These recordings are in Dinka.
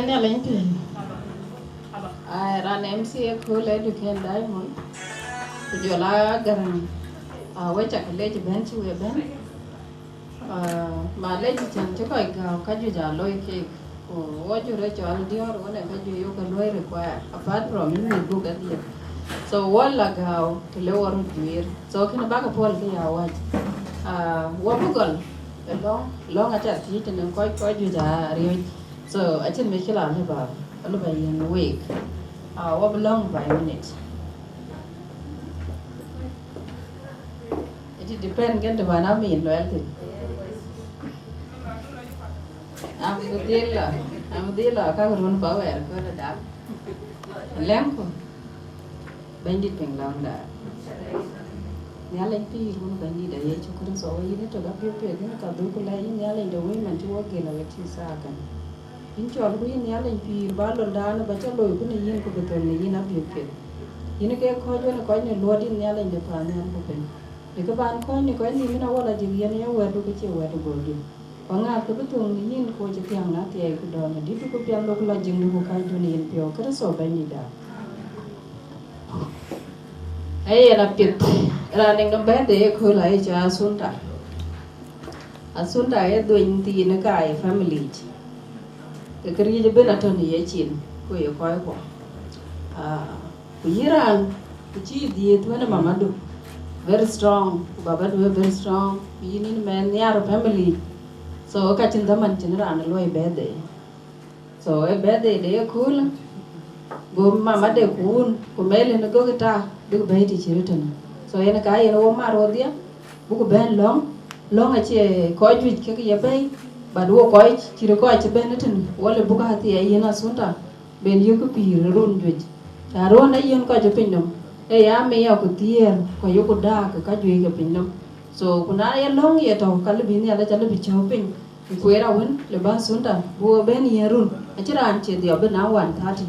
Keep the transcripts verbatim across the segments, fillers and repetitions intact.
Nhialic pïïr. Ai, raan M C A kööl ë Duken Diamond, ku jɔl a Garaŋ, a, we cak lec bɛ̈n cï we bɛ̈n. Ah, ma lec cän cï kɔc gääu ka juëc aa loi keek, ku wɔ jurë cɔl diɔ̈ɔ̈r wën ë ka juëc yok ke luɔi require, apart from yïn mïth buk adhiëth. So wɔ la gääu të le wɔ röt juiir. So kënë bäkë puɔl kë ya wäc. Ah, wɔ bï gɔl ë lɔ̈ŋ, lɔ̈ŋ aca thiëc tënë kɔc, kɔc juëc aa riɔ̈c. So acïn mïcïlë alëu ba, alëu ba yiën week. Ah, wɔ bï lɔ̈ŋ by minute. It depend kën të bän a min luɛɛl thïn. Am dhil lɔ, am dhil lɔ ka run ba wɛɛr kööl ë dap. Lɛ̈ŋku. Bɛ̈nydït piŋ lɔ̈ŋda. Nhialic pïïr wun Bɛ̈nydït a Yecu Kërtho, yïn ë tök apiöth piɛth, yïn ka dhuk ku lɛc yïn Nhialic de wëi man cï wok gël awek cï thaak kën. Yïn cɔl ku yïn Nhialic pïïr ba lon daan ba cä loi ku në yïn ku bï thöl në yïn apiöth piɛth. Yïn ke kɔc wën ë kɔc në luɔt yïn Nhialic de paannhial ku piny. Dëkï ban kɔ̈ɔ̈c në kɔc nïïm yen awɔl ajëk yen ye wɛ̈tdu ke cie wɛ̈t ë gööldït. Ku aŋäth kë bï thöŋ në yïn ku cï thiäŋ na thiɛɛi ku dɔ̈ɔ̈r në dïtdu ku piɛth lok lɔ jiëŋdu ku kacdu në yïn piɔ̈u Kërtho Bɛ̈nydïtda. Ee yen apiɛth, raan ë nɔm bɛ̈ɛ̈i de ëkööl aye cɔl Asunta. Asunta ee dhuëny thiin ë ka ye family yic. Ke këriëëc ëbën atɔ̈ në yecin ku ye kɔckuɔ. Ah, ku yïn raan, ku cï dhiëëth wën ë mamadu, very strong, ku babadu ë very strong, ku yïn yïn mɛn nhiar family. So ka cïn dhaman cïn raan ë luɔi birthday. So ë birthday de ëköölë, go mamade ku wun, ku mɛlë në gokï ta, bïk bɛ̈ɛ̈i të cï röt tënë. So yen ka yen wo mar wodhie, buku bɛ̈n lɔ̈ŋ, lɔ̈ŋ acie kɔc juëc kek ye bɛ̈ɛ̈i, but wo kɔc cï röt kɔc cï bɛ̈n ëtënë, wala buku athiɛɛi yen Asunta, ben yökï pïïr ë run juëc. Ca run ë yen kɔc ë piny nɔm, ee ya miya ku thiëër, ku ayökï daak ë ka juëc ke piny nɔm. So ku na ye lɔ̈ŋ ye tɔ̈u, ka lëbï Nhialic alëbï cäu piny, ku kueer awën lë bä Asunta, bï wo bɛ̈n yen run, acïn raan cie dhiɔp bï na one thirty.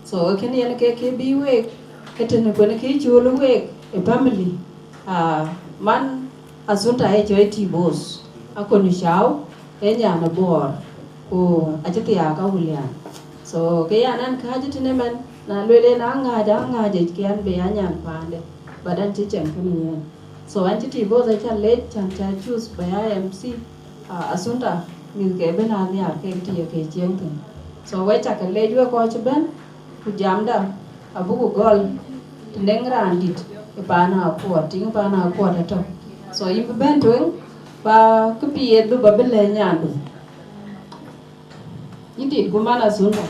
So ë kën yen ke ke bï week, ë tënë kuën ke cöl week ë family. Ah, man Assunta ë cɔl Tibos, akɔn cau, ë nyan ë Bor, ku acï thiaak Awulian. So, ke yan an kääc tënë mɛn, na lueel en aŋääc, aŋääc yic ke an bï ya nyan paande, but an cï cɛn kënë yen. So, an cï Tibos aca lec, can ca choose bï ya M C, ah, Assunta, mïth ke bï na nhiaar kek tï ye ke cieŋ thïn. So, we cakë lec we kɔc ëbɛ̈n, ku jamda abuku gɔl të nɛŋ raan dït ë paan akuɔt, tiŋ paan akuɔt atɔ̈. So yïn bï bɛ̈n tueŋ, ba këpiɛth bï ba bï lɛ̈k nyandu. Yïn dït ku man Assunta.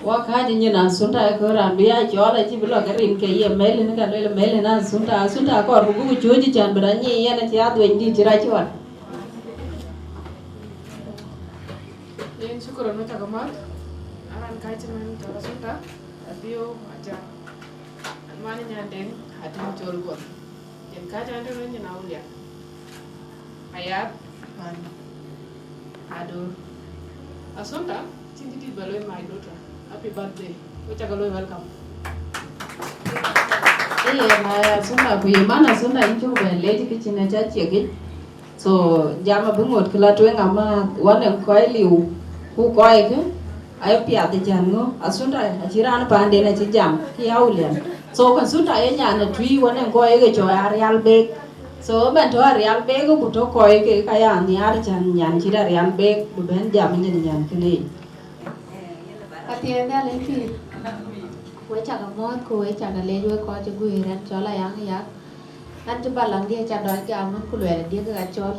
Wa kääc nyin Assunta ë kë raan bï ya cɔɔl acï bï lɔ ke rin ke ye mɛl, yïn ka lueel mɛl, yïn Assunta, Assunta kɔɔr ku buku cuöc cän bï raan nyic yɛn acï adhueny dït cï rac cɔɔl. Yen shukran, wek cakë math. Aran kääc mɛn cɔl Assunta, Athio Aja. An man Nyandeng, Atem Col Guɔth. Yen kääc an tënë nyin Awulian. Ayat, man. Ador. Assunta, cïn dït ba lueel my daughter. Happy birthday. Wek cakë lueel welcome. Ee, na Assunta, ku ye man Assunta, yïn cuk bɛ̈n lec kë cïn aca ciek yic. So, jam abï ŋot kë la tueŋ amääth, wan ë kɔc liu, ku kɔckë, aye piath ë cän ŋö, Assunta acï raan paanden acï jam, kï Awulian. So, Assunta ye nyan ë tui, wan ë kɔc ke cɔɔl Arial Bek. So, ëbɛ̈n tɔ̈ Arial Bek, ku tɔ̈ kɔckë ka ya nhiaar cän nyan cït Arial Bek, bï bɛ̈n jam nyin nyan kënë yic. Athiɛɛi Nhialic pïïr. Wek cakë mɔ̈ɔ̈th, ku wek cakë lec, wek kɔc ë guiir, ɛn cɔl Ayaŋ Yak. An cï balaŋdiɛ̈ ca dɔc gam ëmën ku luɛɛl adiɛ̈ kek acɔl.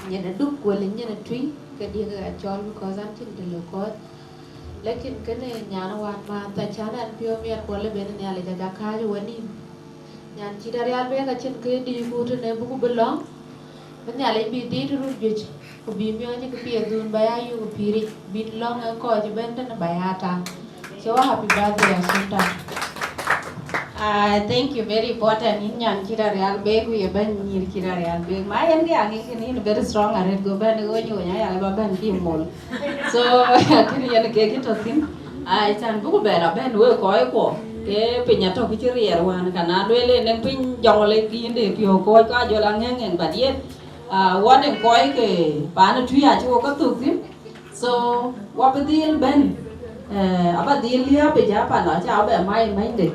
Nyin ë Duk wël nyin ë tui, ke diɛ̈ kek acɔl, because an cïn të lë kɔ̈ɔ̈th. Lakin kënë nyan ë wään määth, acän ɛn piɔ̈u miɛt kuɔl ëbɛ̈n Nhialic aca kääc ë wenïïm. Nyan cït Arial Bek acïn kë dïït ku tënë buku bï lɔ̈ŋ. Bï Nhialic bï dhiit röt juëc, ku bï miɔɔc ë këpiɛth dhun ba ya yök ë pïïric, bï lɔ̈ŋ ë kɔc ëbɛ̈n tënë ba ya taŋ. So happy birthday, Assunta. Ah, thank you, very important. Yïn nyan cït Arial Bek, ku ye bɛ̈ny nyïïr cït Arial Bek. Ma yen kë aŋic kënë yïn very strong arëët, go bɛ̈n ë ɣööc ɣööc aya ba bɛ̈n kï mol. So, kënë yen kek kï tɔ̈ thïn. Ai, can buku bɛ la bɛ̈n wek kɔc kuɔ, ke piny atɔ̈ kë cï riɛɛr wään, ka na lueel en ë piny jɔŋ le kï yïn de piɔ̈u kɔc ka jɔl aŋɛŋ ŋɛŋ, but yet, ah, wan ë kɔc ke paan ë tui acï wok ke thök thïn. So, wa bï dhil bɛ̈n, eh, aba dhil liääp ë ja pala, ca bɛ mai mɛnyde.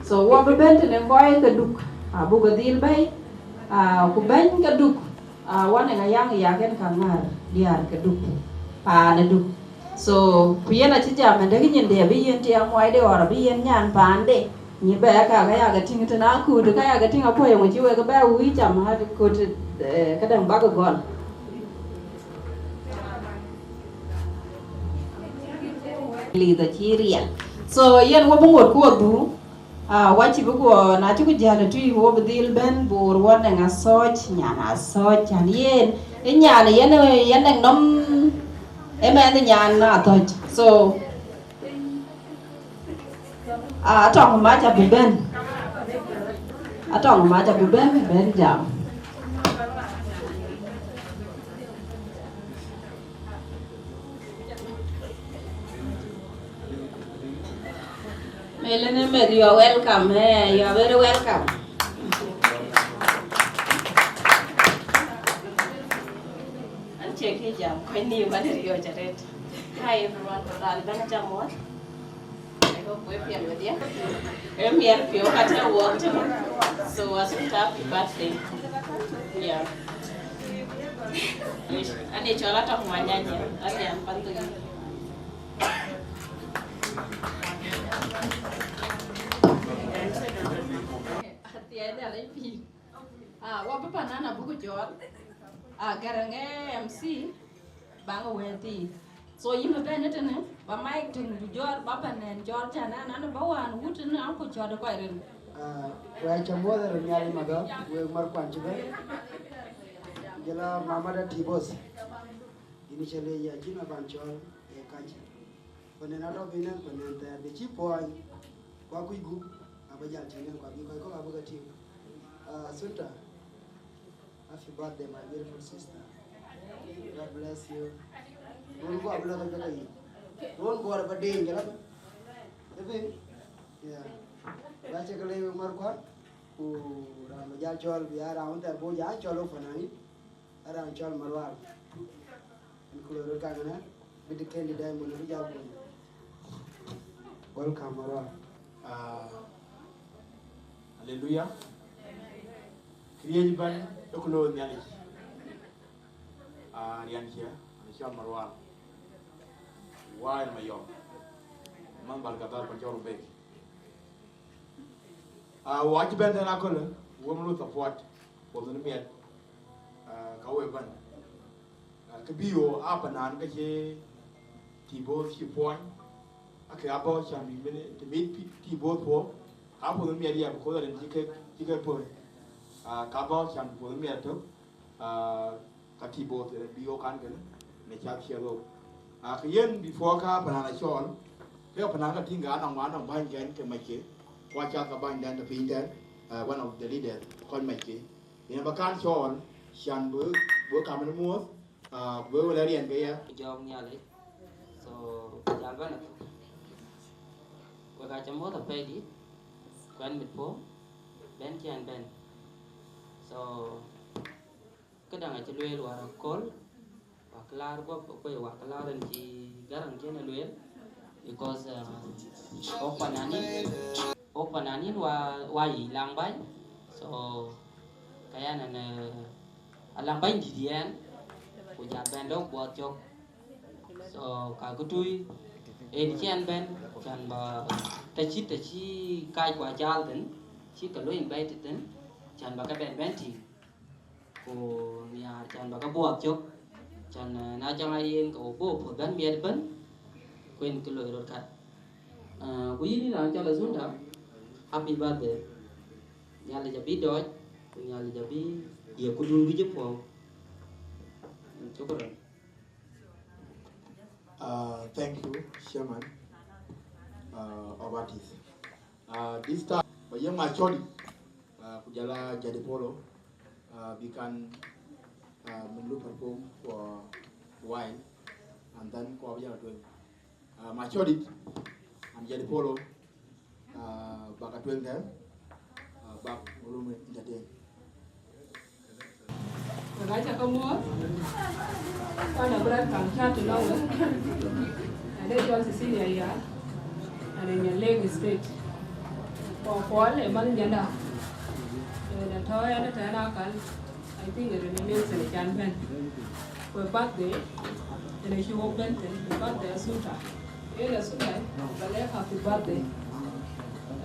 So, wa bï bɛ̈n tënë kɔc ke Duk, abuk dhil bɛ̈i, ah, ku bɛ̈ny ke Duk, ah, wan ë Ayaŋ Yak en ka ŋäär diäär ke Duk, paan ë Duk. So, ku yen acï jam ëndë kë nyin de abï yen tiɛɛm muɔɔcde ɣɔr abï yen nyan paande. Nyin bɛ ya ka, ka ya ke tïŋ tënë akut, ka ya ke tïŋ apuɔ̈c eŋö cï wek bɛ wïc cam akut, eh, këdäŋ bak gɔl. Lidhë cï riɛl. So, yen wo bï ŋot ku wo dhuk. Ah, wa cï bï guɔ, na cï ku jäl ë tui, wo bï dhil bɛ̈n Bor, wɔ nɛŋ Athɔ̈c, nyan Athɔ̈c, can yen, ë nyan yen, yen nɛŋ nɔm, ë mɛnh nyan Athɔ̈c. So, ah, atɔŋ mac abï bɛ̈n. Atɔŋ mac abï bɛ̈n, bɛ̈n jam. Melene Meth, you are welcome. Eh, you are very welcome. An check hijab, kɔc ni wan riɔ̈ɔ̈c arëët. Hi everyone, raan bɛ̈n jam wɔ. I hope we feel with you. Em yɛn piɔ̈u ka tɛ work too. So was it happy birthday? Yeah. Ani cɔl atɔŋ wanyanya, ani an panthu. Athiɛɛi Nhialic pïïr. Ah, wa bï panan abuku cɔɔl. Ah, Garaŋ ë M C, baŋ ë wɛ̈ɛ̈t thii. So yïn bï bɛ̈n ëtënë, ba mic tïŋ bï jɔɔr, ba panɛn cɔɔl cän an, an, ba wään wut tënë an, ku cɔɔt ë kɔc ril. Ah, wɛ̈ɛ̈c cä muɔ̈th ë röt Nhialic madhɔ, wek mär kuan cï bɛ̈n. Jëla mamada Tibos. Yïn cä le ya cïn aban cɔɔl ë kac. Panɛn atɔ̈ bï nɛn, panɛn thɛɛr bï cï puɔɔny. Ku akuc gup, aba jal tïŋ nɛn, ku abï kɔc kɔ̈k abï ke tïŋ. Ah, Assunta, happy birthday, my beautiful sister. God bless you. Wun guɔ abï lɔ ke bï ke yic. Ruɔ̈n guɔ̈r ba deeny ke la bɛ̈n. Ëbën. Ya. Ba cï ke lëu Markual. Ku raan ba jal cɔl bï ya raan wën thɛɛr bɔ̈ ya cɔl ë fanani. Raan cɔl Marwal. Ën ku loi röt kakënë, bï dï kendi dai mën bï jal bɔ̈. Welcome, Marwal. Ah, haleluya. Këriëëc bɛ̈n ë ku loi Nhialic. Ah, riɛnkiɛ̈, an cɔl Marwal. Wai Mayɔm. Man bal ka dhal pan cɔl Rubek. Ah, wa cï bɛ̈n tɛ̈n akölë, wem lu support, puɔth në miɛt, ah, ka we bɛ̈n. Ah, kë bï yo a panan ke cï tï both cï puɔny, ake abɔ̈ cam bï mene të mit tï both puɔ̈u, ka puɔth në miɛt ya, because rin cï kek, cï kek puɔ̈u. Ah, ka bɔ̈ cam puɔth në miɛt tök, ah, ka tï both rin bï yo kan kënë, në cath ciɛth wok. Ah, ke yen before ka panan acɔɔl, ke panan ka tïŋ ka anɔŋ, anɔŋ bäny kɛn ke macke, ku acath ka bäny dɛn të piny tɛ̈n, ah, one of the leaders, kɔc macke. Yen ba kan cɔɔl, can bï, bï kam në muɔ̈th, ah, bï wël ariɛn ke ya. Jɔɔk Nhialic. So, jal bɛ̈n athök. Wek aca muɔ̈th apɛidït, kuɛn mit puɔ̈u, bɛ̈n cï ɛn bɛ̈n. So, këdäŋ acï lueel wäär aköl, wak laar guɔ̈p, kuɔ̈c wak laar ën cï Garaŋ cïn ë lueel, because, uh, wok pananin, wok pananin wa, wa yic laŋ bäny, so, ka yan ɛn, uh, alaŋ bäny dït yɛn, ku jal bɛ̈n lɔ̈k buɔth cök. So, ka kë tui, en cï ɛn bɛ̈n, can ba, të cït, të cï kac kua jal thïn, cï ke luɔi bɛ̈i tëthin, can ba ke bɛ̈n bɛ̈n tïŋ. Ku nhiaar can ba ke buɔɔth cök, can, eh, na cäŋ a yen ke wo bɔ̈ puɔ̈th bɛ̈n miɛt ëbën, ku en kë loi rot kat. Eh, ku yïn raan cɔl Assunta, happy birthday. Nhialic abï dɔɔc, ku Nhialic abï ye këdun wïc ë puɔ̈u. Shukran. Uh, thank you, Chairman, uh, of artists. Uh, this time, ba yem a chodi, uh, ku jala Jadi Polo, uh, we can, uh, min lu perform for a while, and then ko abjala tueng. Uh, ma chodi, and Jadi Polo, uh, baka tueng then, uh, bak ulum entertain. Wek aca ke muɔ̈th, pan abï rɔt kaŋ cät tënɔŋ wek. Ade cɔl Cecilia Yar, ade Nyalek State. Ku Kuɔl ë man Nyanda. Ë, na tɔ̈ ɛn ëtɛ̈ɛ̈n akal, I think ë rin ë Nelson ë can bɛ̈n. Ku ë birthday, ënë cï wok bɛ̈n thïn, ë birthday Assunta. Yen Assunta, ba lɛ̈k happy birthday.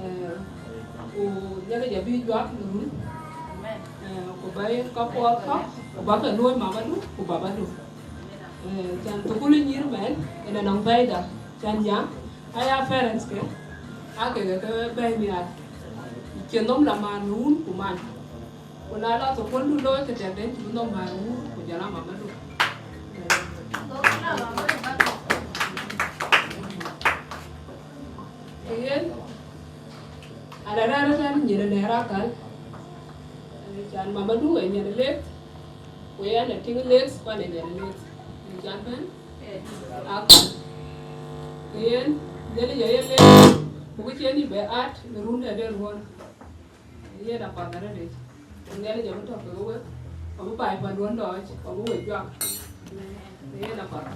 Eh, ku Nhialic abï juak në run. Eh, ku ba yen ka puɔth kɔ̈k, ku ba ke luɔ̈i mamadu, ku babadu. Eh, can thukul nyïïr mɛn, yen anɔŋ faida, can jam, aya parents ke, ake ke ke bɛ̈ɛ̈i nhial. Cïn nhom la man në wun ku man. Ku na la thukul du looi ke tɛ̈k den cï bï nhom man në wun ku jɔl a mamadu. Ke yen, ala rɛ̈ɛ̈r ëtɛ̈n nyin ë nɛ̈ɛ̈r akal. Can mamadu ë nyin ë lek, ku yɛn ë tïŋ lek, ku an ë nyin ë lek. Can bɛ̈n akal. Ke yen, Nhialic aye lek, ku kë cïn yï bɛ at në run de den ruɔ̈n. Yen apath arëëtic. Nhialic abï tɔ̈ kekë wek, abï baai panduɔ̈n dɔɔc, abï we juak. Yen apath.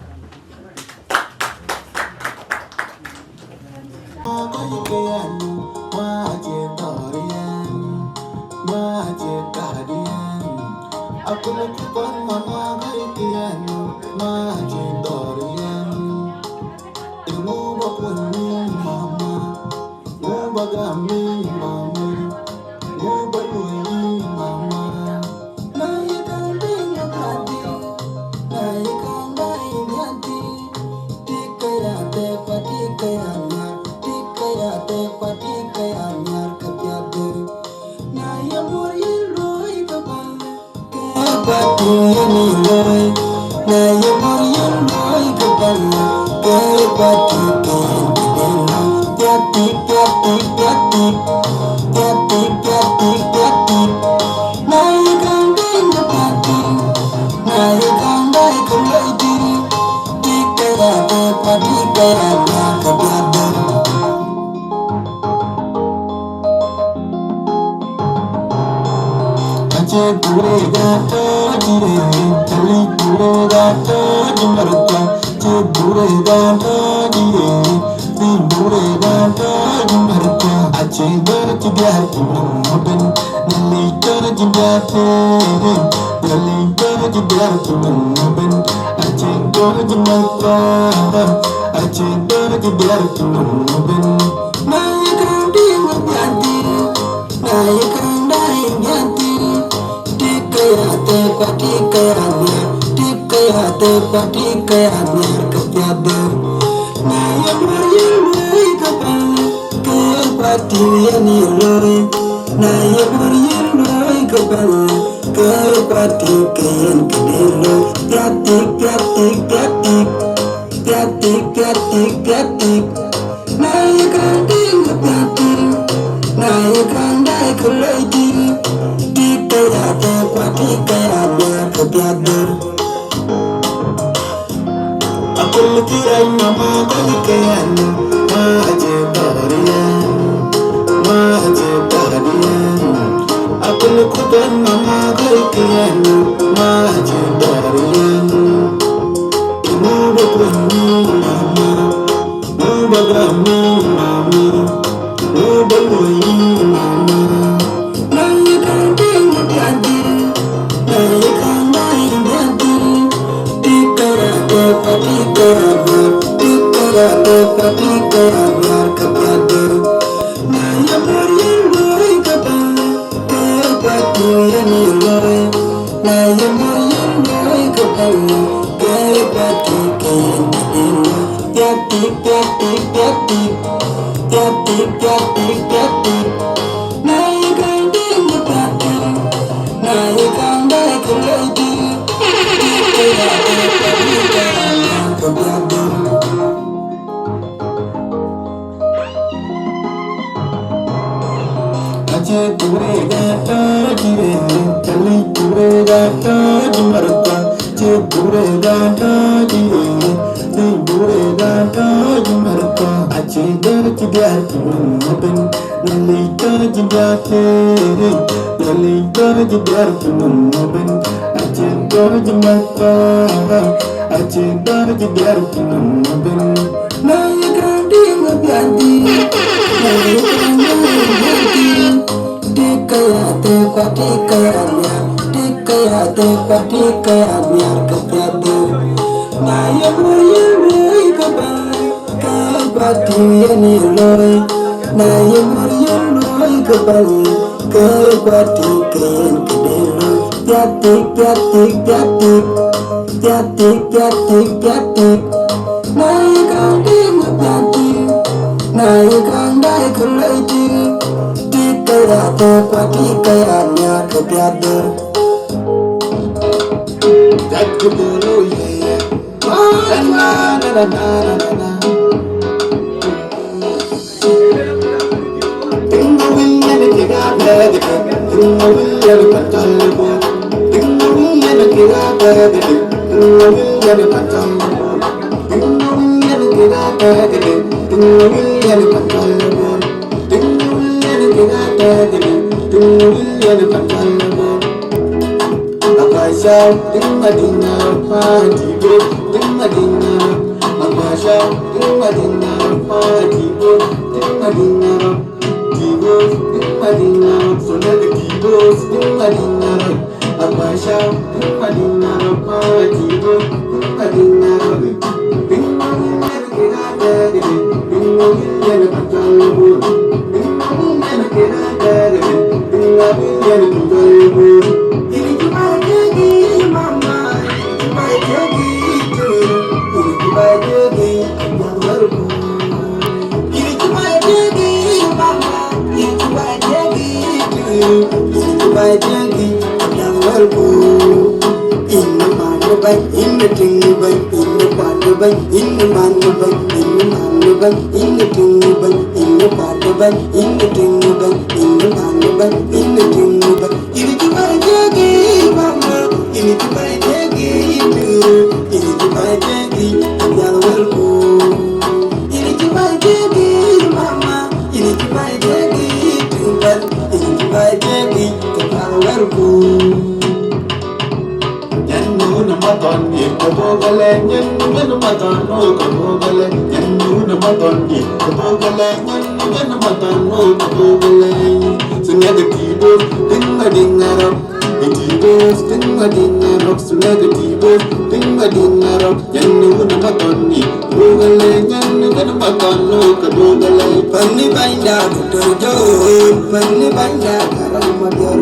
Ka buk alɛɛc nyin, nyin Mathon, oh, ka buk alɛɛc nyin, nyin Mathon, eh. Ka buk alɛɛc nyin, nyin Mathon, oh, ka buk alɛɛc. Snake T-Boss, Ding a ding a rok. T-Boss, Ding a ding a rok. Snake T-Boss, Ding a ding a rok. Nyin wun Mathon, eh. Ka buk alɛɛc nyin, nyin Mathon, oh, ka buk alɛɛc. Pani banda, Doctor John, pani banda, Garang Mabior.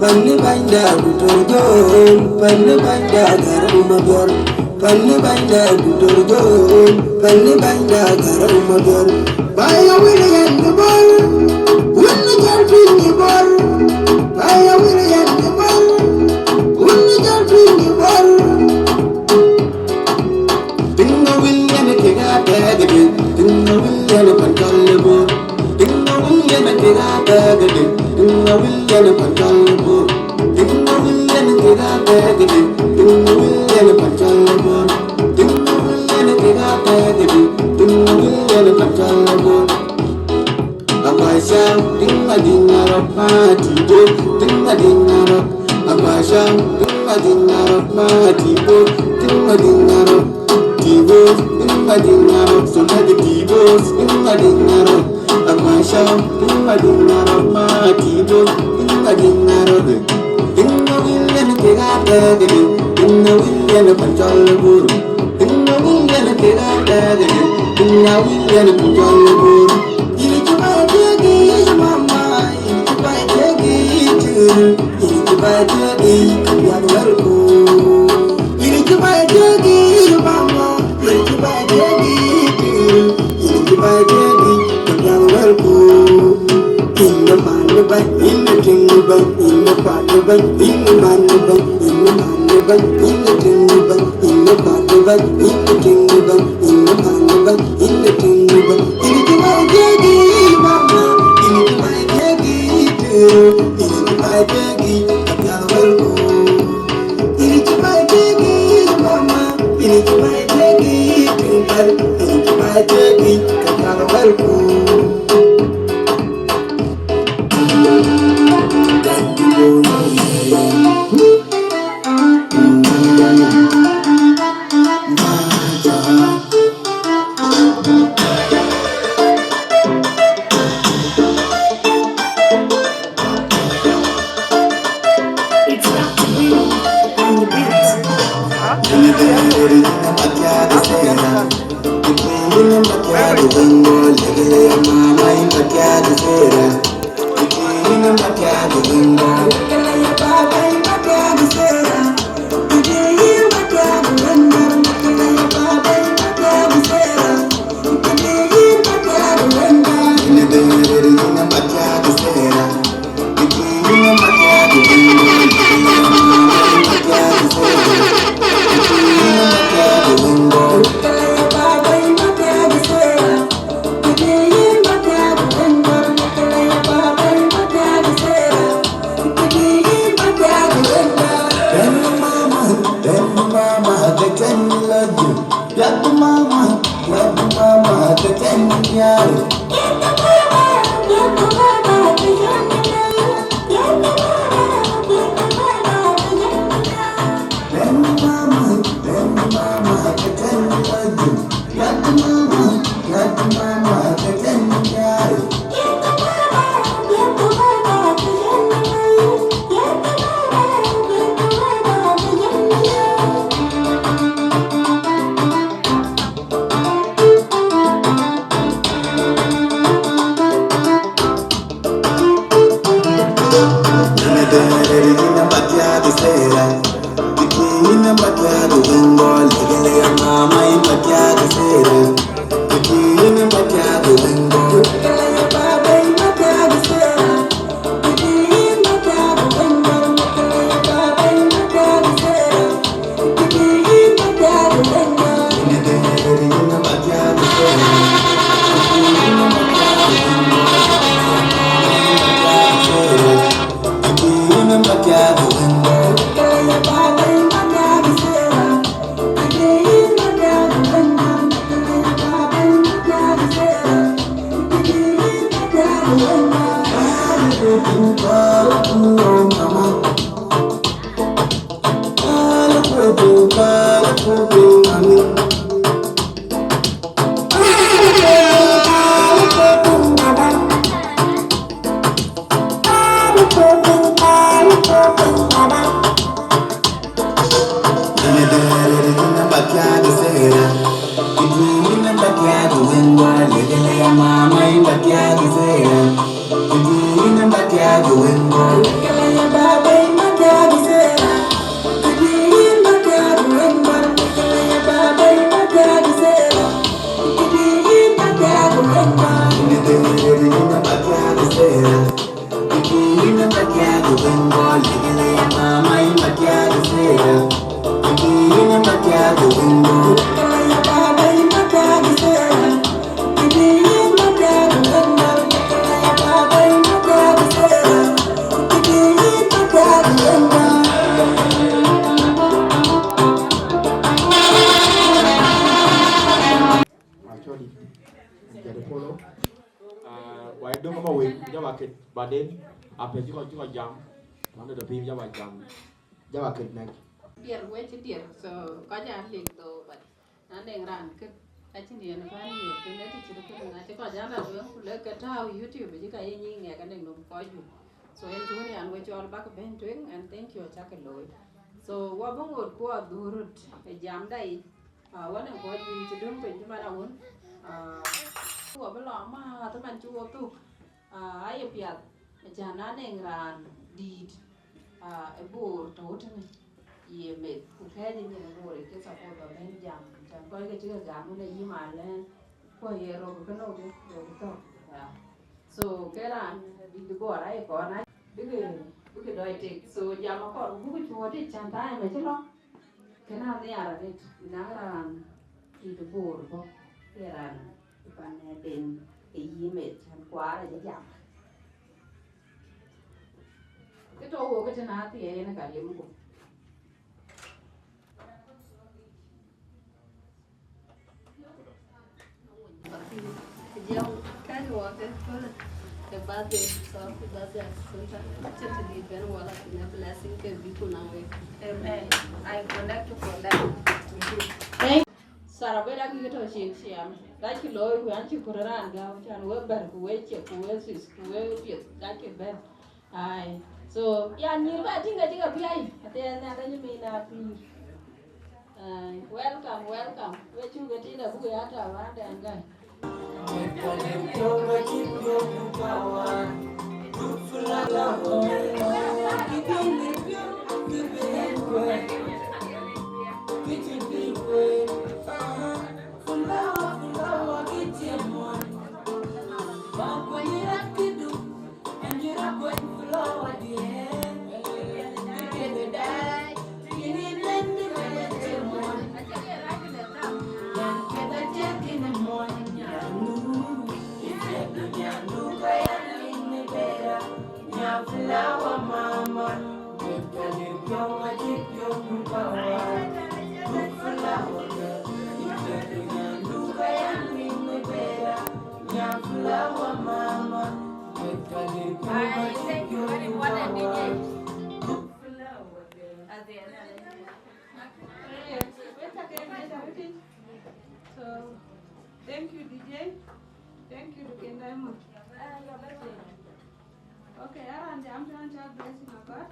Pani banda, Doctor John, pani banda, Garang Mabior. Pani banda, Doctor John, pani banda, Garang Mabior. Baya wiri yan ni bor, wiri jal pin ni bor. Baya wiri yan ni bor, wiri jal pin ni bor. Ding a wil yan ke ga te de, ding a wil yan pan chal le bor. Ding a wil yan ke ga te de, ding a wil yan pan chal le bor. Ding a wil yan ke ga te de, ding a wil yan pan chal le bor. Ding a wil yan ke ga te de, ding a wil yan pan chal le bor. Akwasham, ding a ding a rok ma T-Boss, ding a ding a rok. Akwasham, ding a ding a rok ma T-Boss, ding a ding a rok. T-Boss, ding a ding a rok. Somebody T-Boss, ding a ding a rok. Akwasham, ding a ding a rok ma T-Boss, ding a ding a rok. Ding a wil yan ke ga te de, ding a wil yan pan chal le bor. Ding a wil yan ke ga te de, ding a wil yan pan chal le bor. Ini ci bai tegi mama, ini ci bai tegi tiru, ini ci bai tegi kapiat warku. Ini ci bai tegi mama, ini ci bai tegi tiru, ini ci bai tegi kapiat warku. Ini man ni bai, ini ting ni bai, ini kuat ni bai, ini man ni bai, ini man ni bai, ini ting ni bai, ini kuat ni bai, ini ting ni bai, ini man ni bai, ini ting ni bai. Ini ci bai tegi mama, ini ci bai tegi tiru, ini ci bai tegi kapiat warku. Ini ci bai tegi mama, ini ci bai tegi tiru, ini ci bai tegi kapiat warku. It's Doctor Green on the beat. Actually, jade polo. Ah, wai döŋ ma wei, jaba ket baden. Ape cï kɔc, cï kɔc jam. Mande dɔ piny jaba jam. Jaba ket nɛk. Dier wei cï dier, so kɔc a lik though, but na nɛŋ raan kë, acïn yen bän yök, kën ë të cït kënë, na cï kɔc a la dueŋ, ku lek ke tääu YouTube, cï ka ye nyic ŋɛk anɛŋ nom kɔc juëc. So yen duön yan we cɔl bak bɛ̈n tueŋ, and thank you, acak ke looi. So, wa bï ŋot ku adhurut ë jamda yic. Ah, wën ë kɔc juëc cï döŋ piny cï man awun. Ah, ku abï lɔ amääth man cï wo thök. Ah, aye piath, acan na nɛŋ raan dïït, ah, ë Bor tɔ̈u tënë, ye meth, ku kɛ̈ɛ̈c ë nyin ë Bor, ke support ba bɛ̈n jam, acan kɔc ke cï ke gam wën ë yï mal ɛn, ku aye rok ke lɔ̈u ke, rok thök. Yeah. So, ke raan dïït Bor aye kɔn a bïkï, bïkï dɔc tek. So, jam akɔr, ku bïkï cuɔt tic, can time acï lɔ. Kënë anhiar arëët, na raan cït Bor bɔ̈, ke raan ë pan ë den ë yï meth, cän kuaar acï jam. Kë tɔ̈ wok ë tënë athiɛɛi yen ka limku. Jam kɛ̈n wɔ ke köölë ke birthday, so happy birthday, Assunta. Acïn të dït ben wala kïn ë blessing ke bï ku naŋ wek. Amen. I connect to connect. Thank Sarah, beda kï tɔ̈ cin ciɛm. Ka cï looi ku an cï kɔɔr raan gäu, can we bɛ̈r ku we cek ku we sis ku we pieth, ka cï bɛ̈n. Ai. So, ya nyïïr ba tïŋ ka cï ka piai. Athiɛɛn na ka nyï min a pïïr. Ai, welcome, welcome. We cuk ë tïŋ abuk ya tɔ wandɛn gäi. Ai, thank you very much, D J. At the end of the day. Yes, we take a nice everything. So, thank you, D J. Thank you, Duken Diamond. Ah, you're welcome. Okay, aran jam tɛ̈n cak Blessing Abar.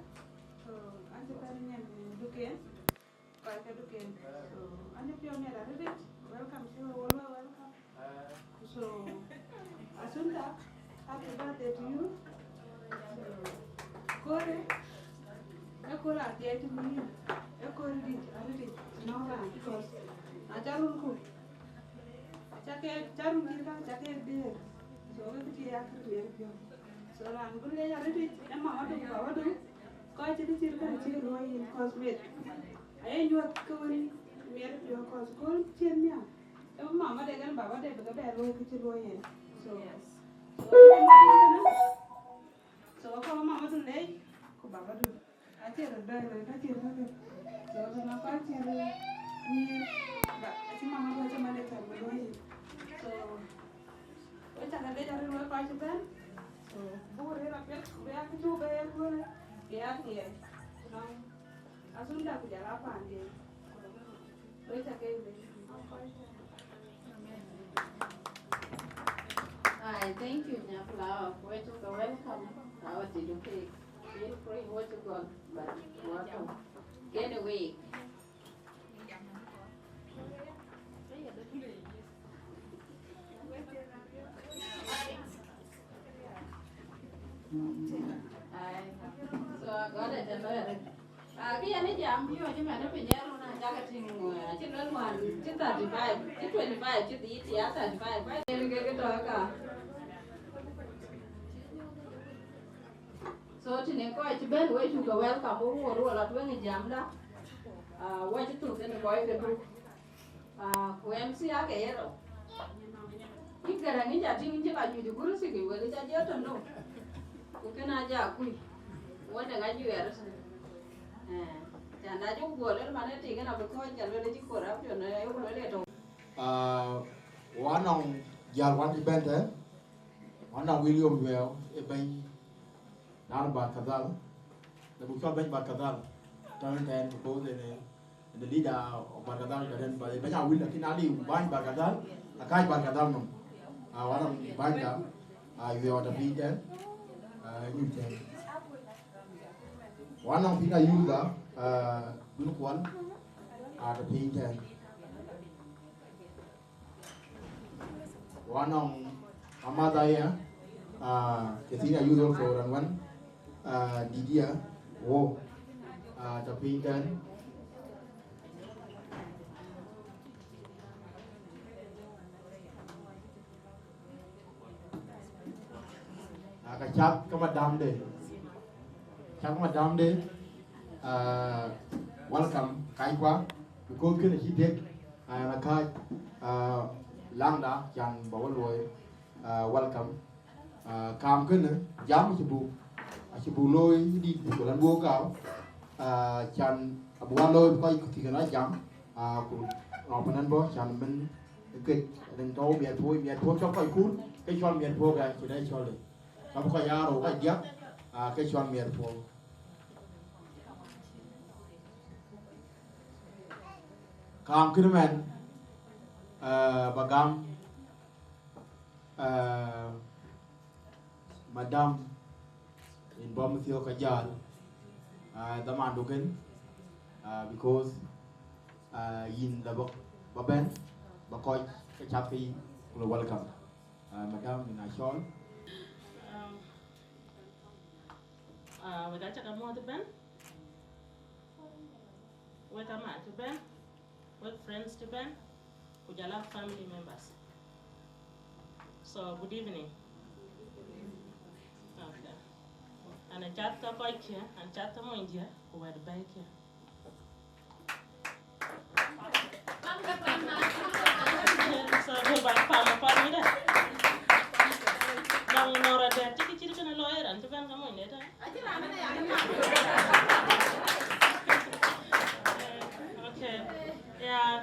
So, an cï bɛ̈n nyin Duken. Kɔc ke Duken. So, an cï piɔ̈u miɛt arëët. Welcome, sure, welcome, welcome. So, Assunta, happy birthday to you. So, kore, e kore athiɛɛi të mïïn, e kore dït arëtic, no raan, because na ca runku, aca ke, ca run cït ka, aca ke deer. So, ke kë cï ya kër miɛt piɔ̈u. So, raan bï leec arëtic, e mama du, baba du, kɔc cï kë cït kënë cï ke luɔi yïn, cause meth aye nyuɔ̈th ke wën miɛt piɔ̈u, cause kööl cïn nhial. Ke mama de kën baba de bï ke bɛ luɔi kë cï luɔi yen. So, so, so, ka mama du lec, ku baba du. Acie röt bɛ lec, ka cï röt bɛ. So, kën a ka cï röt nyïïr, ba, acï mama du acï man de cak bï luɔi yen. So, we cak lec arëët we kɔc cï bɛ̈n. So, buk rëër apiɛth, ku bï ya kë cuk bɛ ye köölë, bï ya thiɛɛi. Ku nɔŋ Asunda ku jɔl a paanden. Wek ca ke wek. Ai, thank you, Nya Flower. Wek ca ke welcome. Our educate. Feel free, wek ca gɔl, but welcome. Kene week. Kë yen ë jam piööcë mɛn ë piny ë run, acakë tïŋ, eh, acï luel wään cï thirty five, cï twenty five cï dhiit, ya thirty five, ba yen ke ke tɔ̈ aka. So tënë kɔc cï bɛ̈n, we cuk ke welcome, wo wo ruɔl atueŋ ë jamda. Ah, wa cï thuk kën kɔc ke thuk. Ah, ku M C ake ye rou. Yïn Garaŋ, yïn ca tïŋ, yïn cï ka juëc ë kursi kï, wek ca jɔ tɔ̈ nou. Ku kën aja kuc. Wën de ka juɛɛr ëtën. Eh, ca na cï ku guɔ luel man ë tik, ën abï kɔc ca luel cï corruption, eh, ku luel ye tɔ̈. Ah, wa nɔŋ jäl wan cï bɛ̈n tɛ̈n, wa nɔŋ William Wɛ̈ɛ̈u ë bɛ̈ny. Naan Barkadhal, le buk cɔl bɛ̈ny Barkadhal, tɔ̈ ëtɛ̈n, because ënë, ënë leader of Barkadhal, ka den ba, bɛ̈ny Awil, lakin aliu bäny Barkadhal, akääc Barkadhal nɔm. Ah, wa nɔŋ bänyda, ah, Yuëëu atɔ̈ piny tɛ̈n, ah, nyuc tɛ̈n. Wa nɔŋ piny ayuth, ah, Dun Kuɔl, ah, atɔ̈ piny tɛ̈n. Wa nɔŋ amath aya, ah, ke senior youth also run one, ah, Didia, wo, ah, tɔ̈ piny tɛ̈n. Ah, ka cath ke madamde. Cath ke madamde, ah, welcome, kackuɔ, because kënë cï dek, ah, na kääc, ah, läŋda can ba wä luɔi, ah, welcome. Ah, kaam kënë, jam acï buk, acï buk looi dït buk lan duɔ̈k gau, ah, can abuk wan looi bï kɔc thïn kën a jam, ah, ku rɔt pɛn ɛn bɔ̈, can mɛn ë kek, rin tɔ̈u miɛt puɔ̈u, miɛt puɔ̈u cɔl kɔc kuur, ke cɔl miɛt puɔ̈u kë, cï dɛ cɔl ë. Ka bï kɔc aa rou kɔc diäk, ah, ke cɔl miɛt puɔ̈u. Kaam kënë mɛn, eh, ba gam, eh, madam, yïn bɔ̈ mïthiɔ̈k ka jäl, eh, dhamandu kën, eh, because, eh, yïn la ba, ba bɛ̈n, ba kɔc ke cath ke yï, ku la welcome. Ah, madam, yïn acɔl. Um, ah, wek acä ke muɔ̈th ëbɛ̈n. Wek amac ëbɛ̈n. Wek friends ëbɛ̈n. Ku jɔl a family members. So, good evening. Okay. An acath ke kɔc kiɛ̈, an cath ke mony diɛ̈, ku wɛ̈t bɛ̈ɛ̈i kiɛ̈. So, du ba pam apath wëdë. Nɔŋ, nɔŋ rɔt dɛ̈t cï kë cït kënë looi ë raan cï bɛ̈n ke mony dɛ̈t, ë? Okay. Yeah.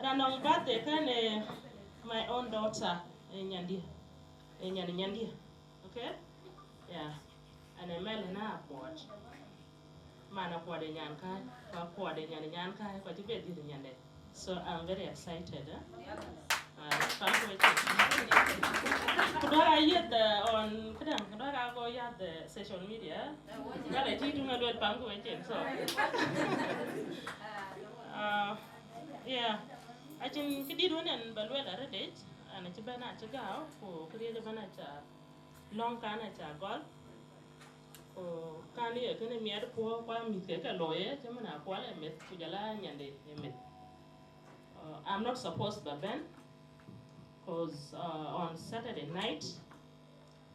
Raan nɔŋ birthday kënë, my own daughter, eh, nyandiɛ̈. Eh, nyan, nyandiɛ̈. Okay? Yeah. An ë mɛl ënë Akuɔt. Man Akuɔt ë nyankäi, ku Akuɔt ë nyan ë nyankäi, ku acï bɛ dhiëth nyande. So I'm very excited, eh? Uh, pam ku wecin. Ku dɔ̈k a yiëth, uh, on, këdäŋ, ku dɔ̈k a go yäth, uh, social media. Gal acï tuŋ aduel pam ku wecin, so. Uh, yeah. Acïn këdït wën ɛn ba luel arëët, an acï bɛ̈n acï gääu, ku këriëëc ëbɛ̈n aca lɔ̈ŋ kan aca gɔl, ku kan ye kënë miɛt puɔ̈u, ku amïth ke ke looi, cïmën Akuɔl ë meth, ku jɔl a nyande ë meth. Uh, I'm not supposed ba bɛ̈n, 'cause, uh, on Saturday night,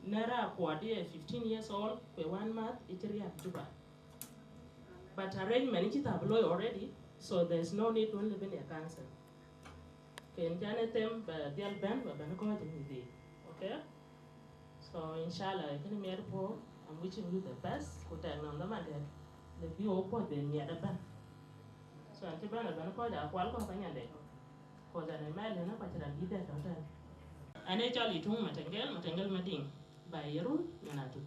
në raan Akuɔt ye fifteen years old, ku ë wänmäth ë cï riääk Juba. But arrangement ë cï thap looi already, so there's no need wën lëbën ye cancel. Ken can ë them ba dhiɛl bɛ̈n, ba bɛ̈n kɔ̈ɔ̈c ë mïth yiic. Okay? So, inshallah, kënë miɛt puɔ̈u, I'm wishing you the best, ku tɛ̈k nɔn dhaman dɛ̈t, lëk bï wok puɔ̈th ben miɛt ëbɛ̈n. So, an cï bɛ̈n ëbɛ̈n kɔ̈ɔ̈c Akuɔl kɔ̈k ke nyande. 'Cause an ë mɛl ënë, ku acïn raan dït dɛ̈t tɔ̈ tɛ̈n. An ë cɔl Ituŋ Matengel, Matengel Madiŋ, ba ye run, nyan Atuŋ.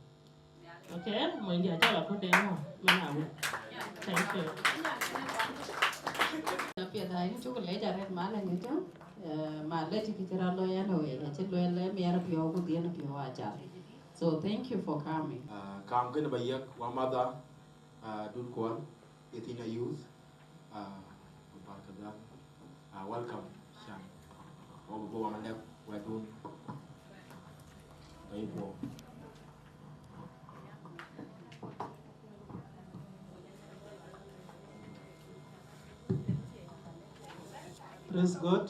Okay, mony diɛ̈ acɔl Akuɔt Deŋ, man Awil. Thank you. Apiɛth, ayïn cuk lec arëët, malɛc ëtɛ̈n. Eh, malɛc kë cï rɔt looi anyway, acï lueel ë miɛt piɔ̈u ku dhiën piɔ̈u acal. So thank you for coming. Ah, kaam kënë ba yiëk wa mother, ah, Dun Kuɔl, ë thin a youth, ah, Barkadhal. Ah, welcome, Shan. Wa bï go wa malɛk wɛ̈tdun. Thank you. Praise God.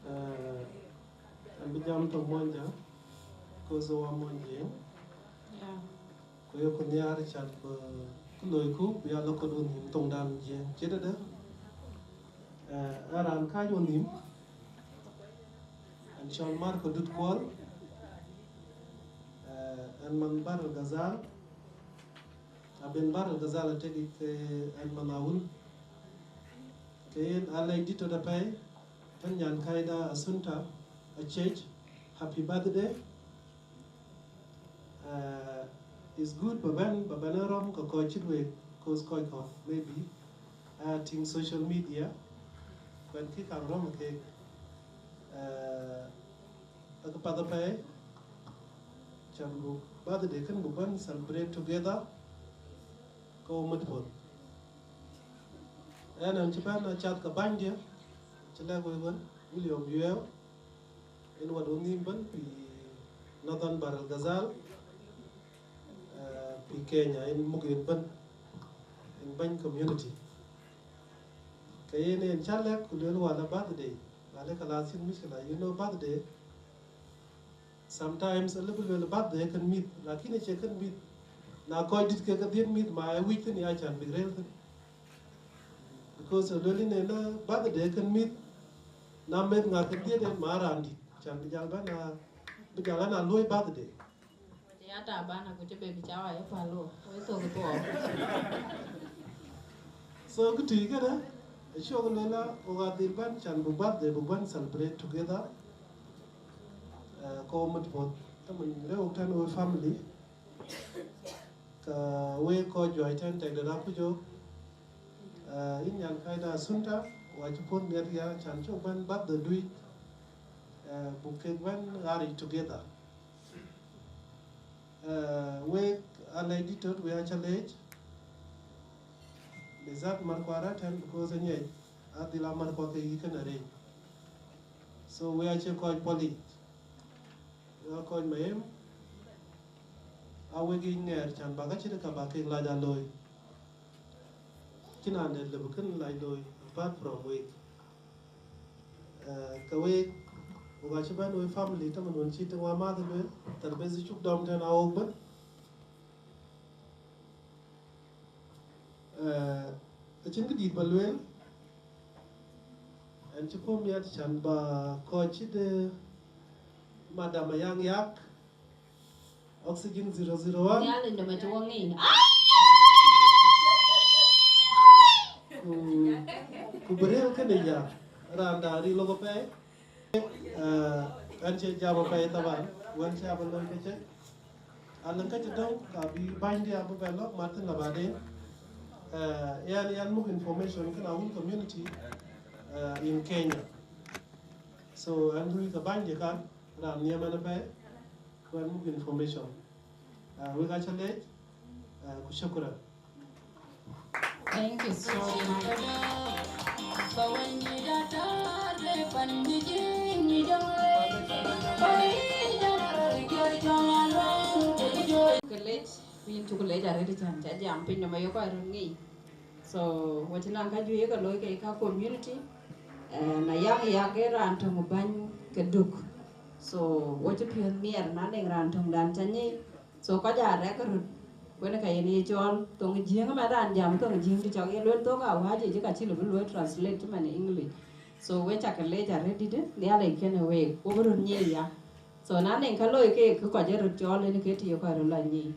Uh, an bï jam tɔ̈ Muɔnyjäŋ, because wa Muɔnyjäŋ. Yeah. Ku ye ku nhiaar cat bï kë loiku bï ya lɔ kɔt wun nhïïm thoŋdan Jiëŋ. Cït ëdë, uh, ë raan kääc wun nhïïm, an cɔl Marko Dut Kuɔl, uh, an man Bahr el Ghazal, abï Bahr el Ghazal atek yic ke an man Awul. Ke yen alɛc dït tɔ̈ apɛi, tën nyan kääcda Asunta Aciëc, happy birthday. Uh, it's good ba bɛ̈n, ba bɛ̈n ë rɔm ke kɔc cït wek, cause kɔc kɔ̈k maybe aa tïŋ social media, ku ɛn kï kaŋ rɔm kek. Uh, akë path apɛi, can buk birthday kën buk bɛ̈n celebrate together, ke wo mit puɔ̈th. Ɛn ɛn cï bɛ̈n acath ke bänydiɛ̈, cï lɛ̈k wek wën, William Yuëëu, yen wat wun nhïïm bɛ̈n pï Northern Bahr el Ghazal, uh, pï Kenya, yen muk yen bɛ̈n, yen bɛ̈ny community. Ke yen yen cä lɛ̈k ku lueel wala birthday, wala kalas cïn mushkila, you know birthday. Sometimes a little bit birthday kën mïth, lakin acie kën mïth. Na kɔc dït ke ke dhiëth mïth ma ë wïc thïn ya can bïk rëër thïn. Because a lueel yen ë birthday kën mïth, na meth ŋa kën dhiëth en ma raan dït, can bï jal bɛ̈n a, bï jal ɛn a luɔ̈i birthday. Wëc ya taban, aku cï baby shower ye päl wo, wëc thok thuɔɔu. So kë tïï kënë, acuk lueel a, wok adhil bɛ̈n can buk birthday buk bɛ̈n celebrate together. Uh, ke wo mit puɔ̈th, tëmën le wok tën wo family, ke wek kɔc juëc tën tɛkde raan ku jök. Uh, yïn nyan kääcda Asunta, wa cï puɔ̈th miɛt ya can cuk bɛ̈n birthday du yic, uh, buk kek bɛ̈n ɣaric together. Uh, wek alɛc dït tɔ̈, wek aca leec. Bizat markuar atɛ̈n because anyiɛc, adhil a markuar ke yï kën arëëc. So wek acie kɔc puɔl yic. Wek aa kɔc mayem. A wek yic ŋɛɛr can bak acït ka bak kek lac a looi. Cïn raan dɛ̈t lëu bï kën lac looi apart from wek. Eh, ke wek, wok acï bɛ̈n wek family, tëmën wën cï tiŋ wa mäth lueel, tarbeth cuk dɔm tën a wok bɛ̈n. Eh, acïn kë dït ba lueel, ɛn cï puɔ̈u miɛt can ba kɔc cït, eh, madam Ayaŋ Yak, Oxygen zero zero one. Nhialic dom acï wɔ ŋic. Ku, ku bï rëër kënë ya, raan da ril lok apɛi. Eh, ɛn cie jam apɛi taban, wën cï abï looi ke cï. Alëŋ ka cï döŋ, ka bï bänydiɛ̈ abï bɛ lɔ̈k mat thïn la baden. Eh, yɛn, yɛn muk information kën Awul community, eh, in Kenya. So, ɛn lui ke bänydiɛ̈ kan, raan nhiam ɛn apɛi. Ku ɛn muk information. Ah, wek aca leec, ah, ku shukran. Thank you so much. Ke leec, ku yïn cuk leec arëët, can ca jam piny nɔm ayök kɔc röt ŋic. So, wɔ cï naŋ ka juëc ye ke looi ke ka community, eh, na yak yak ke raan töŋ bäny ke Duk. So, wɔ cï piɔ̈th miɛt na nɔŋ raan töŋdan ca nyic. So, kɔc aa rɛ̈k röt, wën ka yen ye cɔl thoŋ Jiëŋ, man raan jam thoŋ Jiëŋ, të cɔk ye lueel thok Awäc, ye cï ka cï lëu bï luɔi translate cï man English. So, we ca ke leec arëët dït, Nhialic kenë week, wo bï röt nyic ya. So, na nɔŋ ka looi ke, ke kɔc ë röt cɔl, yen ke të ye kɔc röt la nyic.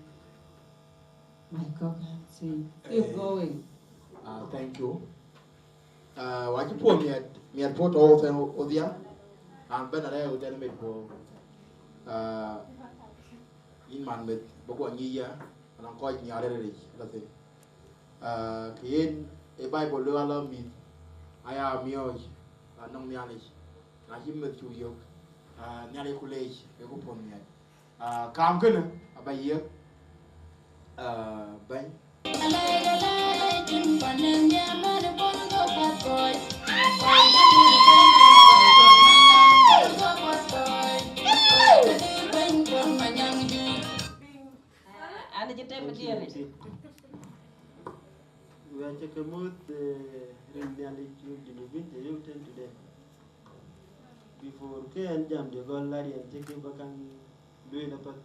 My God, see, keep going. Ah, thank you. Ah, wa cï puɔ̈u miɛt, miɛt puɔ̈u tɔ̈ thɛn wo dhiam. An bɛ̈n arɛ̈ɛ̈r wo tɛ̈n mit puɔ̈u. Ah, yïn man meth, bï guɔ nyic ya, anɔŋ kɔc nhiaar rɛ̈ɛ̈r yic, la thïn. Ah, ke yen, ë Bible lueel ala mïth, aya miɔɔc, anɔŋ Nhialic. Na cï meth cuk yök, ah, Nhialic ku leec, ke ku puɔ̈u miɛt. Ah, kaam kënë aba yiëk, ah, bɛ̈ny. An cï tem diɛɛr. Wek acï ke muth, eh, rin Nhialic wek Junubin cï yök tën today. Before ke ɣɛn jam de gɔl lar yɛn cï kï ba kaŋ lueel apath.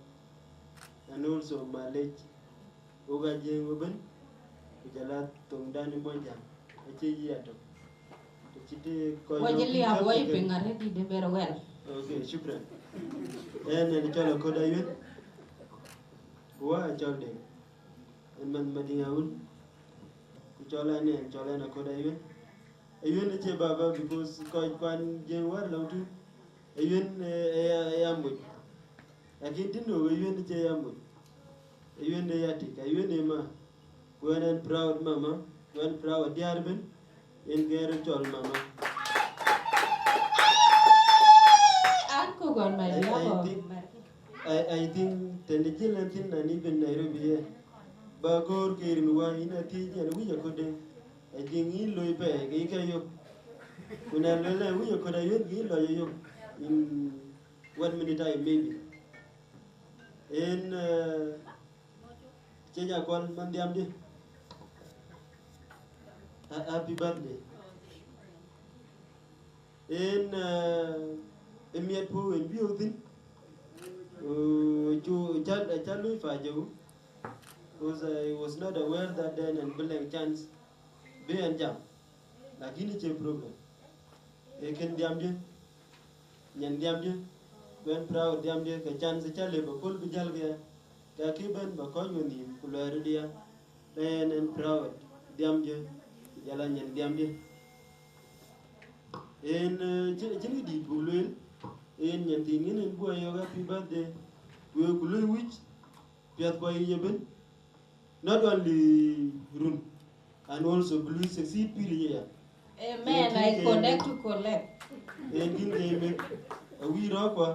And also malec wok Ajiëŋ wëbën, ku jɔl a thoŋdan ë Mɔnyjäŋ, acï yï atök. Të cï të kɔc Wajiliab wai piny arëët dït ë very well. Okay, shukran. Ɣɛn ɣɛn cɔl Akot Ayuen, ku wa cɔl Deŋ. Ɣɛn manh Madiŋ Awun, ku cɔl ɣɛn ɣɛn cɔl ɣɛn Akot Ayuen. Ayuen acie baba because kɔc kuan Jiëŋ wär lɔŋ tui. Ayuen ë ya moc. Lakin tïŋ nu Ayuen acie ya moc. Ayuen ë ya tik, Ayuen ë ma. Ku ɣɛn ɣɛn proud mama, ku ɣɛn proud diäär ëbën, yen ke röt cɔl mama. An ku gɔn ma I, I diäär think, I, I think tënë jël ɣɛn thïn and even Nairobi ye. Ba göör ke rin wä yïn athiëc ɣɛn wïc Akot Deŋ. Ajiëŋ yïn loi pɛɛi ke yï ke yök. Ku na luel ɣɛn wïc Akot Ayuen ke yï lɔc yök in one minute time maybe. Yen, eh, Cï ja kɔl man dhiamdï. Ha- happy birthday. Yen, eh, ë miɛt puɔ̈u yen bï ɣok thïn. Ku cu ca ca lui pa jëu. Because I was not aware that then and bï lɛŋ chance bï ɣɛn jam. Lakin ë cie problem. Ee kën dhiamdiɛ̈, nyan dhiamdiɛ̈, ku ɣɛn proud dhiamdiɛ̈, ke chance ca lëu ba pɔ̈l bï jäl ke, ke kï bɛ̈n ba kɔc wenhïïm ku luɛɛr ëdia, ke ɣɛn ɣɛn proud dhiamdiɛ̈, ku jɔl a nyan dhiamdiɛ̈. Yen, eh, cïn, cïn kë dït buk lueel, yen nyan thiin ŋën yen buk a yɔ̈ɔ̈k happy birthday, ku ye ku luɔi wïc, piɛth kɔc yiic ëbën, not only run, and also bï luɔi succeed pïïr yic aya. Amen. Yen kïn I ke connect to collect. Yen kïn ke meth, awïc rɔ̈ɔ̈kua,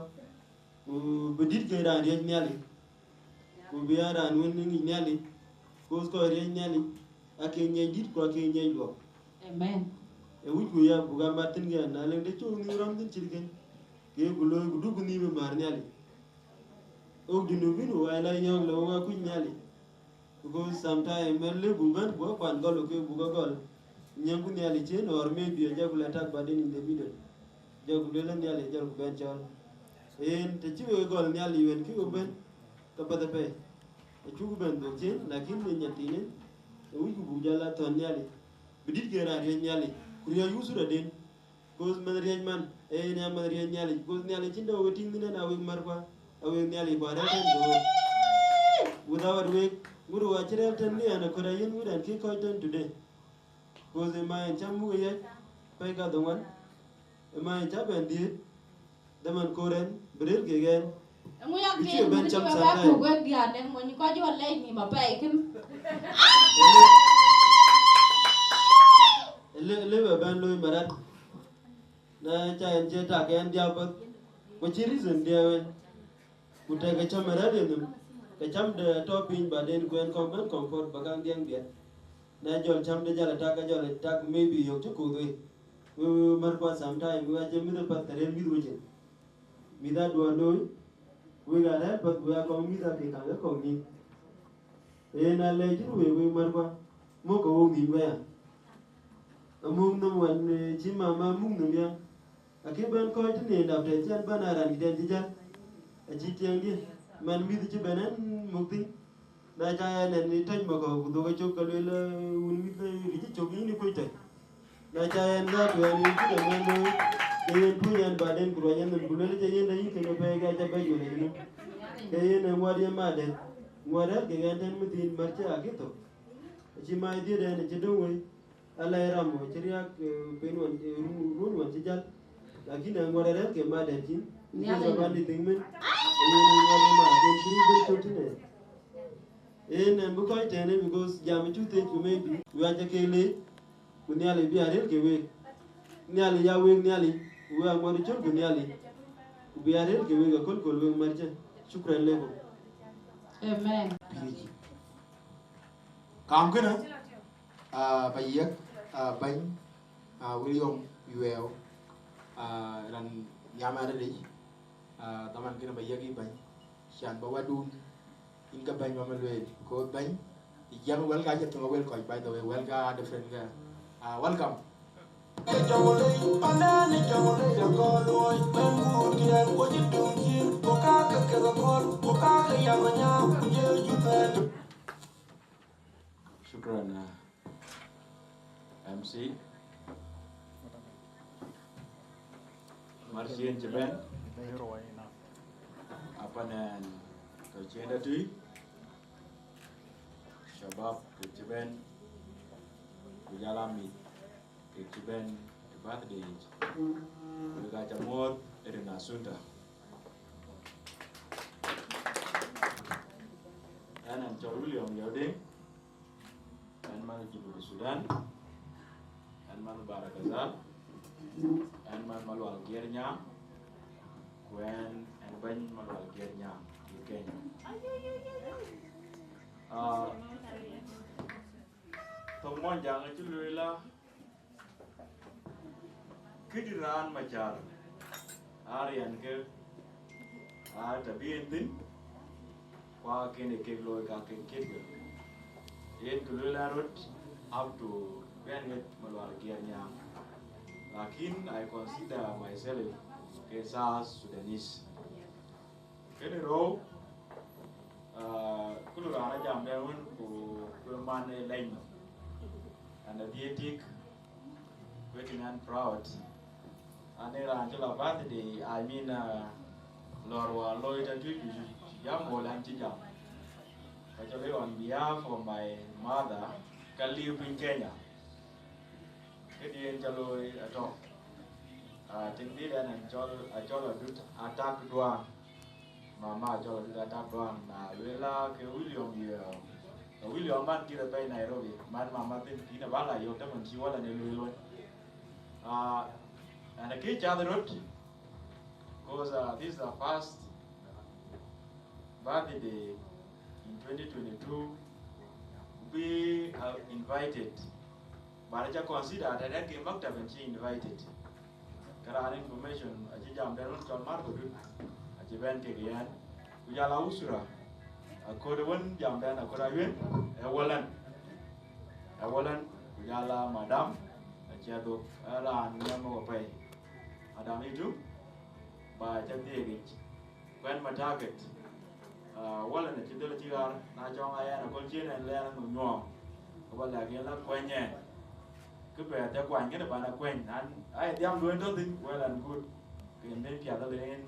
ku bï dït ke raan riëc Nhialic, ku bï a raan wën ŋic Nhialic, ku kɔc riëc Nhialic, ake ŋiɛc dït ku ake ŋiɛc luɔk. Amen. Ë wïcku ya buk a mat thïn ke na leŋ de cuk nhïïm rɔ̈m thïn cït kën, ke ku looi ku duk nhïïm ë määr Nhialic. Wok Junubin wok aa la yɔ̈ɔ̈k le wok aa kuc Nhialic. Because sometimes mɛn lëu buk bɛ̈n buk kuan gɔl ke buk gɔl. Nyiɛŋku Nhialic cin or maybe a jɔku la tak baden in the middle. Jɔku lueel Nhialic jɔku bɛ̈n cɔl. Yen të cï wek gɔl Nhialic wën kï wek bɛ̈n ke path apɛi. Acuk bɛ̈n dhok cin, lakin në nyan thiinë, ë wïcku buk jɔl a thɔ̈n Nhialic. Bï dït ke raan riëc Nhialic, ku riɔ̈c wusuraden. Because mɛnh riëc man, ee yen ya mɛnh riëc Nhialic. Because Nhialic cïn dɛ wek tïŋ thïn ɣɛn a wek märkua, a wek Nhialic kua rɛ̈ɛ̈r tën ke wek. Without wek, ŋutu wa cï rɛ̈ɛ̈r tën ke ɣɛn akɔ̈t a yen ŋut ɣɛn kï kɔc tën today. Because ë ma ɣɛn cä muk ë yäc, pɛ̈i kadhoŋuan, ë ma ɣɛn cä bɛ̈n dhiëëth, dhaman koor ɣɛn, bï rëër kek ɣɛn. Eŋu ya bï cï ke bɛ̈n cam sometime. Ku wek diaan, eŋu kɔc jɔ lɛc nhïïm apɛi kën. Lë- lëu bɛ bɛ̈n looi marat. Na ca ɣɛn cie tak ɣɛn diäk path, ku cï reason diɛɛu ɣɛn. Ku tɛ̈ ke cäm ë rɛ̈ɛ̈r yenhïïm, ke cäm de tɔ̈ piny baden ku ɣɛn kɔŋ bɛ̈n comfort ba kaŋ diɛŋ biɛt. Na jɔl cäm de jäl atak, ke jɔl atak maybe yök cï kuth wei. Wek, wek märkua sometime, wek acie mïth ë path të rëër mïth wecin. Mïth aduɔ̈ɔ̈r looi, wek aa rɛ̈ɛ̈r path, wek aa kɔŋ mïth ake kaŋ ke kɔŋ nïïm. Yen alɛɛc cïn wek, wek märkua, muk ke wok nhïïm këya. Amuk nhom wën, eh, cï mama muk nhom ya. Akï bɛ̈n kɔc tënë dap tɛ̈ cï ɣɛn bɛ̈n aa raan kï tɛ̈n cï jäl. Acï tiɛŋdiɛ̈, man mïth cï bɛ̈n ɣɛn muk thïn. Na ca ɣɛn ɣɛn ë tɛ̈c makɔ̈u ku dhuk acök ke lueel, eh, wun mïth, eh, rïc cök yïn ë kuc tɛ̈c. Na ca ɣɛn dhät ɣɛn yen cï ke lueel looi, ke yen tuɔ̈c ɣɛn baden ku ruac ɣɛn nhom ku lueel, acie yen dɛ yïn kën ë pɛ̈i ke aca bɛ̈c wël ë yïn. Ke yen ë ŋuɔt ye madɛ̈t, ŋuɔt rɛ̈ɛ̈r kek ɣɛn tɛ̈n mïthiin mär cï akï thök. Acï mac dhiëëth ɣɛn acï döŋ wei. Ala ë ram wä cï riääk, eh, pen wän, eh, run, run wän cï jäl. Lakin ë ŋuɔt arɛ̈ɛ̈r ke madɛ̈t cin. Nhialic. Because of anything min. Yen ë ŋuɔt ë ma ken cï run ben cök tënë. Yen ën bï kɔc tɛ̈në because jam ë cuk thiëc ku maybe. Wek aca ke leec, ku Nhialic bï arëër ke wek. Nhialic ya wek Nhialic, ku wek aŋuɔt ë cök ku Nhialic. Ku bï arëër ke wek akölaköl wek märcë. Shukran lekum. Amen. Kaam kënë, ah, ba yiëk, ah, bɛ̈ny, ah, William Yuɛɛu, ah, raan nhiam arëëtic, ah, dhaman kënë ba yiëk yï bɛ̈ny, can ba wɛ̈tdun, yïn ke bɛ̈ny ba ma lueel, because bɛ̈ny, ë jiɛɛm wɛl ka cï thöŋ awël kɔc, by the way, wɛl ka different ka. Ah, welcome. Shukran, uh, M C. Marcien ci bɛ̈n. Apanɛn tɔ̈ ciënda tui. Shabab kek ci bɛ̈n. Ku jɔl a mïth kek ci bɛ̈n ë birthday yic. Wek aca muɔ̈ɔ̈th rin Assunta. Ɣɛn, ɣɛn cɔl William Yoding. Ɣɛn man Junub Sudan. Ɣɛn man Bahr el Ghazal. Ɣɛn man Malual Giɛr Nyaŋ. Ku ɣɛn, ɣɛn bɛ̈ny Malual Giɛr Nyaŋ ë Kenya. Ah, thoŋ Muɔnyjäŋ acï lueel la, këdï raan macar, aa riɛnke, aa tɛ̈ bï en thïn, ku aa kën ë kek looi ka kek kiɛ̈t wek. Yen kë lueel ɣɛn röt, up to bɛ̈n ɣet Malual Giɛr Nyaŋ. Lakin I consider myself ke South Sudanese. Kënë rou, ah, kulu raan ajam dɛn wën ku, ku man ë lɛny nɔm. And adhie tik, wek in an proud. An ë raan cï la birthday, I mean, ah, lɔ̈ɔ̈r wään looi tɛ̈ tui ku cï jam wöl an cï jam. Actually, on behalf of my mother, ka liu piny Kenya. Këdï yen ca looi atɔ̈. Ah, tiŋ dït ɣɛn an cɔl, acɔl Adut Atak Duaŋ. Mama acɔl Adut Atak Duaŋ, na lueel la ke William ye, ke William man kït apɛi Nairobi, man mama thïn, kïn aba la yök tɛ̈ man cï wala në lueel wën. Ah, ɣɛn akëc cath röt, 'cause, ah, this is the first birthday in twenty twenty-two, we are invited. But aca consider that ke maktab en cï invited. Ke raan information acï jam dɛn wën cɔl Marko Dut, acï bɛ̈n kek yɛn. Ku jɔl a usura, akööl wën jam dɛn akööl ayuën, ë Walan. Ë Walan, ku jɔl a madam, acï adhuk, ë raan ŋiɛm wapɛi. Madam itu, ba ca dhiëëk yic. Kuɛn ma target. Ah, wala në cï dhël cï ɣar, na cɔŋ a yɛn aköl cïn ɛn lɛɛr anhom nyuɔɔm. Ke ba lɛ̈k yen la kuɛny ɛn. Kë bɛ thɛ kuany kënë ban a kuɛny. Nan, ai dhiam duën tɔ̈ thïn, well and good. Ke yen ben piath ëlë yen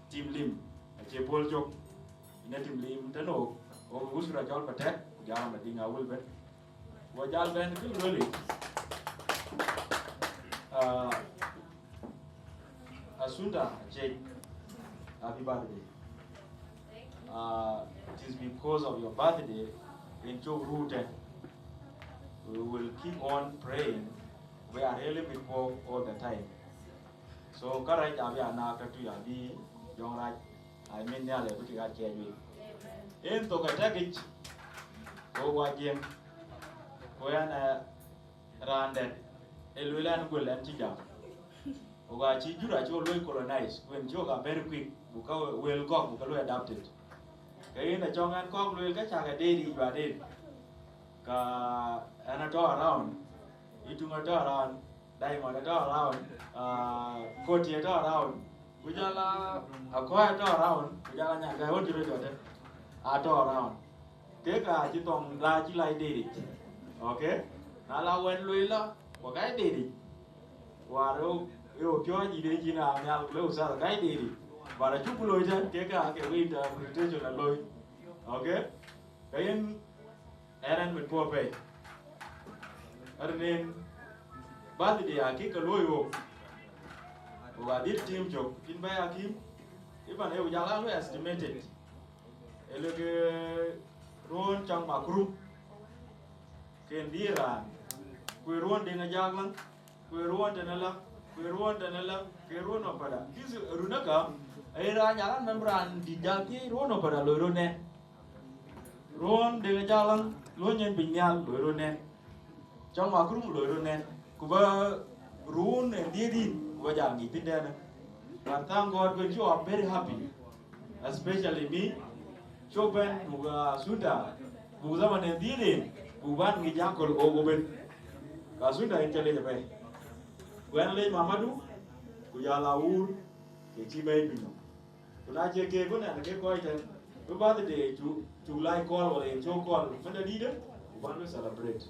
tim lim, acie puɔl cök. Yen tim lim tënë wok, wok usura cɔl Patek, ku jam Madiŋ Awil ben. Wɔ jal bɛ̈n kë lueel yic. Ah, Assunta, Jake, happy birthday. Uh, it is because of your birthday in Chok Route. We will keep on praying. We are really with Paul all the time. So, kärɛc abï anak tatu abï jɔŋ rac. I mean, nhial ë bï kek aciɛɛc wei. En thok ë tɛ̈kic, ko wa Jiëŋ, ku ɛn, eh, raan dɛ̈t, ë lueel ɛn guël ɛn cï jam. Ku ka cï jur acï luɔi colonize, ku en cï wok a very quick, buk ka wël kɔ̈k, buk ka luɔi adapted. Ke yen acɔŋ ɛn kɔ̈k lueel ka cäk ë deet yic baden. Ka ɛn atɔ̈ around, Ituŋ atɔ̈ around, Diamond atɔ̈ around, ah, Koti atɔ̈ around. Ku jɔl a Akɔ̈i atɔ̈ around, ku jɔl a Nyankäi wën cï röt jɔt atɔ̈ around. Kek aa cï thɔŋ la cï la deet yic. Okay? Na la wɛ̈t lueel la, ku ka deet yic. War ë, ë piɔ̈ɔ̈c yic de cïn raan nhial ku le Ustadh ka deet yic. But acuk looi tɛ̈n, kek aa ke we interpretation a looi. Okay? Ka yen Ɣɛn, ɣɛn mit puɔ̈u apɛi. Rin en birthday akï ke luɔ̈i wok. Wok adhil tim cök, cïn bɛ̈ɛ̈i akïm. Even ë wok jal aa luɔ̈i estimated. Ë lëk ruɔ̈ɔ̈n cäŋ Makurum. Ken dhil raan. Ku ë ruɔ̈ɔ̈n Deŋ Ajak Läŋ. Ku ë ruɔ̈ɔ̈n tënë la, ku ë ruɔ̈ɔ̈n tënë la, ku ë ruɔ̈ɔ̈n Opada. This run ë ka, aye raan jal an mɛm raan dït jal thiëëc ruɔ̈ɔ̈n Opada loi rot nɛn. Ruɔ̈ɔ̈n Deŋ Ajak Läŋ, luɔ̈ny en piny nhial loi rot nɛn. Cäŋ Makurum loi rot nɛn. Ku ba ruɔ̈ɔ̈n en dhiëëth yïn, ku ba jal ŋic thïn tënë. But thank God, when you are very happy, especially me, cuk bɛ̈n buk, ah, Assunta, buk zaman en dhiëëth en, buk ban ŋic aköl ɣok ëbën. Ka Assunta en ca lec apɛi. Wɛn lec mamadu, ku jal a wuur, ke cï bɛ̈ɛ̈i piny nɔm. Ku na cie keek wën ɛn ke kɔc tɛ̈n, bï birthday cu, cuk lac kɔɔl wala yen cök kɔɔl, mën dɛ̈ dïïtë, ku bän bï celebrate.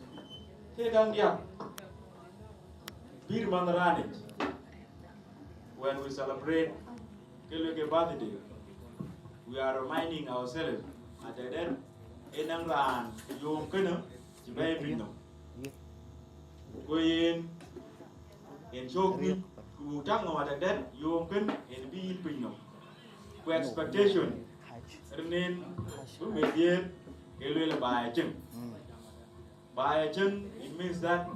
Ke käŋ diäk, bï raan man raan yic, when we celebrate, ke luel ke birthday, we are reminding ourselves, atɛ̈dɛn, ë naŋ raan yom kënë cï bɛ̈ɛ̈i piny nɔm. Ku yen, yen cök nyuc, ku buk tak nɔm atɛ̈dɛn, yom kën, yen bï yïn piny nɔm. Ku expectation, rin en, bï meth dhiëëth, ke lueel baai acïn. Baai acïn, it means that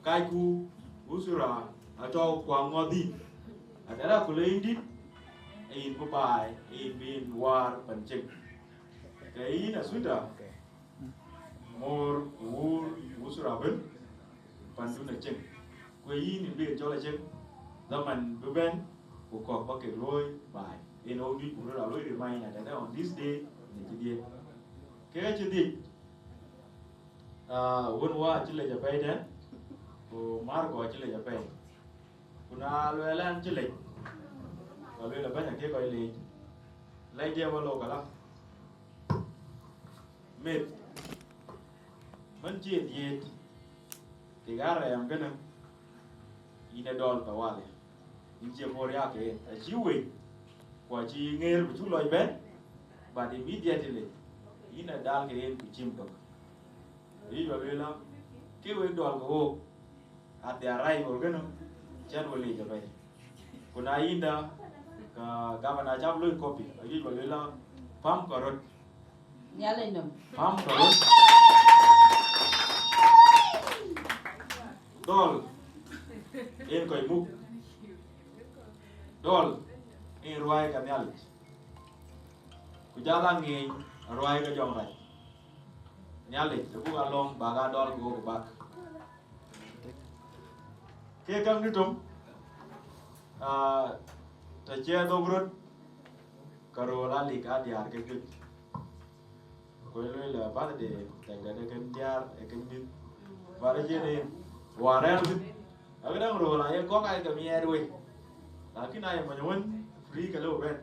kacku, usura, atɔ̈ ku aŋɔ̈th yïn. Atɛ̈dɛn ku le yïn dït, ë yïn bï baai, ë yïn bï yïn waar pan cïn. Ke yïn asuda, moor, wuur, usura ëbën, pandun acïn. Ku yïn bï cɔl acïn, dhaman bï bɛ̈n, ku kɔ̈k ba kek looi baai. Yen ɣok nyuc buk röt a looi remind atɛ̈dɛn on this day, në cï dhiëëth. Ke cï dhiëc, ah, wën wä acï lec apɛi tɛ̈n, ku Marko acï lec apɛi. Ku na luɛɛl ɛn cï lec, ka lueel abɛ̈ny akek kɔc leec. Lɛc diɛ̈ ba lok ala. Meth, mën cie dhiëëth, kek aa rɛɛm kënë, yïn ë dɔl tawali. Yïn cie puɔ̈r riääk ke yen. Acï wec, ku acï ŋeer bï cuk lɔc bɛ̈n, but immediately, yïn ë dal ke yen ku cim thok. Ayï ba lueel la, ke wek dɔl ke ɣok, at the arrival kënë, cän we leec apɛi. Ku na yïnda, ka gavana cäp looi copy, ayï ba lueel la, pam kɔc röt. Nhialic nɔm. Pam kɔc röt. Dɔl, en kɔc muk. Dɔl, en ruääi ka Nhialic. Ku jal a ŋeeny ruääi ke jɔŋ rac. Nhialic, ë buk alɔŋ bak a dɔl ku ɣok bak. Ke käŋ dït töŋ, ah, të cie dhok röt, ka röör alik a diäär ke juëc. Ku ë lueel, ah, birthday, tɛ̈k dɛ̈t ë kën diäär, ë kën mïth. Bä rɛ̈c yen en, wä rɛ̈ɛ̈r thïn. Akëdäŋ röör aye gɔ̈k aye ke miɛɛt wei. Lakin aye mony wën, free ke lëu bɛ̈n.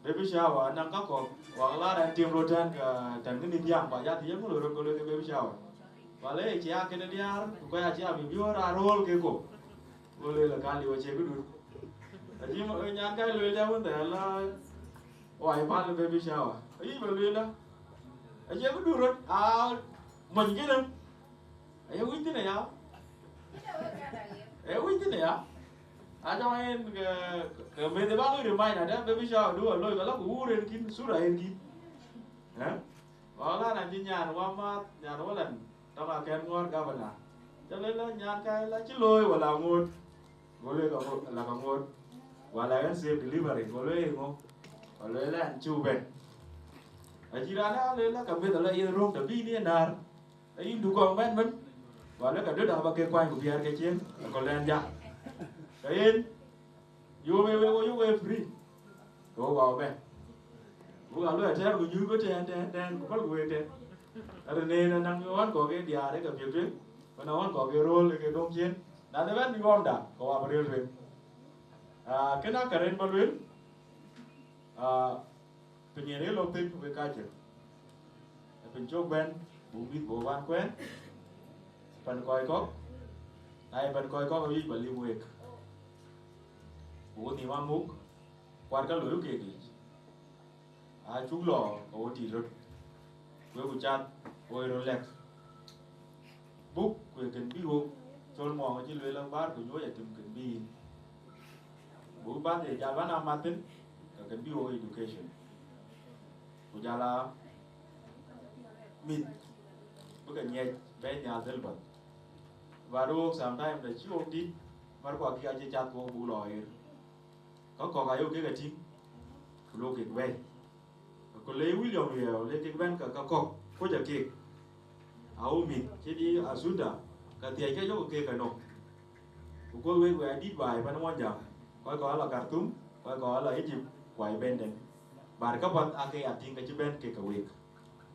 Baby shower, anɔŋ ka kɔ̈k, wak lar ɛn tim rot tɛ̈n, ka tɛ̈n kënë dhiaŋ, ba jɔ thiëc ëŋö loi rot, go lueel ke baby shower. Wala ë cie a kënë diäär, ku kɔc acï a bï biöör aa röör ke kɔ̈k. Go lueel ka liu acie këdun. Acï mo-, nyan ka lueel jam wën thɛɛr la, wai päl baby shower. Ayï ba lueel la. Acie këdun rot, aa mony kënë. Aye wïc thïn aya. Aye wïc thïn aya. Ajɔŋ en ke, ke meth ba lui remind adë baby shower du aloi, ka la ku wuur en kïn, sura en kïn. Eh? Wala na cï nyan wa math, nyan walan, tɔŋ akɛn ŋuɔɔr gavana. Jɔ le la nyan ka la cï looi wala ŋoot. Go le ka ŋo-, la ka ŋoot. Wala en safe delivery, go le ŋo. Go le la en cï ben. Acï raan a le la ka meth la yen röm të bï ni nar. Ayï du kɔŋ bɛ̈n bɛ̈n, wala ka döt aba ke kuany ku biɛɛr ke cien, akɔ̈l ɛn jak. Ka yen, yom ë wek, wo yök ë free, ke wo ba bɛ̈n. Wo ka luɔi atɛ̈ɛ̈r ku nyuc bï tɛ̈ɛ̈n, tɛ̈ɛ̈n, tɛ̈ɛ̈n, ku päl ku wek tɛ̈ɛ̈n. Rin en anɔŋ ɣɔn kɔ̈k ë diäär ë ke piɛth tueŋ, ku anɔŋ ɣɔn kɔ̈k ë rööl ë ke döŋ cien. Na de bɛ̈n bï ɣɔn da, ke wa bï rëër tueŋ. Ah, kënë akär en ba lueel, ah, Piny en rëër lɔ piny wek kacä. Ë piny cök bɛ̈n, buk mïth buk bän kuɛɛn, pan kɔc kɔ̈k, na ye pan kɔc kɔ̈k awiëc ba lim wek. Buk nhïïm amuk, kuat ka loiku keek yiic. Acuk lɔ ke wo tiit röt, ku yeku cath wo ye röt lɛ̈k. Buk ku ye kën bï wok cɔl muɔɔŋ acï lueel abäär ku nyuɔɔc atim kën bï yïn. Buk bäth ye jal bän a mat thïn, ke kën bï wok education. Ku jal a mïth bï ke ŋiɛc bɛ̈ɛ̈i nhial dhël bɔ̈. Bä röök sometime të cï wok dït, mär ku akï acï cath ku wok buk lɔ ɣer. Kä kɔ̈k ayok kek atïŋ, ku lok kek bɛ̈ɛ̈i. Ku le William Riɛɛu le kek bɛ̈n ke kä kɔ̈k, kuc a kek. Au mïth cït yï Asuda, ka thiɛc ke jɔku kek ke nɔ̈k. Ku kuɔth wek, wek adït baai pan Muɔnyjäŋ, kɔc kɔ̈k ala Khartoum, kɔc kɔ̈k ala Egypt, ku ai bɛ̈nden. Bär käpath aake ya tïŋ ke cï bɛ̈n kek ke wek.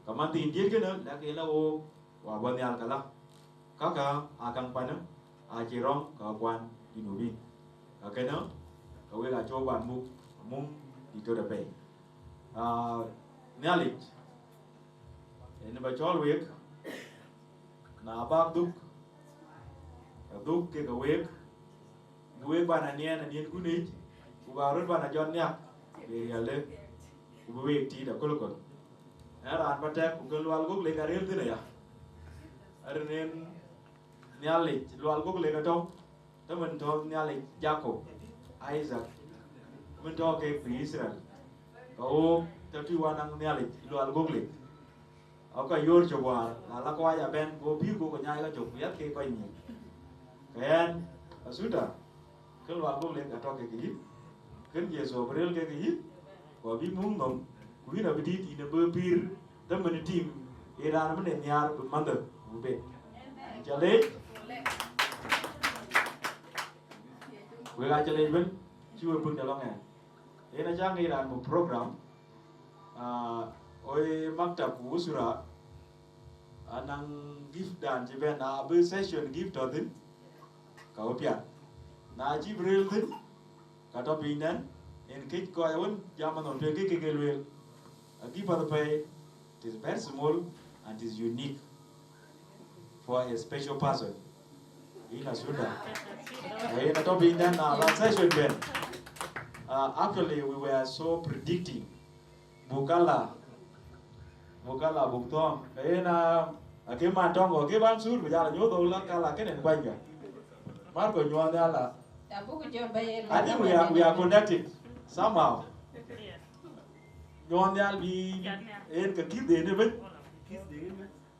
Ka man thiin diëët kënë, lɛ̈k en la wook, wa bɔ̈ nhial këlä. Käkkä aa käŋ panë, Acï rɔŋ ka kuan Junubin. Ka kënë, ka wek acï wek ban muk, mum dït tɔ̈ apɛi. Ah, Nhialic, en ba cɔl wek, na bak dhuk, ka dhuk kek wek, bï wek ban aniɛn, aniɛn kun yic, ku ba röt ban ajɔt nhiak, bï riɛlde, ku bï wek tiit akölaköl. Ë raan ba tɛk, ku ke lual gök lek arëër thïn aya. Arëër en Nhialic, lual gök lek atɔ̈, të mën tɔ̈ Nhialic Jakop, Isaac, mën tɔ̈ kek pï Yithriɛl, ka ɣok tɔ̈ tui wan naŋ Nhialic, lual gök lek. Akɔc yor cök wäär, na la kɔc abɛ̈n, go pïïr, go ke nyaai ka cök, ku yɛth kek kɔc nyic. Ke ɣɛn, Asuda, kën lual gök lek atɔ̈ kek yïn, kën Jethu abï rëër kek yïn, ku abï muk nhom, ku yïn abï dït, yïn abï pïïr, dhamën tim, ë raan mën ë nhiaar bï mänhë, bï bet. Ca leec? Wek aa ca leec ëbën, cï wek pïr ke lɔŋ ɣɛn. Yen acä ŋic raan muk program, ah, ɣo ye maktab ku usura, anaŋ gift dan cï bɛ̈n, na bï session gift tɔ̈ thïn, ka bï piath. Na cï bï rëër thïn, ka tɔ̈ piny nɛn, en këc kɔc wën jam anhom tueŋ kë kek ke lueel. A gift apath apɛi, it is very small and it is unique for a special person. Yen Asuda. Yen atɔ̈ piny nɛn, na la session bɛ̈n. Uh, actually, we were so predicting. Buk kala, buk kala, buk thɔ̈ŋ. Yen a, akë man tɔ̈ŋ kɔ̈k, ke ban sur, ku jal nyuɔ̈th dhok la kala kënë kuany ka. Marko nyuɔɔth nhial la. Ya buk jɔ ba ye I think we are, we are connected somehow. Nyuɔɔth nhial bï en ka kïth den ëbën.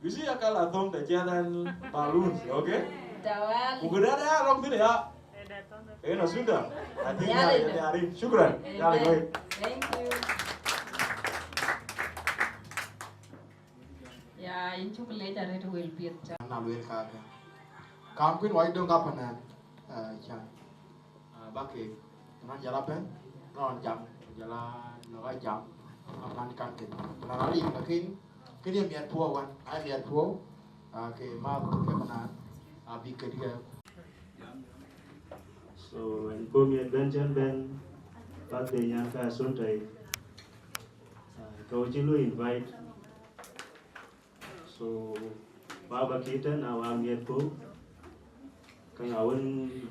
You see, a kala thöŋ të ciɛth ɛn balloons, okay? Tawali. Ku këdɛ̈t ya rɔm thïn ya. Yen Asuda. I think ya, ya, ya, ya, shukran. Amen. Ya, ya. Thank you. Ya, yïn cuk leec arëët wël piɛth ca. Na lueel kakë. Kam kuïn wai döŋ ka panɛn, eh, can. Ah, bäk kek, nɔn jal abɛ̈n, nɔn jam, jal a nɔk a jam, aman kan kek. Ku na raan lim, lakin, kën ye miɛt puɔ̈u wan, ai miɛt puɔ̈u, ah, ke ma ke panɛn, abï ke diɛɛr. So, ɛn puɔ̈u miɛt bɛ̈n cän bɛ̈n, bäk kek nyan ka Asuda, ah, ka wä cï lu invite. So, baba kï tɛ̈n a wä miɛt puɔ̈u, ka ŋa wën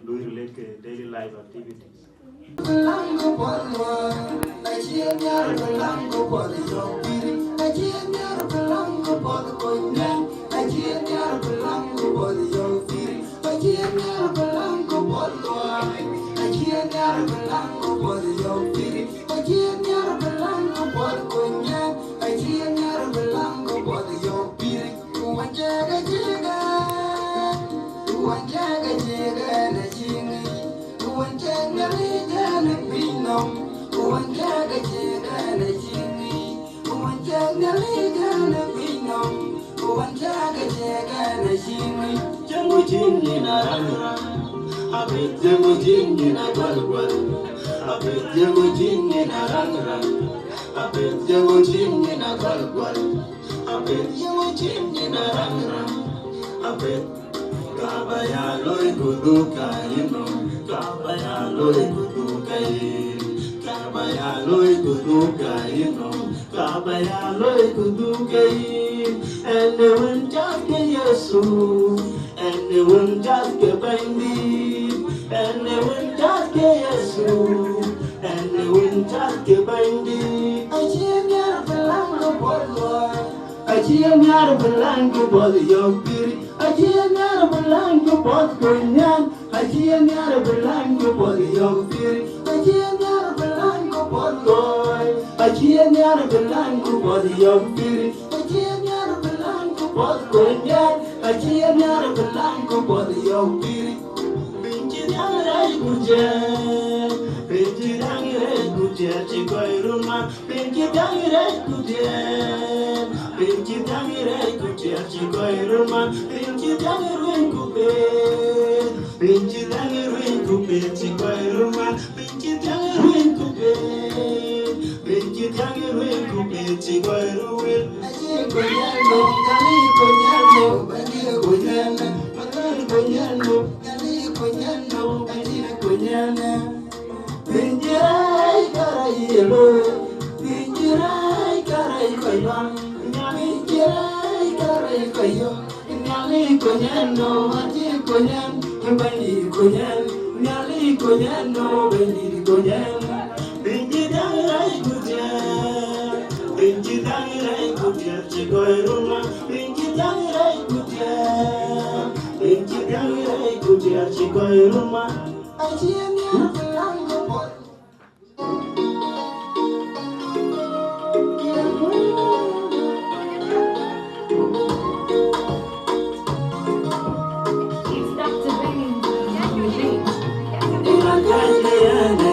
lui relate ke daily life activities. Abet, kaba ya loi kuduka, you know, kaba ya loi kuduka, eh. Kaba ya loi kuduka, you know, kaba ya loi kuduka, eh. Ɛn ë wën cath ke Yecu, ɛn ë wën cath ke Bɛ̈nydït, ɛn ë wën cath ke Yecu, ɛn ë wën cath ke Bɛ̈nydït. Acï nhiaar bï läŋ ke puɔth luɔi. Acï nhiaar bï läŋ ke puɔth yɔ̈k pïïr. Acï nhiaar bï läŋ ke puɔth kuny nhial. Acï nhiaar bï läŋ ke puɔth yɔ̈k pïïr. Acï nhiaar bï läŋ ke puɔth luɔi. Acï nhiaar bï läŋ ke puɔth yɔ̈k pïïr. Acï nhiaar bï läŋ ke puɔth kuny nhial. Acï nhiaar bï läŋ ke puɔth yɔ̈k pïïr. Piny cï dhiäŋ rɛɛc ku tiɛɛl, piny cï dhiäŋ rɛɛc ku tiɛɛl cï kɔc röt mat. Piny cï dhiäŋ rɛɛc ku tiɛɛl, piny cï dhiäŋ rɛɛc ku tiɛɛl cï kɔc röt mat. Piny cï dhiäŋ ruëëny ku peth, piny cï dhiäŋ ruëëny ku peth cï kɔc röt mat. Piny cï dhiäŋ ruëëny ku peth, piny cï dhiäŋ ruëëny ku peth cï kɔc röt wël. Acï kony nhial no, acï kony nhial no, acï kony nhial no, acï kony nhial no. Piny cï rɛɛc ka rɛɛc ye looi, piny cï rɛɛc ka rɛɛc kɔc bäŋ, piny cï rɛɛc ka rɛɛc kɔc yök. Nhialic kony ɛn, no, acï kony ɛn, Bɛ̈nydït kony ɛn, Nhialic kony ɛn, no, Bɛ̈nydït kony ɛn. Piny cï daŋ rɛɛc ku tiɛɛl, piny cï daŋ rɛɛc ku tiɛɛl cï gɔ̈i ruma, piny cï daŋ rɛɛc ku tiɛɛl, piny cï daŋ rɛɛc ku tiɛɛl cï gɔ̈i ruma. Acï nhial bï laŋ ke bɔ̈. It's Doctor Benny on the beat. It's Doctor Benny on the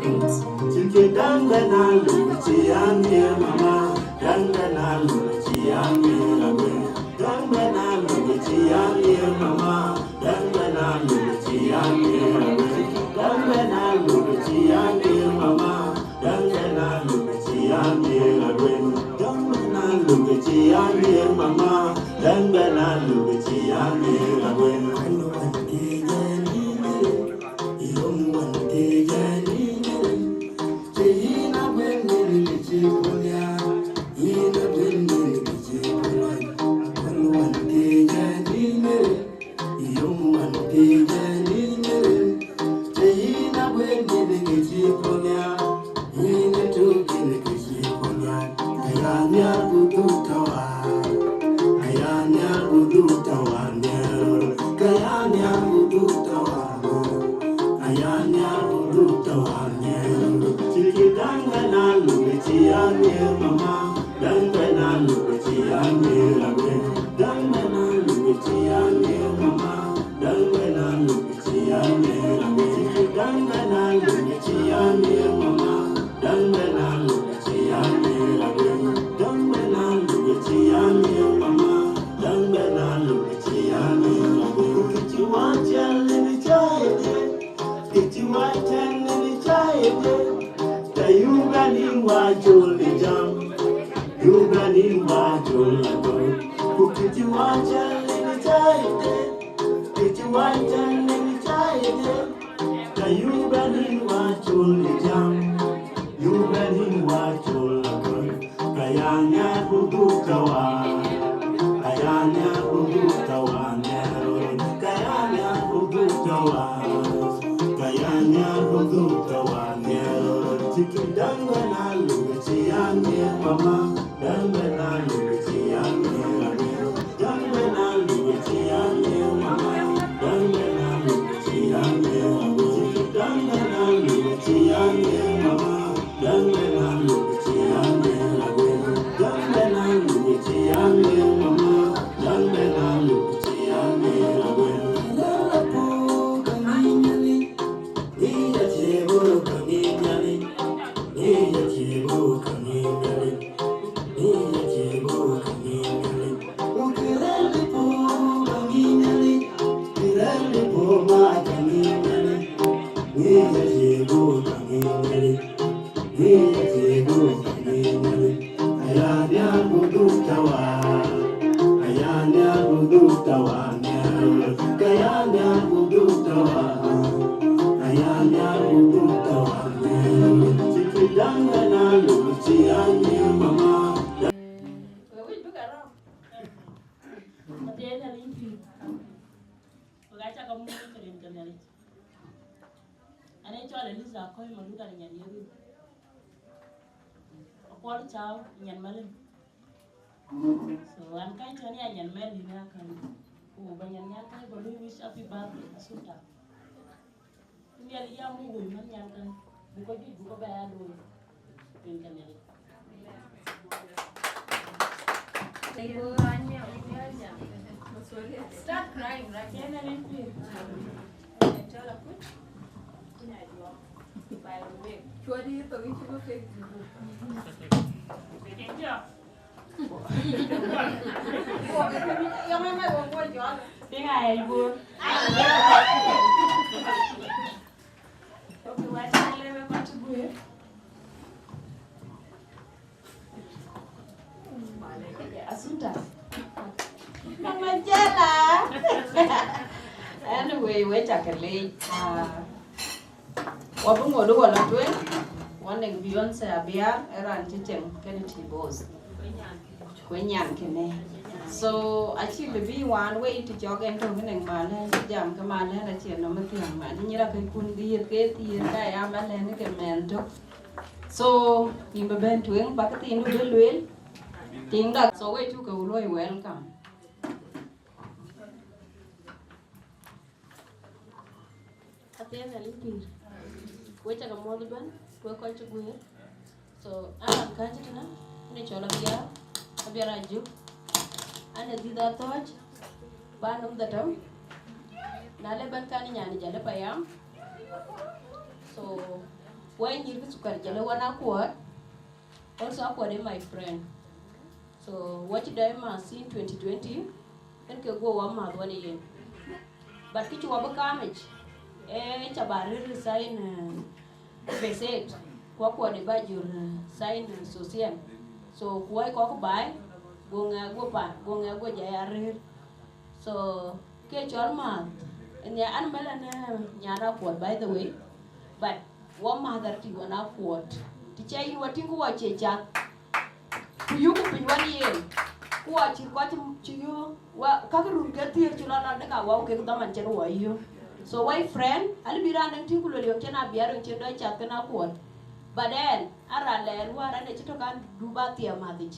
beat. Duk tawar nyer, kaya nyer duk tawar nyer, kaya nyer duk tawar nyer. Cï dang bena lu ci anyer mama, dang bena lu ci anyer agwe, dang bena lu ci anyer mama, dang bena lu ci anyer agwe. Cï dang bena lu ci anyer mama, dang bena lu ci anyer agwe, dang bena lu ci anyer mama. Dang bena lu ci anyer agwe. Kiti wa chal ni chai de, kiti wa chal ni chai de. Ta yu bani wa chul ni jam, yu bani wa chul ni jam. Ku kiti wa chal ni chai de, kiti wa chal ni chai de. Ta yu bani wa chul ni jam, yu bani wa chul ni jam. Kaya nyer duk tawar, kaya nyer duk tawar nyer, kaya nyer duk tawar, kaya nyer duk tawar nyer. Cï dang bena lu ci anyer mama, dang bena lu ci anyer agwe, dang bena lu ci anyer mama, dang bena lu ci anyer agwe, dang bena lu ci anyer mama. Dang bena lu ci anyer agwe, dang bena lu ci anyer mama, dang bena lu ci anyer agwe. Lala po kami nyali, ni ya chebo kami nyali, ni ya chebo kami nyali, ni ya chebo kami nyali. Ukirali po kami nyali, ukirali po ma kami nyali, ni ya chebo kami nyali. Wek wïc bï ke rɔ̈m. Athiɛɛi Nhialic pïïr. Wek acä ke muk rin ke Nhialic. An ee cɔl Eliza Akɔ̈i Maluk, an nyan Yeri. Akuɔl Cau, nyan Malem. So an kac tɛ̈n ya nyan Mɛl yïn akäny. Ku ba nyan nyan kac ba lui wish happy birthday, Asunta. Nhialic ya muk wëi mɛn nyan kac, buk kɔc juëc buk kɔc bɛ ya looi. Rin ke Nhialic. Start crying, right? Yen Nhialic pïïr. Cɔl akut. Ina juɔk. By the way. Cuɔt yï thok yï cï bï Facebook. Yen juɔk. Piŋ aya yuɔɔr. Okay, wacä lëu wek kɔc cï guëër. Asunta. Mama Jela. Anyway, we cä ke leec. Ah, wa bï ŋot wala tueŋ, wa nɛŋ Beyonce Abiar, ë raan cï cieŋ kenë T-Boss. Ku nyan kënë. So acï lëu bï wan wei të cɔk en tök ënëŋ malɛn, cï jam ke malɛn acie nɔm ë thiäŋ, man nyïïr akëc kun dhiëëth ke thiëëth ka ya malɛn ke mɛn tök. So yïn bï bɛ̈n tueŋ bäk thiindu bï lueel. Tiŋda. So we cuk ke luɔi welcome. Athiɛɛi Nhialic pïïr. Wek cä ke muɔ̈th ëbɛ̈n, wek kɔc cï guëër. So an raan kääc tënë, ënë cɔl Abiar, Abiar Ajuk. An ee dhiëth Athɔ̈ɔ̈c, ba nɔm Dhatam. Na le bɛ̈n kan nyan Jale Payam. So wek nyïïr kë Sukar Jale wan Akuɔt. Also Akuɔt ee my friend. So wa cï dɔc math since twenty twenty, en ke guɔ wa math wan yen. But kë cï wa bï kaamic, ee ca ba rëër sign, eh, Besed, ku Akuɔt ë ba jur, eh, sign, eh, Sosian. So ku wai kɔk baai, go ŋɛk go pan, go ŋɛk go jai arëër. So ke cɔl math, ënë an mɛlɛn, eh, nyan Akuɔt, by the way. But wa math arëët wan Akuɔt. Të cä yïn wa tïŋ ku wa cie cath. Ku yuku piny wan yen. Ku wa cït kɔc cï, cï yöök. Wa, kakë run ke thiëër cï lɔ lɔ dek a wa kek dhaman cïn wa yöök. So wa friend, alë bï raan dɛ̈ŋ tïŋ ku luel yɔ̈ŋ cïn Abiar yɔ̈ŋ cïn dɔc cath kenë Akuɔt. But ɛn, a raan lɛɛr wäär an ë cï tök an du ba thiɛɛm math yic.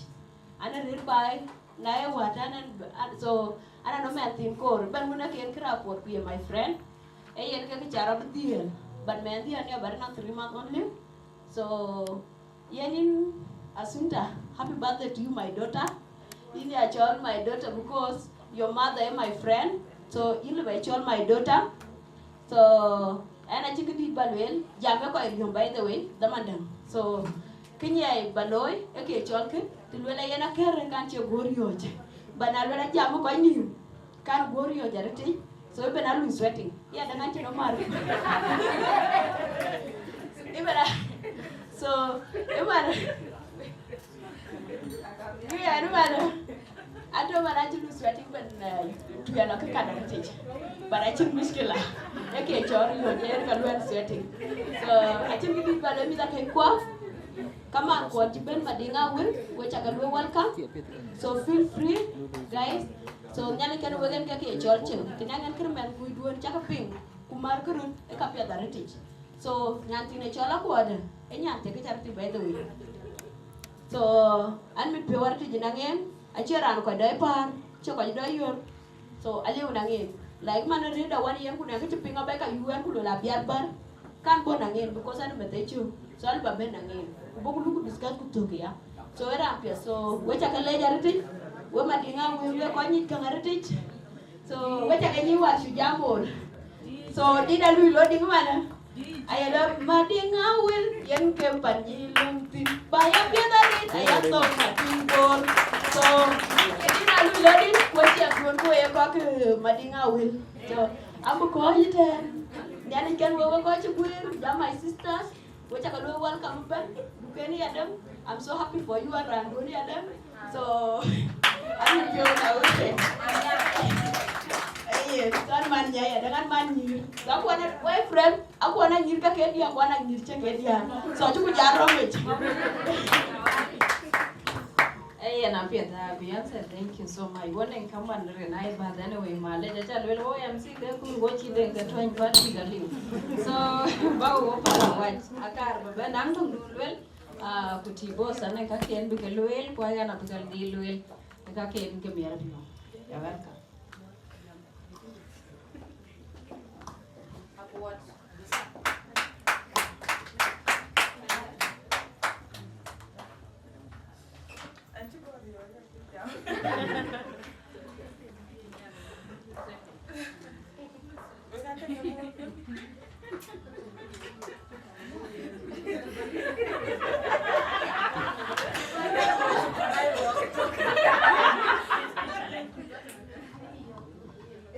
An ë rëër baai, na ye wät an ɛn, an, so, An, anɔŋ mɛnh thiin koor, bɛ̈n wën ë ke yen kë rap puɔ̈t ku ye my friend. Ee yen ke kë ca rɔt dhiëël, but mɛnh dhiëël ni about anɔŋ three months only. So, yen yïn Assunta, happy birthday to you, my daughter. Yïn ya cɔl my daughter because your mother is my friend. So, yïn lëu ba cɔl my daughter. So, ɛn acïn këdït ba lueel, jam ë kɔc riɔ̈m, by the way, dhaman däŋ. So, kë nyiɛɛi ba looi, ë ke cɔl kë, të lueel ayen akër kan cie guɔ̈r riɔ̈ɔ̈c. Ba na lueel ajam ë kɔc nïïm, kan guɔ̈r riɔ̈ɔ̈c arëtic. So, even a lose sweating. Yeah, däŋ an cïn ë mar. Even a, so, even a, Guya ni man. Ado man acï lose sweating ben, eh, tuɛl akë kat arëtic. But acïn mushkila. Ë ke cɔɔr riɔ̈ɔ̈c, ë ka luɛɛl sweating. So, acïn këdït ba lɔ mïth akëc kuɔ. Kaman kuɔ cï ben Madiŋ Awil, we cakë lueel welcome. So feel free, guys. So Nhialic kën wek en ke ke cɔl cïn. Të nɛŋ en kërë mɛnh kuc duön cakë piŋ, ku mär kërun ë ka piɛth arëtic. So, nyan thiin ë cɔl Akuɔdë, ë nyan thiek ë cä rëtic, by the way. So, an mit piɔ̈u arëtic ë naŋ en, acie raan kɔc dɔc päär, cie kɔc dɔc yör. So, aliu naŋ en. Like, man rëëda wan yen, ku nɛn kë cï piŋ abɛ̈i ka yuɛɛn, ku luel abiath bär. Kan bɔ̈ naŋ en, because an meth ë cök. So, alë ba ben naŋ en. Ku bɔ̈ ku luk ku discuss ku thök ya. So, ë raan piɛth. So, we cakë lec arëtic, we Madiŋ Awil, we kɔc nyic käŋ arëtic. So, we cakë nyic war cu jam wol. So, dït alui lɔ diŋ manë. Aye lɔ Madiŋ Awil, yen ke pan nyic löŋ thïn. Ba ya piɛth arëët, aya thok Madiŋ Bor. So, dït alui lɔ diŋ, we ciɛk duön ku ye kɔc, eh, Madiŋ Awil. So, abï kɔc yï tɛ̈n. Nhialic kën we, we kɔc cï guëër, jam my sisters. We cakë lueel welcome ëbɛ̈n, duken ya däŋ. I'm so happy for you, aran duön ya däŋ. So, I'm not your, I will say. Eh, yes, so an man nyai ya däŋ, an man nyïïr. So akuɔn a, we friend, akuɔn a nyïïr ka ke diäk, akuɔn a nyïïr cä ke diäk. So acuku ja rɔm yic. Eh, yen apiɛth, uh, Beyonce, thank you so much. Wɔ nɛŋ kaman rin ai bath, anyway, malec, aca luel wɔ M C ke kun wɔ cï den ke tuany party ka liu. So, ba wɔ pala wac, akar ba bɛ naŋ töŋ du luel, uh, ku T-Boss anɛŋ ka ken bï ke luel, ku ayan abï ke dhil luel, ka ken ke miɛr piɔ̈u. You're welcome.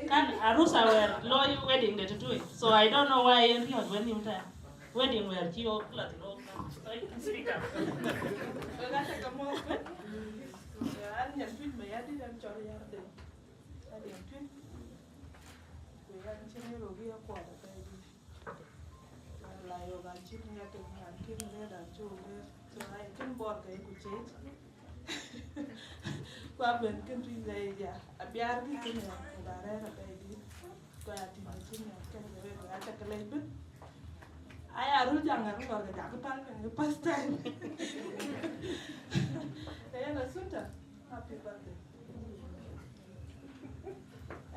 Kan arus awɛr looi wedding de tutui. So I don't know why en riɔt wen nim ta. Wedding wɛr ci ok la tino. Speaker. An nyan tuic me ya di den chor yar de. An nyan tuic. Ku yan chin ro gi ya kwa da ta di. La yo ga chin ya te na kin de da chu de. So ai kin bor ke ku che. Ku aben kën tuic dhɛ̈i ya, abiaar kï kënë ya, ku ba rɛ̈ɛ̈r apɛi dït. Ku aya tïŋ acïn ya, kën ke wek, wek acä ke lɛc bï. Aya röl jaŋ ŋɛ̈r kɔ̈k ke jakï päl piny, first time. Yen Assunta, happy birthday.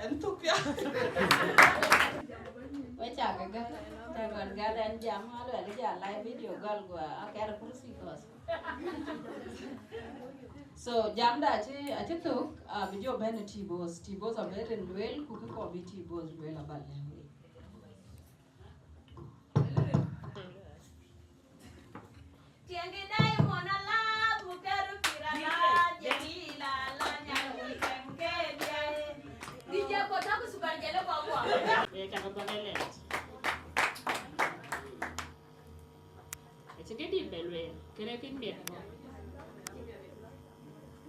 Ɛn thuk ya. We cak ke gäl, cak gäl, gäl ɛn jam, aluɛl ja live video gäl gua, akɛr kursi kɔ̈th. So, jamda acï, acï thök, ah, bï jɔ bɛ̈n ë T-Boss. T-Boss abï rin lueel, ku kë kɔɔr bï T-Boss lueel aba lɛ̈k wek. Tiɛŋkï dai mɔn alath, ku kɛ̈r pïïr alath, jël yï la la nyan wïc kɛm ke diai. D J ko tɔ̈ ku super jël kɔ̈k kuɔ. Ee, cakë bɔ̈ ke lɛɛt. Acï këdït bɛ lueel, kënë kën miɛt bɔ̈.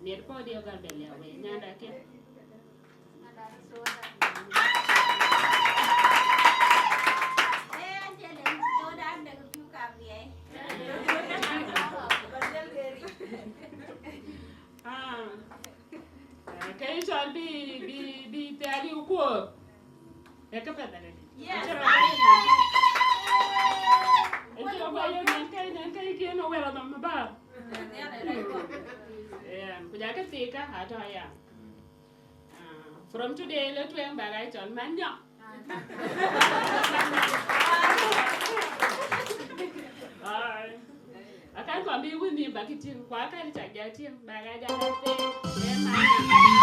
Miɛt bɔ̈ diɛ̈ gäl bɛ liau wei, nyanda kiɛ̈. Ah. Eh, ke yï cɔl bï, bï, bï thiali kuɔɔth. Ee kë path arëët. Yes. Acï rɔt bɛ̈n. Acï rɔt bɛ̈n, nɛn ke, nɛn ke yï kiën ë wɛ̈l anɔm ë bäär. Yen, ku jakë thika, atɔ̈ aya. Ah, From today, lɔ tueŋ bäk aa cɔl man nyɔk. Ai. Akan kɔn bï wun ni bäk tïŋ, ku akan cak jal tïŋ, bäk aa jal a thëëi, ë man nyɔk.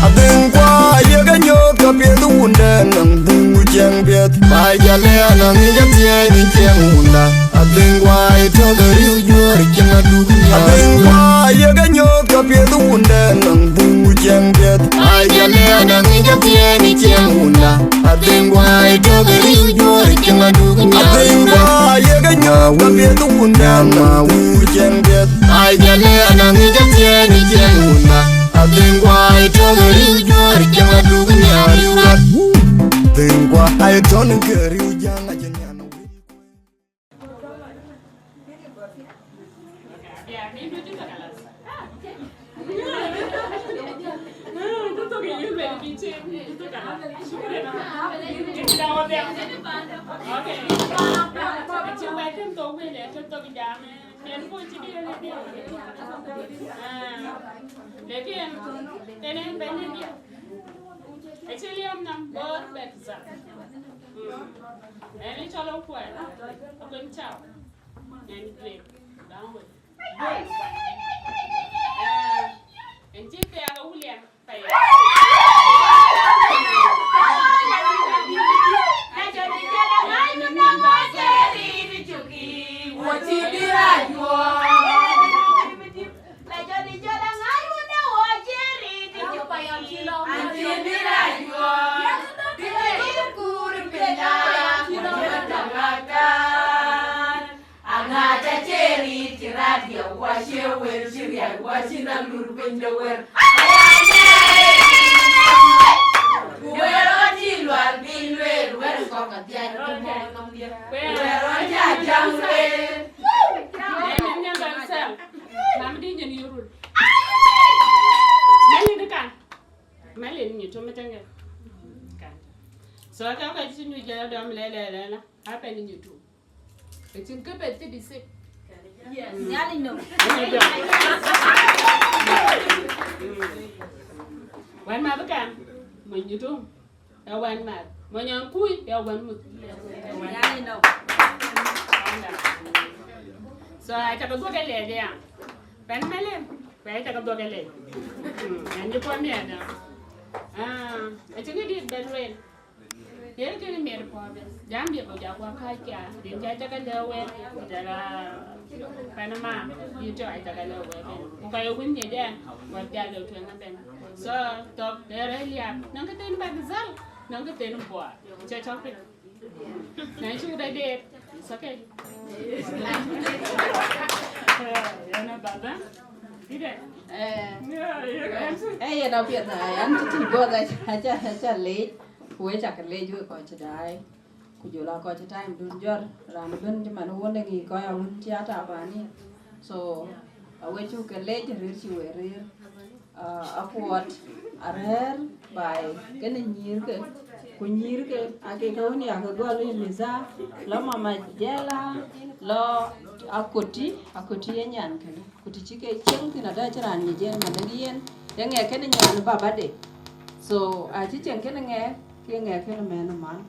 Adhëŋ kua yek anyooth ka piɛth wundɛn, adhëŋ ku ciɛŋ piɛth. Ba jal ë anɔŋ yic athiɛɛi në ciɛŋ wunda. Adhëŋ kua ë tɔ̈ ke riu juɔ̈ɔ̈r ciɛŋ aduk nhial. Adhëŋ kua yek anyooth ka piɛth wundɛn, adhëŋ ku ciɛŋ piɛth. Ba jal ë anɔŋ yic athiɛɛi në ciɛŋ wunda. Adhëŋ kua ë tɔ̈ ke riu juɔ̈ɔ̈r ciɛŋ aduk nhial. Adhëŋ kua yek anyooth ka piɛth wundɛn, adhëŋ ku ciɛŋ piɛth. Ai jale anang ija tieni tieni wunda. Adhingwa itog riu jor janga dug nyari rat. Adhingwa ai ton ke riu janga janyana. Okay. Aci wɛ̈t kën thok wël ë tök thok jam, ë, yen ku cï diëër ë diëër. Ah, lakin, tënë bɛ̈ny ë diëër. Acï liɛm nɔm bɔ̈ bɛ̈t thar. Mm. Ënë cɔl Okuɛl, Akuën Cau. Yen duëër, daŋ wël. Ah, ën cï thiaak ë William. Aŋa ca ceri ci radio, wa cie wer ci riak, wa ci na lur piny de wer. Ku wer o ci lual piny luel, wer kɔk adhiac ku mɔk nom dia. Wer o ca jam luel. Nyan nyan ban sel. Mam di nyan yurul. Mali ni kan. Mali ni tu metenge. Kan. So ka ka ci nyu jala dom le le le la. Apa ni nyu tu. Ëcïn kë bɛ̈t thirty six. Yes. Nhialic nɔm. Wän math kan, mony Nyutum, ë wän math. Mony Aŋkuc, ë wän muth. Nhialic nɔm. So, acä ke dhuɔ̈k ë lɛc aya. Pɛn Malem, ku acä ke dhuɔ̈k ë lɛc. Mm, ɛn jɔ puɔ̈u miɛt. Ah, acïn kë dït bɛ̈n lueel. Yen kënë miɛt puɔ̈u bɛ̈n. Jam bï ku jak wa kääc kia, rin ca cä ke lëu wek, ku jɔl a Panama, bï tɔ̈ a cä ke lëu wek bɛ̈n. Ku ka ye wun nyic ɛn, wek jal lëu tueŋ ëbɛ̈n. So, thok de rɛ̈c liaap, nɔŋ kë thïn bäk dhal, nɔŋ kë thïn buɔɔr. Cä cɔk piny. Na cuk rɛ̈c deet, it's okay. Yen a baba. Ide. Eh. Yeah, yeah. Eh, yen apiɛth, ah, an cï tïc guɔ̈th, aca, aca, aca lec. Ku wek cä ke lec wek kɔc cï daai, ku jɔl a kɔc cï time dun jɔt, raan ëbɛ̈n cï man wun ë ŋic kɔc awun cï a tabani. So, Awek cuk ke leec rëër cï we rëër. Ah, akuɔt arɛ̈ɛ̈r baai kenë nyïïrke, ku nyïïrke ake ke wën yakë gɔl ë Lïtha, lɔ Mama Jɛla, lɔ Akoti, Akoti ye nyan kënë. Ku të cï ke cieŋ thïn adä cï raan ŋic yen, mɛn dek yen, ye ŋɛk kenë nyan babade. So, acï cieŋ kenë ŋɛk, ke ŋɛk kenë mɛn man,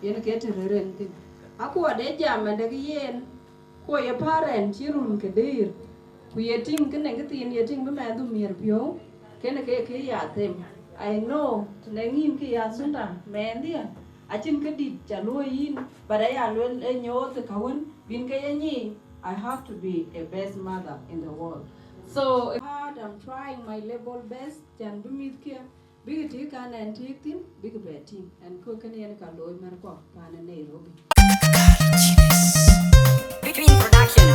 yen ke të rëër en thïn. Akuɔt ë jam mɛn dek yen, ku ye parent cï run ke dëër, ku ye tïŋ kënë këthiin ye tïŋ bï mɛnhdu miɛt piɔ̈u, kënë ke kë ya them. I know, të nɛŋ yïn kë ya Sunda, mɛnhdiɛ̈, acïn këdït ca luɔ̈i yïn, but aya luel ë nyooth ë ka wën bïn ke ye nyic, I have to be a best mother in the world. So hard, I'm trying my level best, can bï mïthkiɛ̈ bïk tïïk kan ɛn tïïk thïn, bïk bɛ tïŋ. Ɛn kö kënë yen ka looi mɛ̈r kɔ̈k paan ë Nairobi. Green Production.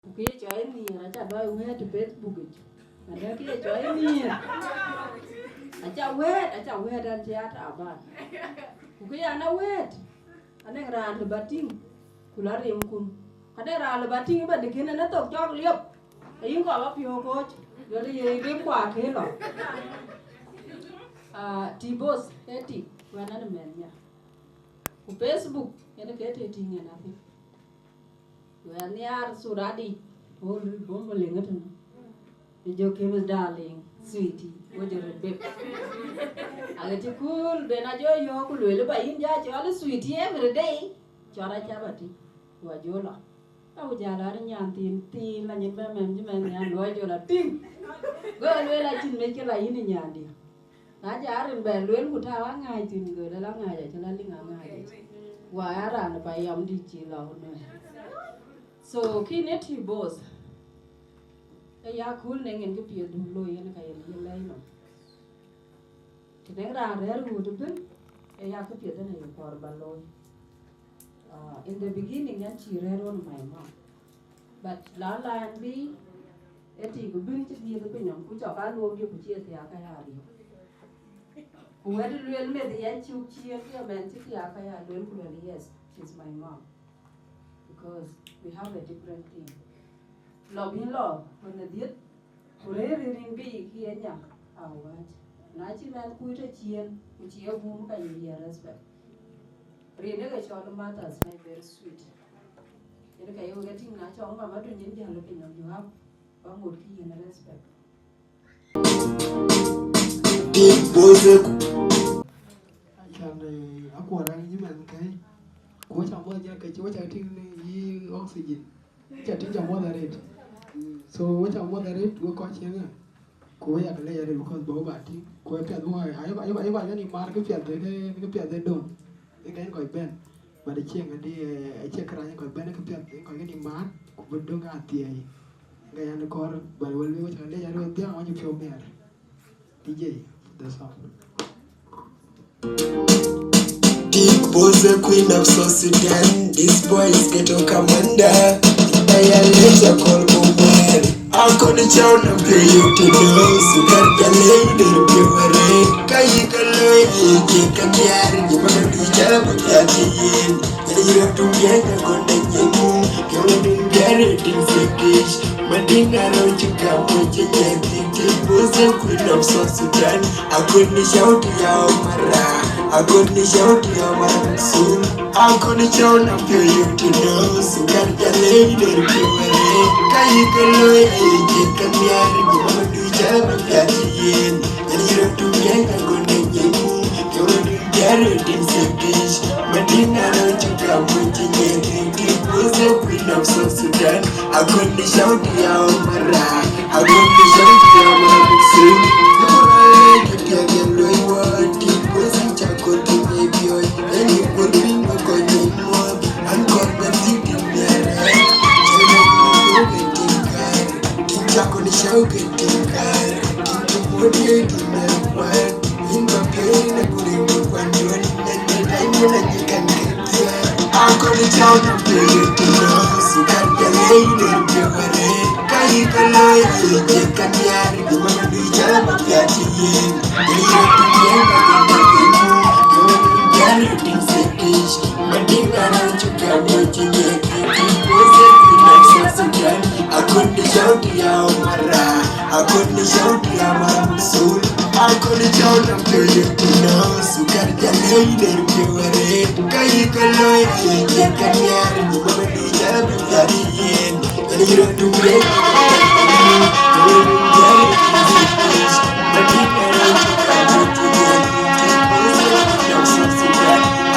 Ku kë ye cɔl nhiëër, aca dɔc wɛ̈ɛ̈t ë Facebook yic. Adë kë ye cɔl nhiëër. Aca wɛ̈ɛ̈t, aca wɛ̈ɛ̈t an cï a taban. Ku kë yan a wɛ̈ɛ̈t, anɛŋ raan lë ba tïŋ, ku la rimkun. Ka de raan lë ba tïŋ ba dï kën ënë thok cɔk liep. Ayï kɔɔr ba piɔ̈u kɔc, jɔl ye rim kua ke lɔ. Ah, ti both, eti, wɛn an mɛn nya. Ku Facebook, yen ke te tïŋ en athïn. Wɛn nhiaar suradi, wol bom liŋ ëtënë. Jɔ ke darling, sweetie, wo jɔ rɔt bep. Ake cï kul ben a jɔ yɔ̈ɔ̈k ku lueel ba yïn ja cɔl sweetie every day. Cɔl aca ba tïŋ, wa jɔ lɔ. Ka ku jal a nyan thiin, thiin la nyin bɛ mɛm cï mɛn nhial luɔi jɔ la tïŋ. Go lueel acïn mec ke la yïn nyandiɛ̈. Na jɔ rin bɛ lueel ku tääu aŋääc thïn, go lɔ aŋääc acï la liŋ aŋääc. Wa ya raan ba yam dït cï lɔ nuɛɛr. So kïn ë ti both. Ë ya kööl nɛŋ en kë piɛth du looi yen ka yen yï lɛc nɔm. Të nɛŋ raan rɛ̈ɛ̈r ɣööt ëbën, ë ya kë piɛth en aye kɔɔr ba looi. Uh, in the beginning, an cï rɛ̈ɛ̈r ɣön my mom. But la la an bï Ë tik bïn cï dhiëëth ë piny nɔm, ku cɔk aa luɔk diëk, ku cie thiaak aya riëëu. Ku wɛ̈t lueel meth ya cuk ciëën ke mɛn cï thiaak aya lueel, ku lueel, "Yes, she's my mom." Because we have a different thing. Lɔ bïn lɔ, ku në dhiëth, ku rëër rin bï kï ye nyak, awääc. Na cï mɛn kuc tɔ ciëën, ku cï ye gum, ka ye ye respect. Rin ë ke cɔl mothers, na very sweet. Yen ka ye wek e tïŋ, na cɔk mama tɔ nyin jäl piny nɔm, you have ba ŋot kï yen respect. Deep Bozek. Acan, eh, akuɔr an yï mɛn kɛ̈i. Ku wek ca muɔth jal ke cï wek ca tïŋ në yï oxygen. Ca tïŋ ca muɔth arëët. So wek ca muɔth arëët, wek kɔc cieŋ ë. Ku wek yak lec arëët because bɔ̈ ba tïŋ. Ku wek piath bɔ̈, ayo, ayo, ayo, ayo, ni mar ke piath, ke, ke piath ë döŋ. Ke kɔc bɛ̈n. But acieŋ adï, eh, acie kërac kɔc bɛ̈n ke piath, kɔc ke ni mar, ku bï döŋ athiɛɛi. Ke yɛn kɔɔr, but wek wek ca lec arëët dhiaŋ wany piɔ̈u miɛr. D J, the song. Deep Bozek, Queen of South Sudan, this boy is ghetto commander. Aya leja kol ko wer. Akon chau na pe yo te do, sukar jale der pe were. Ka yi ka lo ye je ka diar, ni ma du jala ba ya ti yen. Ina yira tu ye ka kon da ye mu, yo ni gare din se kish. Madinga ro chika mo che ye ti ti, Bozek, Queen of South Sudan. Akon ni shout ya mara, akon ni shout ya mara soon. Akon chau na pe yo te do, sukar jale der pe were. Ka yi ka lo ye je ka diar, ni ma du jala ba ya ti yen. Ina yira tu ye ka kon da ye mu, yo ni gare din se kish. Madinga ro chika mo che ye ti ti, Bozek, Queen of South Sudan. Akon ni shout ya mara, akon ni shout ya mara soon. Ni mo ra ye ti ya lo wa ti, Bozek, cha kon ti ye bi oi. Eni por bin ko ni mo, an kon ba ti ti ya. Chakon show ke tinkar, tintu modi tinkar. In ba peri na kuri mu kwan duan, na na tai mu na ni kan ke tia. Akon chau na peri tino, sukar jale iner pe ware. Kai ka lo ye je ka diar, ni ma du jala ba ya ti yen. Ni ya ti yen ba ya ti yen. Yo ni ya ni tin se kish, ma di ka na chuka mo ti ye. Akon ni shout ya mara, akon ni shout ya mara soon. Akon ni shout na peri tino, sukar jale iner pe ware. Kai ka lo ye je ka diar, ni ma du jala ba ya ti yen. Ni ro tu ye.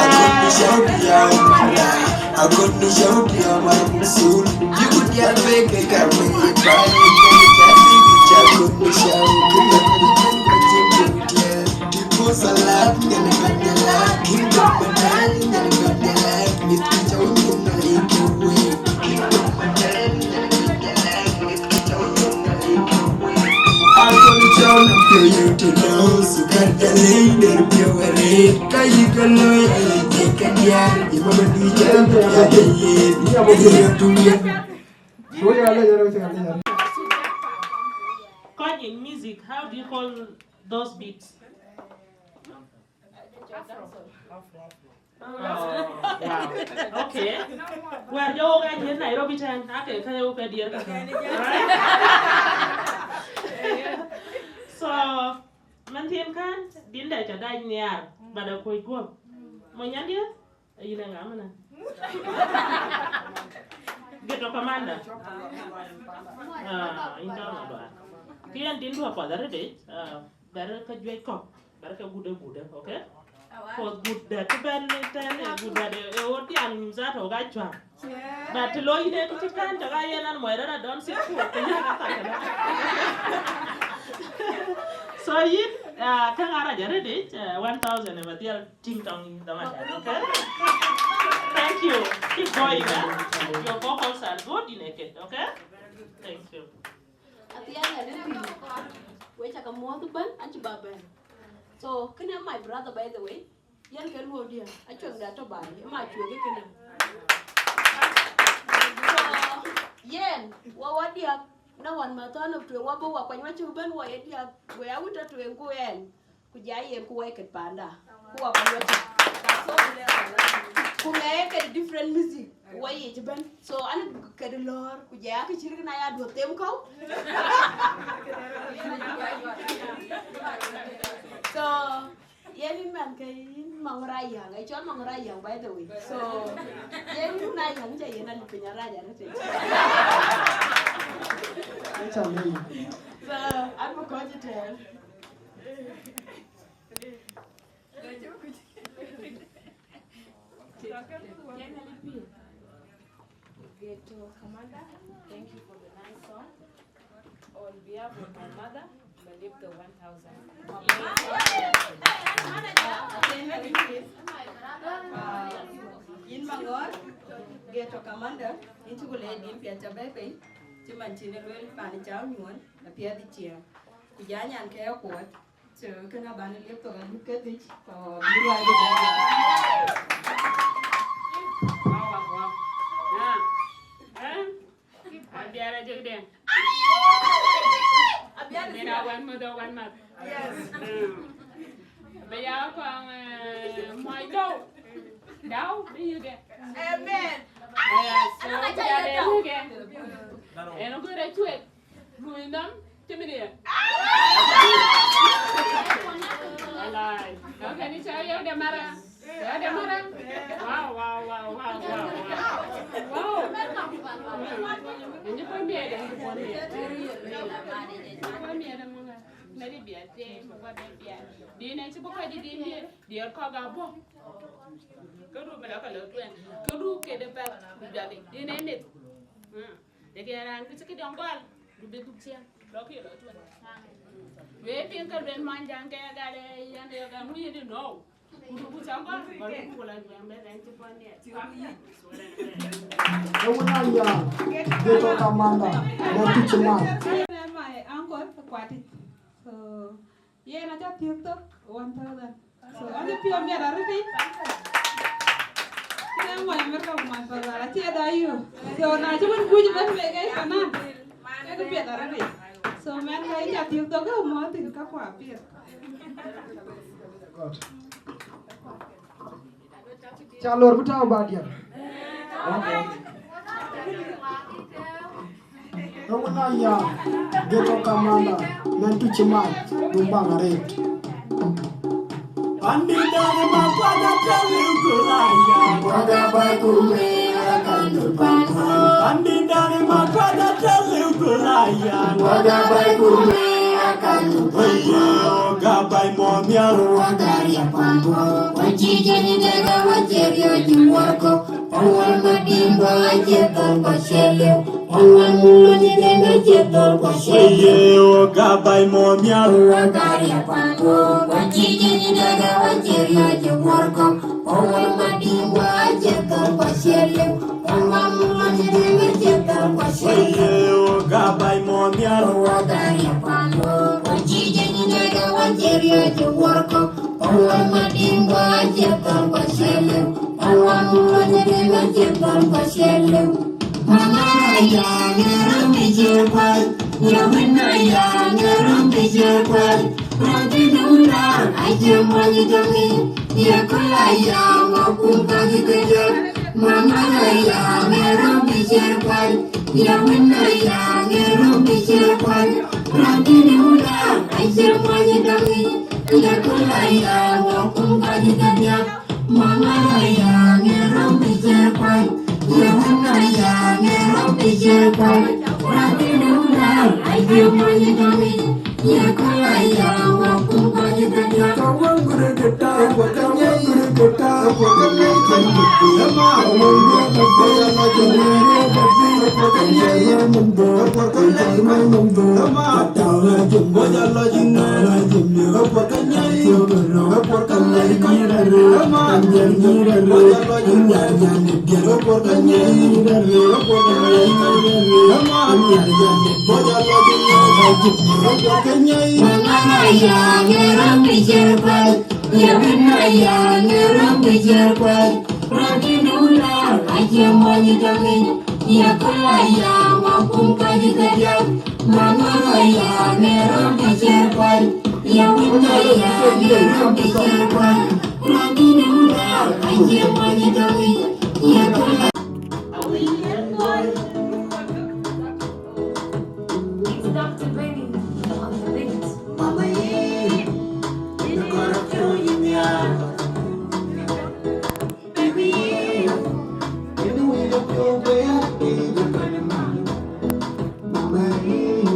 Akon ni shout ya mara, akon ni shout ya mara soon. You could ya fake a car when you buy it. Akon ni shout ya mara. People salad, gonna get the light. Kingdom of time, gonna get the light. Mister Jones, gonna lead the way. Kingdom of time, gonna get the light. Mister Jones, gonna lead the way. Akon ni chau na peri tino, sukar jale iner pe ware. Kai ka lo ye je ka diar, ni ma du jala ba ya ti yen. Ni ro tu ye. Kɔc in music, how do you call those beats? Oh, wow. Okay. Wɛ̈t jɔ wok a jiël Nairobi tɛ̈n, ake ka ye wok a diɛɛr ka. Alright. So, mɛn thiin kän, din dɛ ca dac nhiaar, but a kuc guɔ̈p. Mo nyan diɛ̈? Yïn ë ŋa mënë? Ghetto commander. Ah, yïn tɔ̈ Maduar. Kë yɛn din du apath arëët, ah, bɛ̈r ke juëc kɔ̈k, bɛ̈r ke gude gude, okay? Cause good dɛ të bɛ̈n tɛ̈n, ë good dɛ, ë ɣöt diaŋ nyuth that ɣok a cuaŋ. But të looi yïn ë kë cït kän, cɔk a yen an muɔi rɛ̈t adɔn sik ku, ku yïn aka thak kënë. So yïn, ah, käŋ arac arëët, ah, one thousand ë ba dhiɛl tïŋ tɔŋ yïn dhaman, okay? Thank you. Keep going, eh? Your vocals are good in a kid, okay? Thank you. Athiɛɛn ë lëk pïïr. Wek cä ke muɔ̈th ëbɛ̈n, acï ba bɛ̈n. So, kënë my brother, by the way, yen ke luɔ̈ɔ̈diɛ̈, acuɛŋda tɔ̈ baai, ë ma cuëëk ë kënë. So, yen, wɔ wɔ diäk, Na wän ma thɔn ë tueŋ, wä bï wä kuany wä cïk bɛ̈n wä ye diäk, go ya wït tɔ tueŋ ku ɛn, ku ja yen ku wɛi kët panda, ku wä kuany wä cïk. Ku ŋɛk kët different music, wä yic bɛ̈n. So an kët lɔ̈ɔ̈r, ku ja ya kë cït kë na ya duɔ̈th them kɔ̈u. So, yen yïn man ke yïn Maŋ Rayaŋ, ë cɔl Maŋ Rayaŋ, by the way. So, yen yïn Rayaŋ, cä yen alip piny arac arëtic. Ë cä lëu. So, an bï kɔc ëtɛ̈ɛ̈n. Ghetto Commander, thank you for the nice song. On behalf of my mother, Malip the one thousand. Yïn Maŋɔɔr, Ghetto Commander, yïn cuk lɛɛc din piɛth ca bɛ̈ɛ̈i piny, cï man cïn ë lueel pan cä nyuɔɔn, apiɛth ë ciɛɛŋ. Ku ja nyan ke akuɔt, so kënë abä liep thok agut ke dhïc, ku bï ruai bï bɛ̈n. Wow, wow, wow. Ah. Eh? Abiara jëgden. Abiara. Mira wan mother, wan mother. Yes. Mm. Bï ya kɔŋ, eh, mɔc dɔu. Dau, bï yï de. Amen. Eh, so, bï ya de yï de. En gure cuet. Lui nɔm, cï mi de. Alai. Okay, ni cha yo de mara. Yo de mara. Wow, wow, wow, wow, wow, wow. Wow. Ni ko mi de, ni ko mi de. Ni ko mi de mo. Mari bia te, mo ba bia. Di ne ci bu ka di di di, di ko ga bo. Ka du bela ka lo tuen. Ka du ke de pa, bia de. Di ne ne. Hmm. Dek ya raan ku cï këdï gɔl, du bï dhuk ciɛɛŋ, lɔ kë lɔ tueŋ. Wee piŋ ka luel man jaŋ ke gal ë yɛn de gal ŋu yïn de nɔu. Ku du ku cam gɔl, gɔl ku ku la duɛŋ bɛ rɛn cï puɔ̈n diɛt. Ë wun aya, Ghetto Commander, lɔ tuc man. My uncle Kwati. So, yen aca thiëk thok one thousand. So, ade piɔ̈u miɛt arëtic. Kï ŋuɔc America ku man South Sudan, acie da yu. So, na cï wën kuc bɛ̈n wek ë kanan, ke kë piɛth arëtic. So, mɛn ka yï ca thiëk thok, ke mɔ̈ɔ̈th thïn ka kua piɛth. Ca lor bï tääu ba diɛt. Okay. Ëŋö na ya, Ghetto Commander, mɛn tuc cï mac, dum baŋ arëët. Pandït däŋ ë Makuac atɛ̈ liu ku la ya. Kuac abäi ku wëë akan du pan. Pandït däŋ ë Makuac atɛ̈ liu ku la ya. Kuac abäi ku wëë akan du pan. Wëë yo, ka bäi mɔ̈ɔ̈th nhial. Kuac aria pan. Kuac cï jëni dɛ̈ ka wä cï riɔ̈c cï wuɔ̈r kɔ̈k. Awal madimba acie dhɔl ku acie liu. Awal mumani dɛŋ acie dhɔl ku acie liu. Ye o ka bäi mɔ̈ɔ̈th nhial. Wa gari apango, wa jijini dada wa jeria je worko. Awal madimba acie dhɔl ku acie liu. Awal mumani dɛŋ acie dhɔl ku acie liu. Ye o ka bäi mɔ̈ɔ̈th nhial. Wa gari apango, wa jijini dada wa jeria je worko. Awal madimba acie dhɔl ku acie liu. Awal mumani dɛŋ acie dhɔl ku acie liu. Mama ya ngerum bi je kwai. Ya wina ya ngerum bi je kwai. Roti dula acie mɔni domi. Ya kula ya wa kum ka ji ke je. Mama ya ngerum bi je kwai. Ya wina ya ngerum bi je kwai. Roti dula acie mɔni domi. Ïa kula ya wa kum ka ji ka dia. Mama ya ngerum bi je kwai. Ïa wina ya ngerum bi je kwai. Rati dula aye mani dami. Ïa kula ya wa kum ka ji ka dia. Ka wa gure de ta, wa ka wa gure de ta, wa ka wa gure de ta. Ema wa gure de ta, wa ka wa gure de ta. It's Doctor Benny on the beat. Mama, yeah, in the corner, you in the eye. Baby, yeah, in the way of your way, I feel the kind of man. Mama, yeah,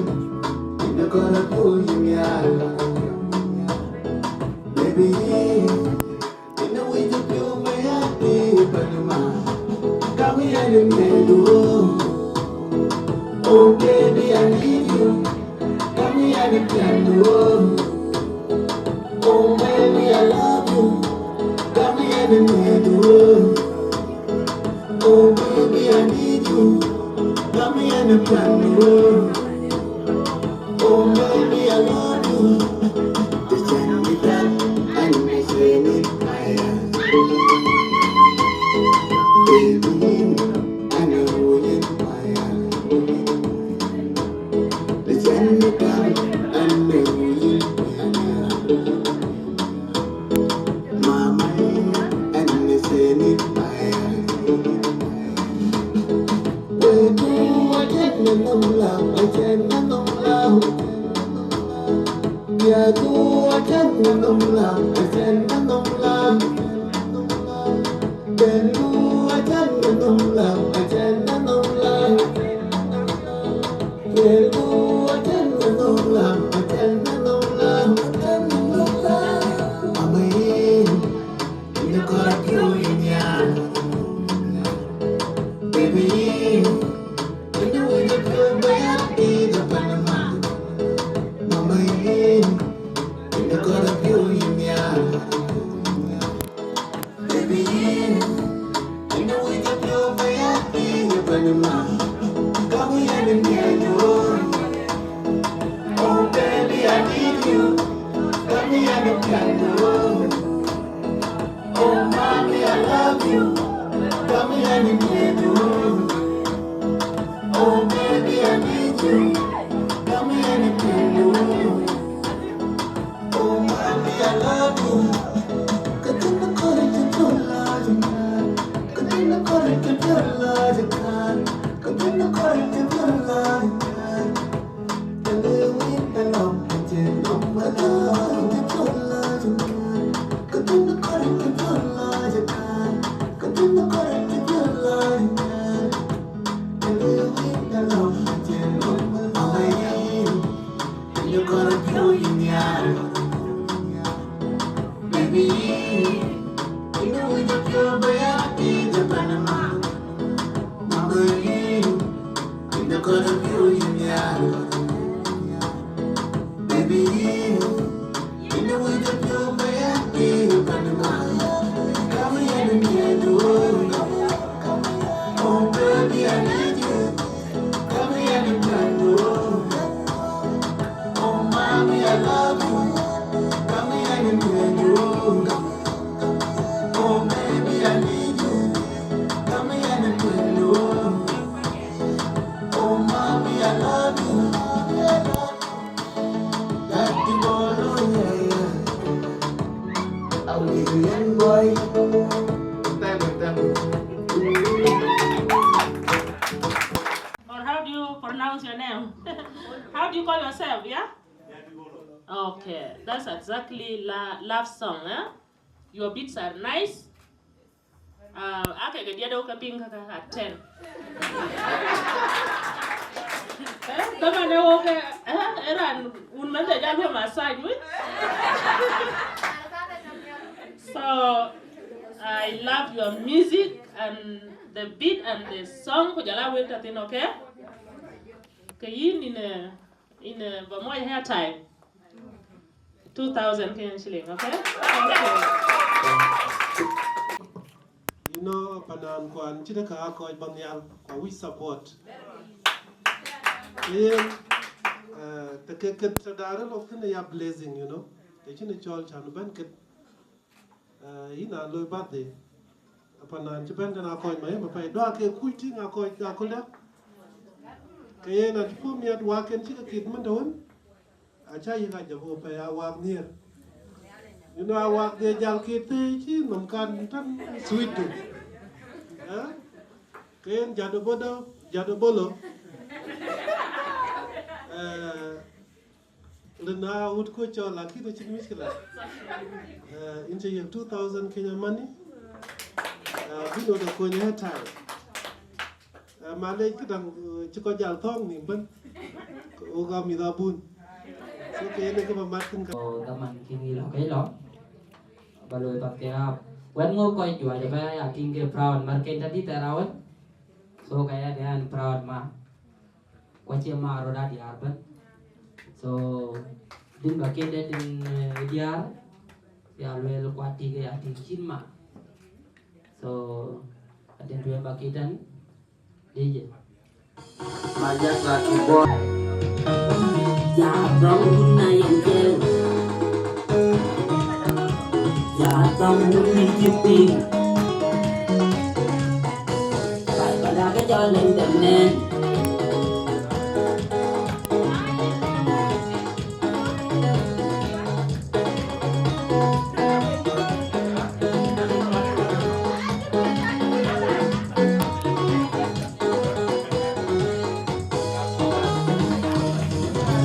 in the corner, you in the eye. Baby, yeah, in the way you feel my heart, baby, but you mind. Come here and let me do. Oh, baby, I need you. Come here and let me do. Oh, baby, I love you. Come here and let me do. Oh, baby, I need you. Come here and let me do. Oh, baby, I love you. The same with that, and I say it fire. Baby, I know you fire. The same with that, and I know you fire. Mama, and I say it fire. Baby, in the way you feel, baby, I feel the Panama. Mama, in the corner, you in the eye. Baby, in the way you feel, baby, I feel the Panama. Come here and get you. Oh, baby, I need you. Come here and get you. Oh, mommy, I love you. Come here and get you. Oh, baby, I need you. Come here and get you. Oh, mommy, I love you. Katina kore katina love you. Katina kore katina love you. Katina kore katina love you. Baby, you know we just feel bad, I feel the Panama. Mama, you, in the corner, you in the eye. Baby, you know we just feel bad, I feel the Panama. Come here and get the world. Oh, baby, I need you. Come here and get the world. Oh, mommy, I love you. Come here and get the world. Oh, baby, I need you. Come here and get the world. Oh, mommy, I love you. That the ball, oh, yeah, yeah. I will young boy. Thank you, thank you. Or how do you pronounce your name? How do you call yourself, yeah? Okay, that's exactly la love song, eh? Your beats are nice. Uh, ake ke dia do ke ping ka ka ten. Eh, kama ne wo ke, eh, eran un man de jalo massage with. So I love your music and the beat and the song. Kujala weta thin, okay? Ke yin in a, in a, ba moy hair tie. Two thousand Kenyan shilling, okay? Thank you. You know, panan kwan chide ka ko banyal, kwa we support. Yeah, uh, the ke ke tadare lo kene ya blessing, you know. Te chine chol chan ben ke, uh, ina lo birthday. Panan chi ben kana ko ma yema pai. Do ke kuiting a ko ka ko da. Ke yen acï puɔ̈u miɛt wak en cï ke kit mën tɔ̈ wën, acä yïk ajɔk pɛ̈i a wak nhiëër. You know, a wak dhiëc jäl kit thëëi cï nɔm kan tën sweet du. Eh? Ke yen jat ë bodo, jat ë bolo. Eh, Rin a wut ku cɔl, lakin acïn mishkila. Eh, in cï yek two thousand Kenya money. Eh, bï not a kony ahead time. Eh, malec këdäŋ, eh, cï kɔc jal thɔ̈ɔ̈ŋ nïm bën. Wok a mïth abun. So ke yen ë kë ba mat thïn ka. So, dhaman kïn yï lɔ, ke lɔ. Ba loi path ke rap. Wɛ̈t ŋö kɔc juëc abɛ ya tïŋ ke proud, mar ken tadï thɛɛr awën. So, ka ya de an proud ma. Ku acie maar rot a diäär bɛ̈n. So, din ba kede din, eh, diäär, ya lueel kuat tik ya tik cin ma. So, aden tueŋ ba kiden, D J. My Jack Lucky boy. Ya dɔm wun na yen jel. Ya dɔm wun ni jipi. Bai ba da ke jɔ leng dem nen.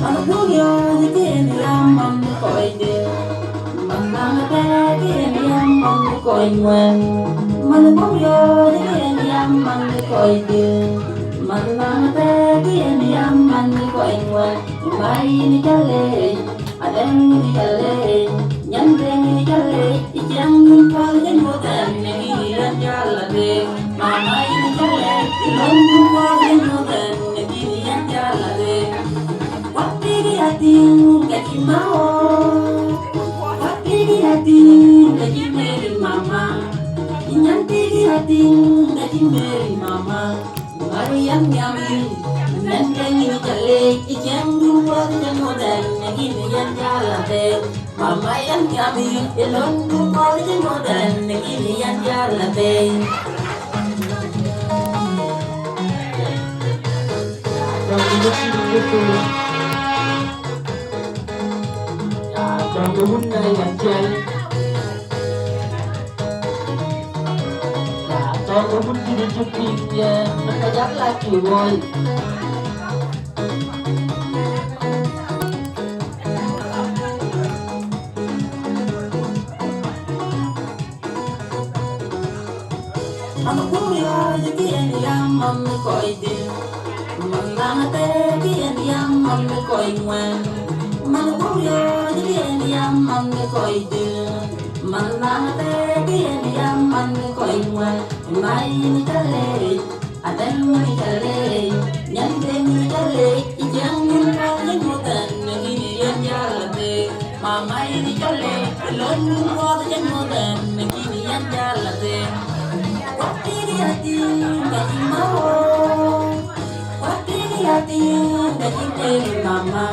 Man bun yo ni ken ya man ko ide. Man na te ken ya man ko inwen. Man bun yo ni ken ya man ko ide. Man na te ken ya man ko inwen. Mai ni jale. Adɛŋ ni jale, nyan dɛŋ ni jale, i ciɛŋ dun pal jɛ nyuɔth ɛn, ni gini yɛn jal la dee. Mama ni jale, i lon dun pal jɛ nyuɔth ɛn, ni gini yɛn jal la dee. Wat pigi atin ka ci ma o, wat pigi atin ka ci meri mama. I nyan pigi atin ka ci meri mama. Mariam Yami, nyan dɛŋ ni jale, i ciɛŋ dun pal jɛ nyuɔth ɛn, ni gini yɛn jal la dee. Mama yan yami, ilon du kɔl ci modan, gini yan jal la pei. Ya dɔm wun na yan jal. Ya dɔm wun di di di di, ya, na ka jal la ki woi. Man kuria yigin ya man koy di. Man nana te gin ya man koy ngwen. Man kuria yigin ya man koy di. Man nana te gin ya man koy ngwen. Mai ni chale. Adɛŋ ni jale, nyan dɛŋ ni jale, i jiɛŋ ni pal ni mudan, ni gini yan jal la dee. Mama ni jale, i lon ni pal ni mudan, ni gini yan jal la dee. Wat pigi atin ka ci ma o, wat pigi atin ka ci meri mama.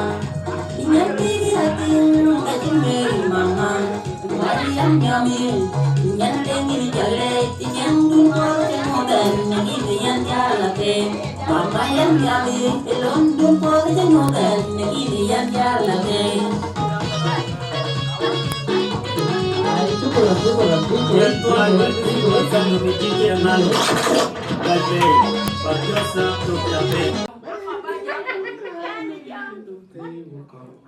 I nyan pigi atin ka ci meri mama. Mariam Yami, nyan dɛŋ ni jale, i jiɛŋ dun pal jɛ mudan, ni gini yan jal la pei. Mama yan Yami, i lon dun pal jɛ mudan, ni gini yan jal la pei. Ai, shukran, shukran, shukran. Well, to our good people, welcome to the D J Malo. By Pei, producer, Doctor Pei.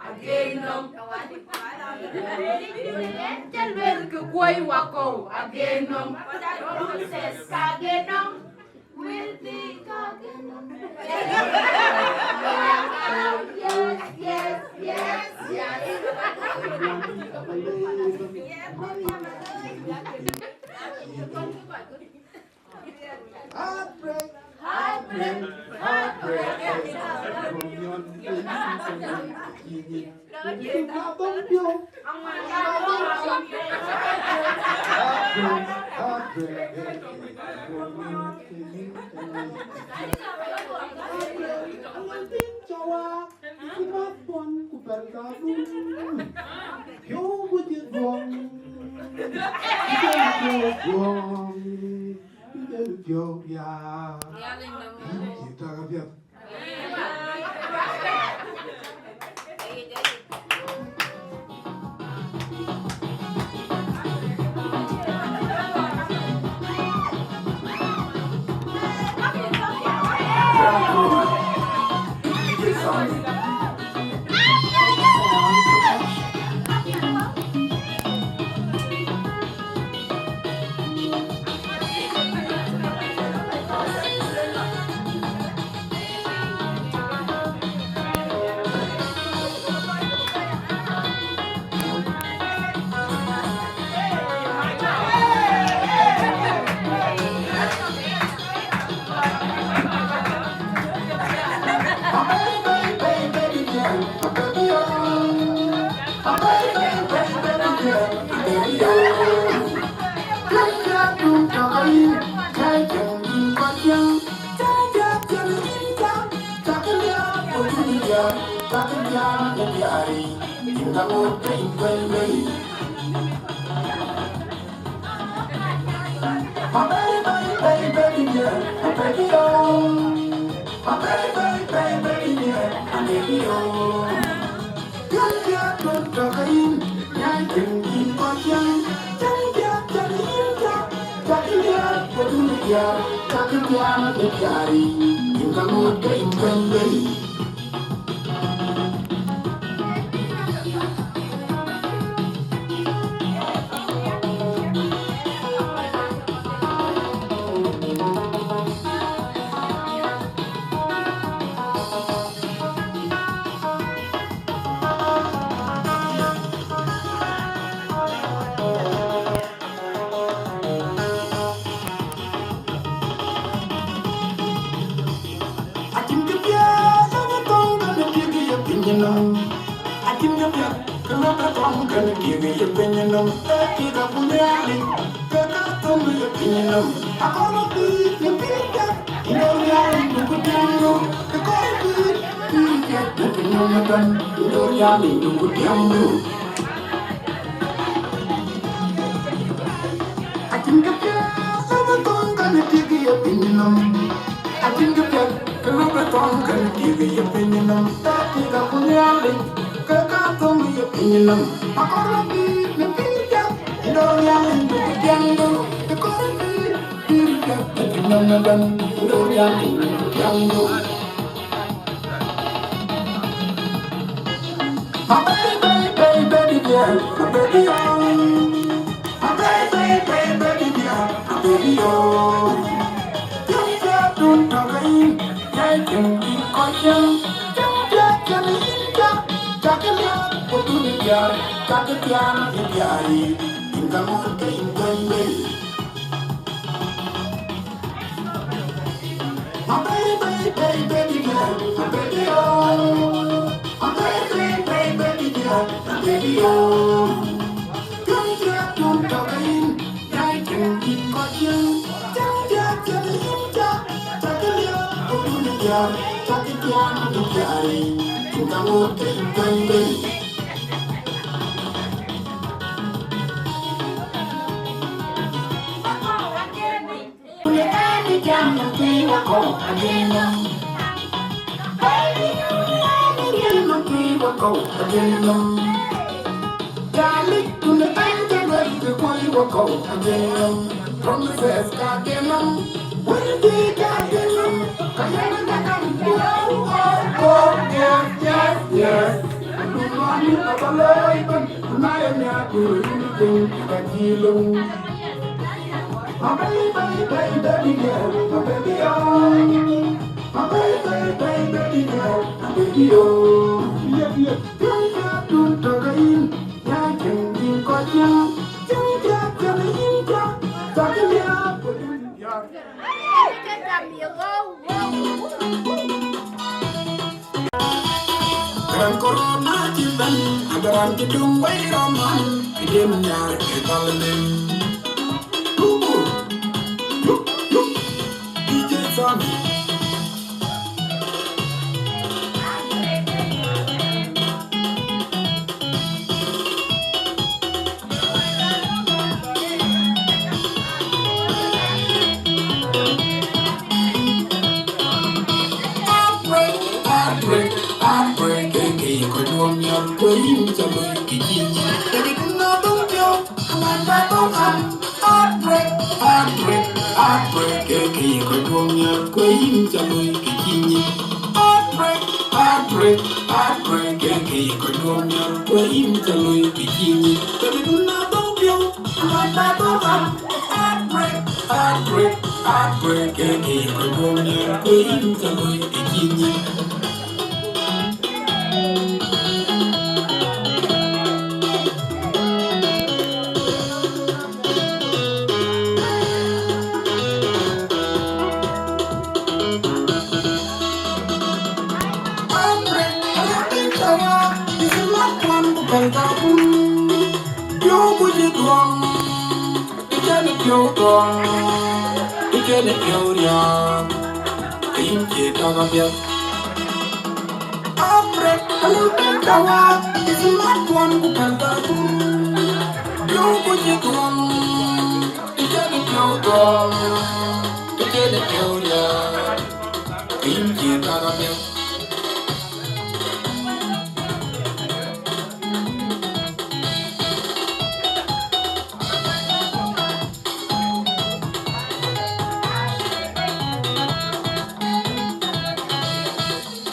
Agenɔm. Jal wel ke kuɔi wakɔu, agenɔm. Princess ka agenɔm. Will be ka agenɔm. Yes, yes, yes, yes. Heartbreak, heartbreak, heartbreak. Heartbreak, heartbreak. Heartbreak. Ëcï mat bɔn ku pɛl ka bun. Piɔ̈u ku cï dhuɔŋ. Cï jël piɔ̈u dhuɔŋ. Cï jël piɔ̈u riaak. Cï tak apiɛth. My baby, baby, baby, baby girl. My baby, baby, baby, baby girl. My baby, oh. Piɔ̈n piɔ̈th tɔ̈ ke yïn, nyai piŋ yïn kɔc cäŋ. Cäŋ piɔ̈th cäŋ yïn cäŋ, cäŋ yïn liääp, cäŋ yïn liääp, cäŋ yïn liääp, cäŋ yïn liääp. Yïn ka ŋoot ke yïn bɛ̈n bei. Acïn kë piɛth, acïn kë piɛth, acïn kë piɛth, acïn kë piɛth, kë lɔ ke thɔŋ kën tiëk ye pinynhom, ee tik abun Nhialic, ke ka thöŋ ye pinynhom. Akɔn abï në piny piɛth, ndo Nhialic du ku tiɛŋdu, ke kɔn abï piny piɛth në pinynhom ëbɛ̈n, ndo Nhialic du ku tiɛŋdu. Acïn kë piɛth, lɔ bï thɔŋ kën tiëk ye pinynhom. Acïn kë piɛth, kë lɔ bï thɔŋ kën tiëk ye pinynhom. Ee tik abun Nhialic, ke ka thöŋ ye pinynhom. Akɔn abï në piny piɛth, ndo Nhialic du ku tiɛŋdu. Ke kɔn abï piny piɛth në pinynhom ëbɛ̈n, ndo Nhialic du ku tiɛŋdu. My baby, baby, baby girl, my baby, oh. My baby, baby, baby girl, my baby, oh. Piɔ̈n piɔ̈th tɔ̈ ke yïn, nyai piŋ yïn kɔc cäŋ. Cäŋ piɔ̈th cäŋ yïn cäŋ, cäŋ yïn liääp, ku du yïn liääp, cäŋ yïn liääp, yïn liääp. Yïn ka ŋoot ke yïn bɛ̈n bei. My baby, baby, baby girl, my baby, oh. My baby, baby, baby girl, my baby, oh. Piɔ̈n piɔ̈th tɔ̈ ke yïn, nyai piŋ yïn kɔc cäŋ. Cäŋ piɔ̈th cäŋ yïn cäŋ, cäŋ yïn liääp, ku du yïn liääp, cäŋ yïn liääp, yïn liääp. Yïn ka ŋoot ke yïn bɛ̈n bei. Promises ka genom, wël dï ka genom, ka yen ka gam. Oh, oh, oh, yes, yes, yes. My baby, baby, baby girl, my baby, oh. My baby, baby, baby girl, my baby, oh. Yep, yep. Piɔ̈n piɔ̈th tɔ̈ ke yïn, nyai piŋ yïn kɔc cäŋ. Cäŋ piɔ̈th cäŋ yïn cäŋ, cäŋ yïn liääp. Raan corona cï bɛ̈n, abï raan cï döŋ wei rɔt man, kë den nhiaar ke dhal lim. Yup, yup, yup, D J Sammy. Heartbreak, heartbreak, heartbreak, ke ke ye kɔc duɔ̈m nhial, ku yïn ca loi kë cï nyin. Baby, do not don't feel, come on, back, don't come. Heartbreak, heartbreak, heartbreak, ke ke ye kɔc duɔ̈m nhial, ku yïn ca loi kë cï nyin. Heartbreak, heartbreak, heartbreak, ke ke ye kɔc duɔ̈m nhial, ku yïn ca loi kë cï nyin. Baby, do not don't feel, come on, back, don't come. Heartbreak, heartbreak, heartbreak, ke ke ye kɔc duɔ̈m nhial, ku yïn ca loi kë cï nyin.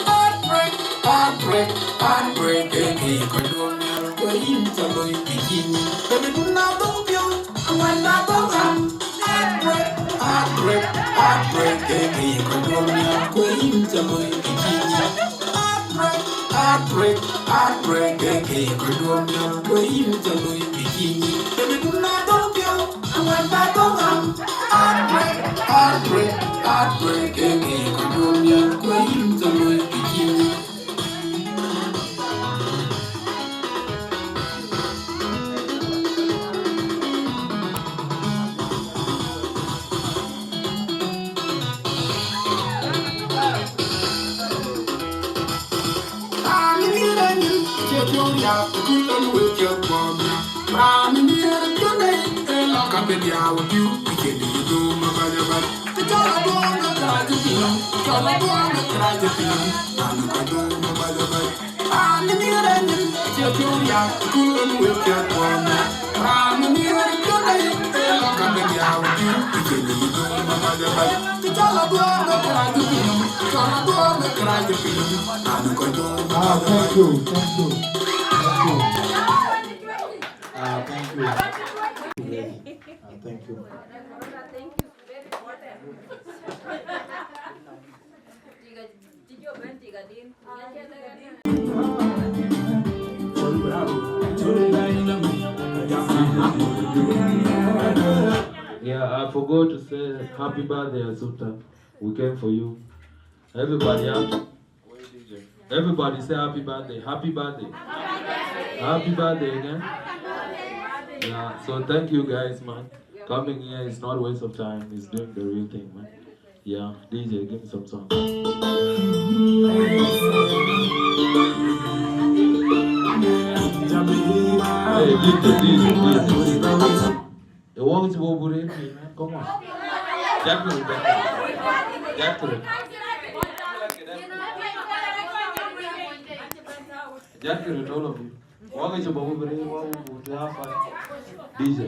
Heartbreak, heartbreak, heartbreak, eh, eh, kɔc duɔ̈ɔ̈r nhial, ku yïn cä loi kë cï nyin. Baby, du na dɔ̈ŋ piɔ̈u, ku ŋuan na dɔ̈ŋ ram. Heartbreak, heartbreak, heartbreak, eh, eh, kɔc duɔ̈ɔ̈r nhial, ku yïn cä loi kë cï nyin. Heartbreak, heartbreak, heartbreak, eh, eh, kɔc duɔ̈ɔ̈r nhial, ku yïn cä loi kë cï nyin. Baby, du na dɔ̈ŋ piɔ̈u, ku ŋuan na dɔ̈ŋ ram. Heartbreak, heartbreak, heartbreak, eh, eh, kɔc duɔ̈ɔ̈r nhial, ku yïn cä loi kë cï nyin. Ah, thank you, thank you, thank you. Ah, thank you. Ah, thank you. Yeah, I forgot to say happy birthday, Asuta. We came for you. Everybody, yeah? Everybody say happy birthday, happy birthday, happy birthday again. Yeah, so thank you guys, man. Coming here is not waste of time. It's doing the real thing, man. Yeah, D J, give me some song. Hey, D J, D J, D J. The work is over here, man. Come on. Jack it, jack it. Jack it. Jack it, all of you. Wak cï bɔ̈ bï rëër wak buk të aa fai. D J.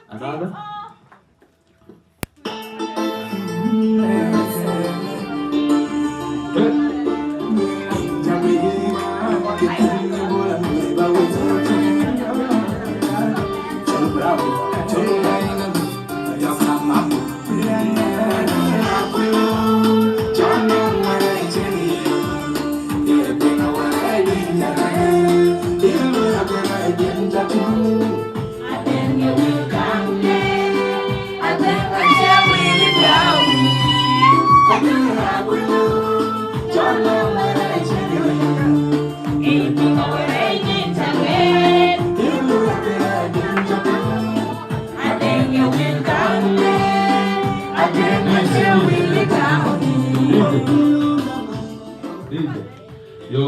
Another Yo,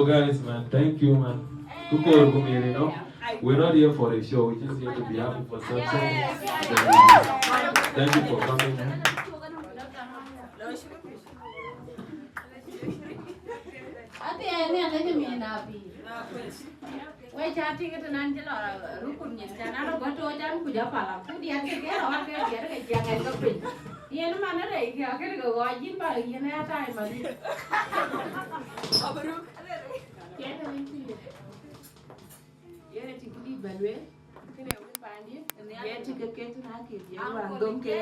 guys, man, thank you, man. Kukor kumiri, you know, we're not here for a show. We're just here to be happy for something. Thank you for coming, man. Ati, eh, ni ane jemi na pi. We ca tïŋ tënë an cï lɔ rukun nyin, ca na rɔt bɔ̈ toc an kuc apala, ku diɛt ke ke rɔt ke diɛt ke ciɛŋ ɛn ke piny. Yen man ë rɛc kë akël ke ɣɔɔc yïn ba yen ë atai madï. Mabruk. Yen ë rɛc kë. Yen ë tïŋ këdït bɛ lueel, kënë wën paandië, yen tïŋ ke ket tënë akëc, yen wään dhom ke.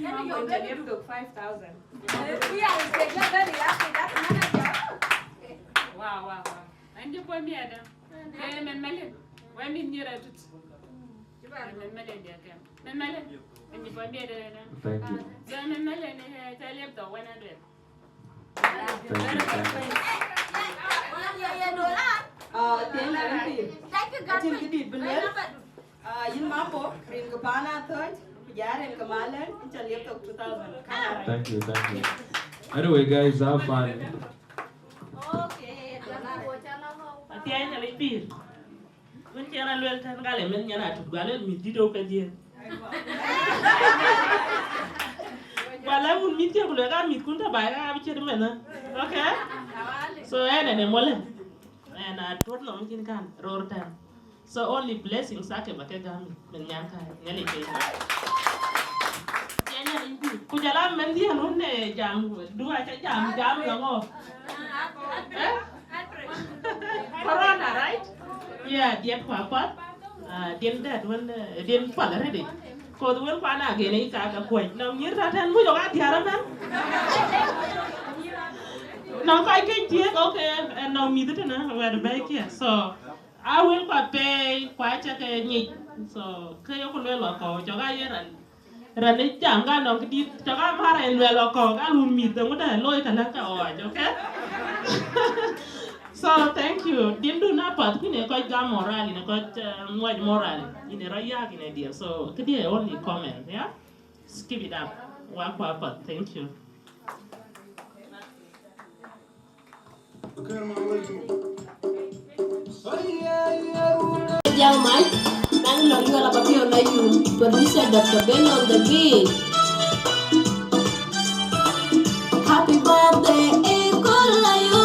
Yen ë yom bɛ thok five thousand. Wow, wow, wow. Ɛn cï puɔ̈u miɛt dë. Ee, mɛn Malin. Wek mïth nyïr atut. Mɛn Malin diɛ̈ kɛm. Mɛn Malin. Ɛn cï puɔ̈u miɛt dë. Thank you. So mɛn Malin, eh, ca liep thok one hundred. Thank you, thank you. Ah, thank you. Acïn këdït bï lueel. Ah, yïn Mambo, rin ke paan Athööc, ku jɔl rin ke Malin, ca liep thok two thousand. Thank you, thank you. Anyway, guys, have fun. Athiɛɛi Nhialic pïïr. Wën cï raan lueel tɛ̈n, ka le mɛnh nyan atut, guɔ lueel mïth dït ë kedhie. Guɔ lɛ̈k wun mïth cï ku lueel ka mïthkun tɔ̈ baai, ka bï ciët mɛnh. Okay? So, ɛn ɛn ë mɔlë. Ɛn atuɔ̈t nɔm cïn kan, röör tɛ̈n. So only blessings ake ba ke gäm, mɛnh nyan ka, Nhialic ke. Ku jɔl a mɛnhdiɛ̈n wën ë jam, du aca jam, jam lɔ ŋö? Eh? Corona, right? Yeah, diɛt ku apath. Ah, diɛn dɛ̈t wën, eh, diɛn path arëdï. Koth wën kuan agen ë ka ka kuɔc. Nɔŋ nyïïr tɔ̈ tɛ̈n muc ɣok adiäär ëbɛ̈n. Nɔŋ kɔc kec thiëëk, okay, eh, nɔŋ mïth tënë wɛ̈t bɛ̈ɛ̈i kiɛ̈. So, a wël kua pɛɛi, kua cä ke nyic. So, kë yok lueel wakɔ̈u, cɔk aye raan. Raan ë jam ka nɔŋ këdït, cɔk amär en lueel wakɔ̈u, ka lun mïth, eeŋö dɛ looi ka lɛ̈k ke ɣɔɔc, okay? So, thank you. Diɛndu na path, kuïn ë kɔc gam moral, ë kɔc, eh, ŋuɔc moral, ë rɔt yääk ë diɛ̈. So, këdiɛ̈ only comment, yeah? Keep it up. Wa kua path. Thank you. Young man, man, no, you are about to you, producer Doctor Ben on the beat. Happy birthday, eh, Kola you.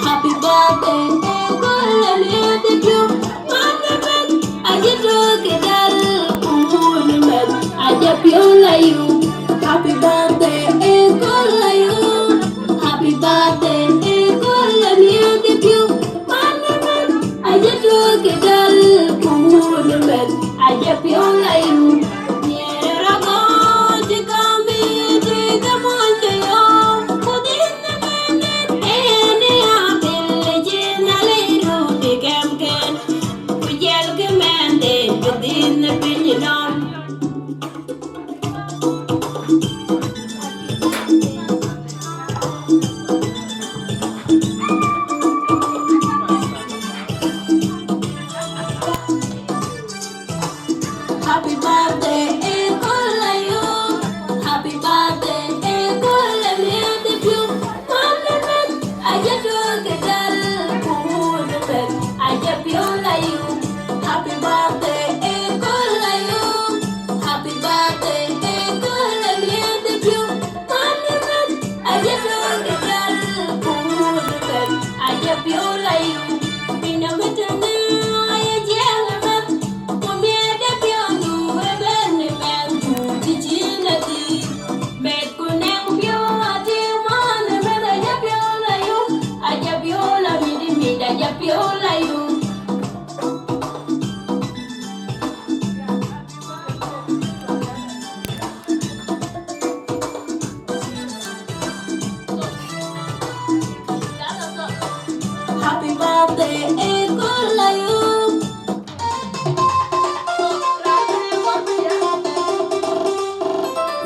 Happy birthday, eh, Kola you. Monument, I get to get out. Monument, I get you like you. Happy birthday, eh, Kola you. Happy birthday, eh, Kola you. Monument, I get to get out. Monument, I get you like you. Yeah, I go to come here, to come on, to you. Put in the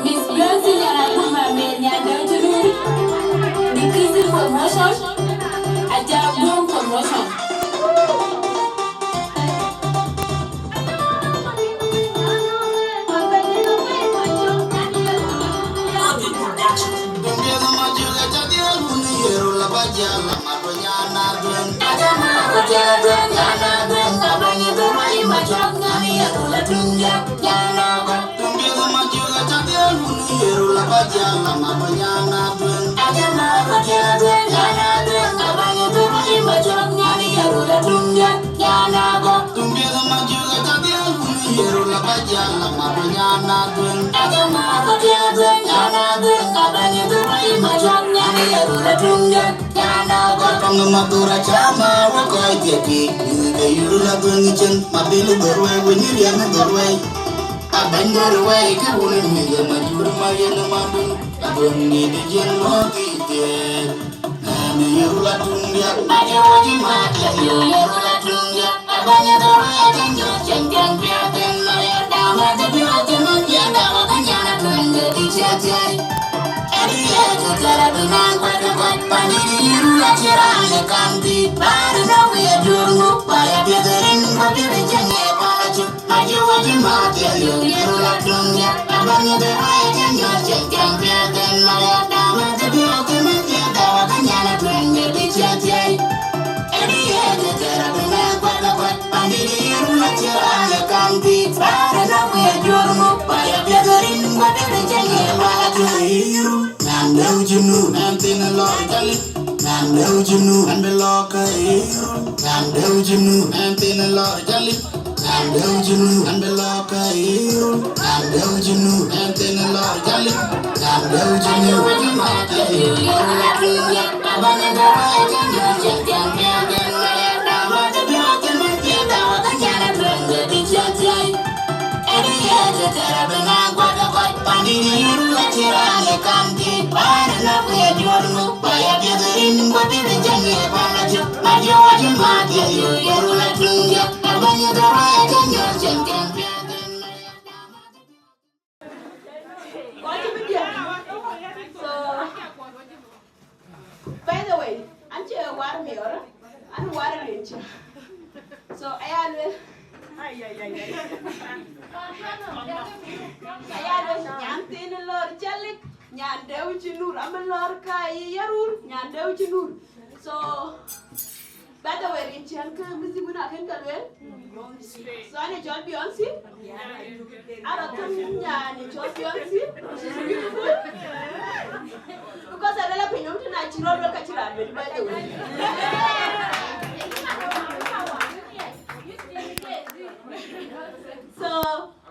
Experiencing and I put my man Nyandeng Chulun. Decreasing promotion. Ajak Gum promotion. Abany Dhorwei, ke wun mi ye ma jur ma yen ma dun, abun ni de jen mo ti de. Nani ye rula tung dia, ma ye wo ji ma ke yo ye rula tung dia. Abany Dhorwei, ke nyo chen chen pia ten ma ye da ma de bi ma ke ma ye da wa ka nyana tung de di che che. Eri ye ke tera du nan kwa de kwa, pani ye rula chira ye kan di. Bari na wi ye dur mu, pa ya bi de rin ko bi de chen ye pa la chu. Nyandeu Junub, man thin lor jali. Nyandeu Junub, man be lor ka iru. Nyandeu Junub, man thin lor jali. Nyandeu Junub, man be lor ka iru. Nyandeu Junub, man thin lor jali. Nyandeu Junub. Kɔc cï bï diɛt. So, by the way, an cï war miɔɔr, an war rinci. So, aya luel. Aya luel, nyan thin lor calik, nyan deu cï nur, am lor ka yi yarur, nyan deu cï nur. So, By the way, rin ciɛn ke music wën akën ke lueel. So, an ë cɔl Beyonce. Arɔ thum nyan ë cɔl Beyonce. She's beautiful. Because I love him, not sure what I can, by the way. So,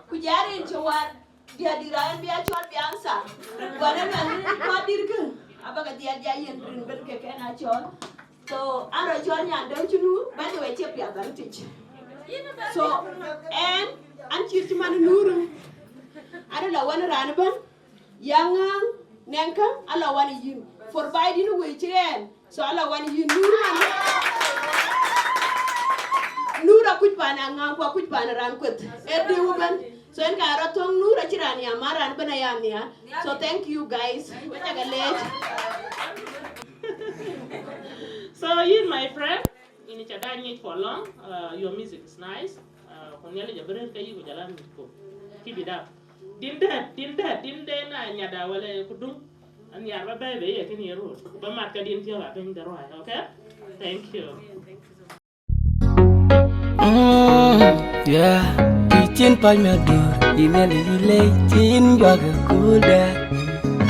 ku jari rin cï war. Diɛt dït raan bï a cɔl bï answer. Guɔ në nɔn rin kɔc dït kë, abä ke dhiɛl ja yen rin bën ke kɛn a cɔl. So, an rɔ cɔl nyan deu cï nur, bɛ̈n de we cie piath bän tic. So, ɛn, an cït cï man nur. An la wän raan bën, yaŋ ŋääŋ, nɛŋkä, ala wän yïn. For bai dïn wei cï ɛn. So ala wän yïn nur man. Nur akuc pan aŋa ku akuc pan ran kueth. E diu ben. So en ka rɔ thong nur aci ran ya ma ran ben ya nia. So thank you guys. Wek aca ke leec. So yïn my friend, in ca da nyic for long. Uh, your music is nice. Uh, ku Nhialic abï rëër ke yï ku jɔl a mïth ku. Keep it up. Din dɛ̈t, din dɛ̈t, din de na nyada wala ku dum. An yar ba bɛ̈ɛ̈i be ye kën ye röör. Ba mat ka din thiɔ̈k a piny de ruai, okay? Thank you. Mm, yeah. Ti cin pac mi adur, di mɛn yi lei cin juak kul dɛ.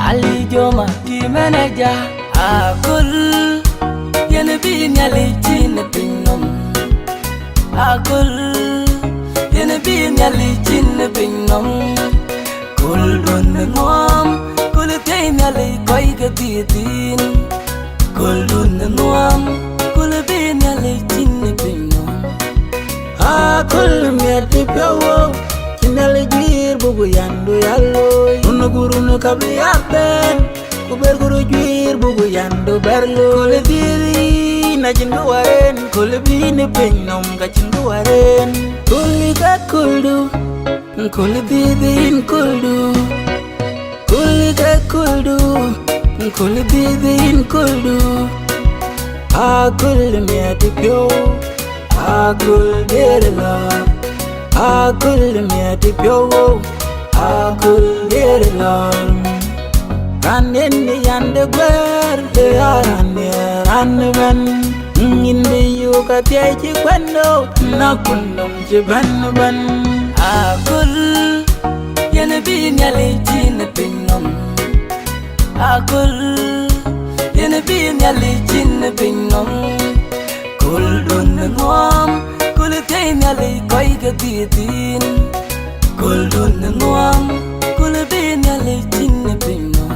Ali joma ti mɛn aja, akul. Yen bi nyali cin piny nom. Akul, yen bi Nhialic cin ë piny nɔm. Köldun ë nuɔm, köl ë thiëi Nhialic kɔc ke dhiëëth thïn. Köldun ë nuɔm, köl ë bi Nhialic cin ë piny nɔm. Aköl miɛt cï piɔ̈u wok, cï Nhialic guiir buku yandu ya looi. Run ë gurun ë ka bï ya bɛ̈n. Ku ber ku röt juiir buku yandu bɛ̈r looi. Köl ë dhiëëth yïn acïn kë war en, köl ë bï yïn ë piny nɔm ka cïn kë war en. Köl ë kat köldun, köl ë dhiëëth yïn köldun. Kuldu, kul bidin kuldu. Akul miɛt piɔ̈u, akul dier lɔ̈ɔ̈r. Akul miɛt piɔ̈u, akul dier lɔ̈ɔ̈r. Raan yen yande guɛɛr, ya raan ye raan bɛ̈n. Nyin bï yök athiɛɛi cï kuɛn do, na kun nɔm cï bɛ̈n bɛ̈n. Akul, yen bï Nhialic cin ë piny nɔm. Akul, yen bï Nhialic cin ë piny nɔm. Kuldun ë nuɔm, kul thiëi Nhialic kɔc ke dhiëëth thïn. Kuldun ë nuɔm, kul bï Nhialic cin ë piny nɔm.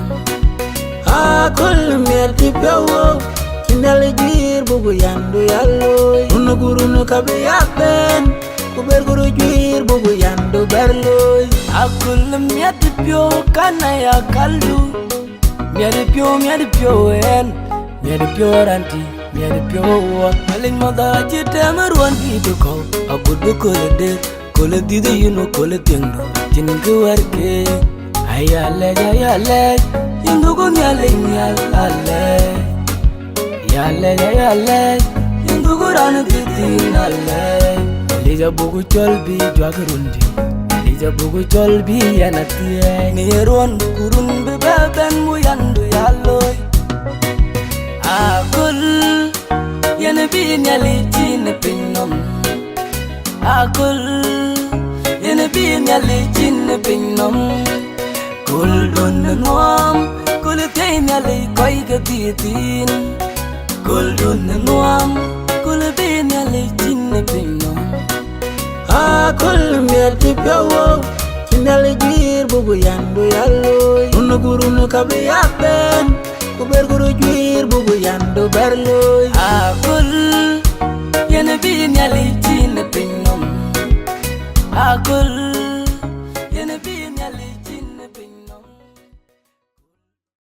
Akul miɛt piɔ̈u, cï Nhialic guiir buku yandu ya looi. Run ku run ka bï ya bɛ̈n, ku ber ku röt juiir buku yandu bɛ̈r looi. Akul miɛt piɔ̈u, kan aya kaldu. Miɛt piɔ̈u, miɛt piɔ̈u ɛn, miɛt piɔ̈u raan tï, miɛt piɔ̈u wɔ. Alec mɔ̈th acï tɛm ë ruɔ̈n dïït ë kɔ̈u, agut bï köl ë der, köl ë dhiëth ë yïn, köl ë thiëŋdu, cïn kë wɛ̈r ke. Aya lɛc, aya lɛc, yïn dhuku Nhialic nhial alɛc. Ya lɛc, ya lɛc, yïn dhuku raan ë dhiëth thïn alɛc. Alec abuku cɔl bï juak run dï, alec abuku cɔl bï yɛn athiɛɛi. Në ye ruɔ̈n ku run bï bɛ bɛ̈n, mu yandu ya looi. Akul, yen bï Nhialic cin ë piny nɔm. Akul, yen bï Nhialic cin ë piny nɔm. Kuldun ë nuɔm, kul thiëi Nhialic kɔc ke dhiëëth thïn. Kuldun ë nuɔm, kul bï Nhialic cin ë piny nɔm. Akul miɛt piɔ̈u, cï Nhialic guiir buku yandu ya looi. Run ku run ka bï ya bɛ̈n, ku ber ku röt juiir buku yandu bɛ̈r looi. Akul, yen bï Nhialic cin ë piny nɔm. Akul,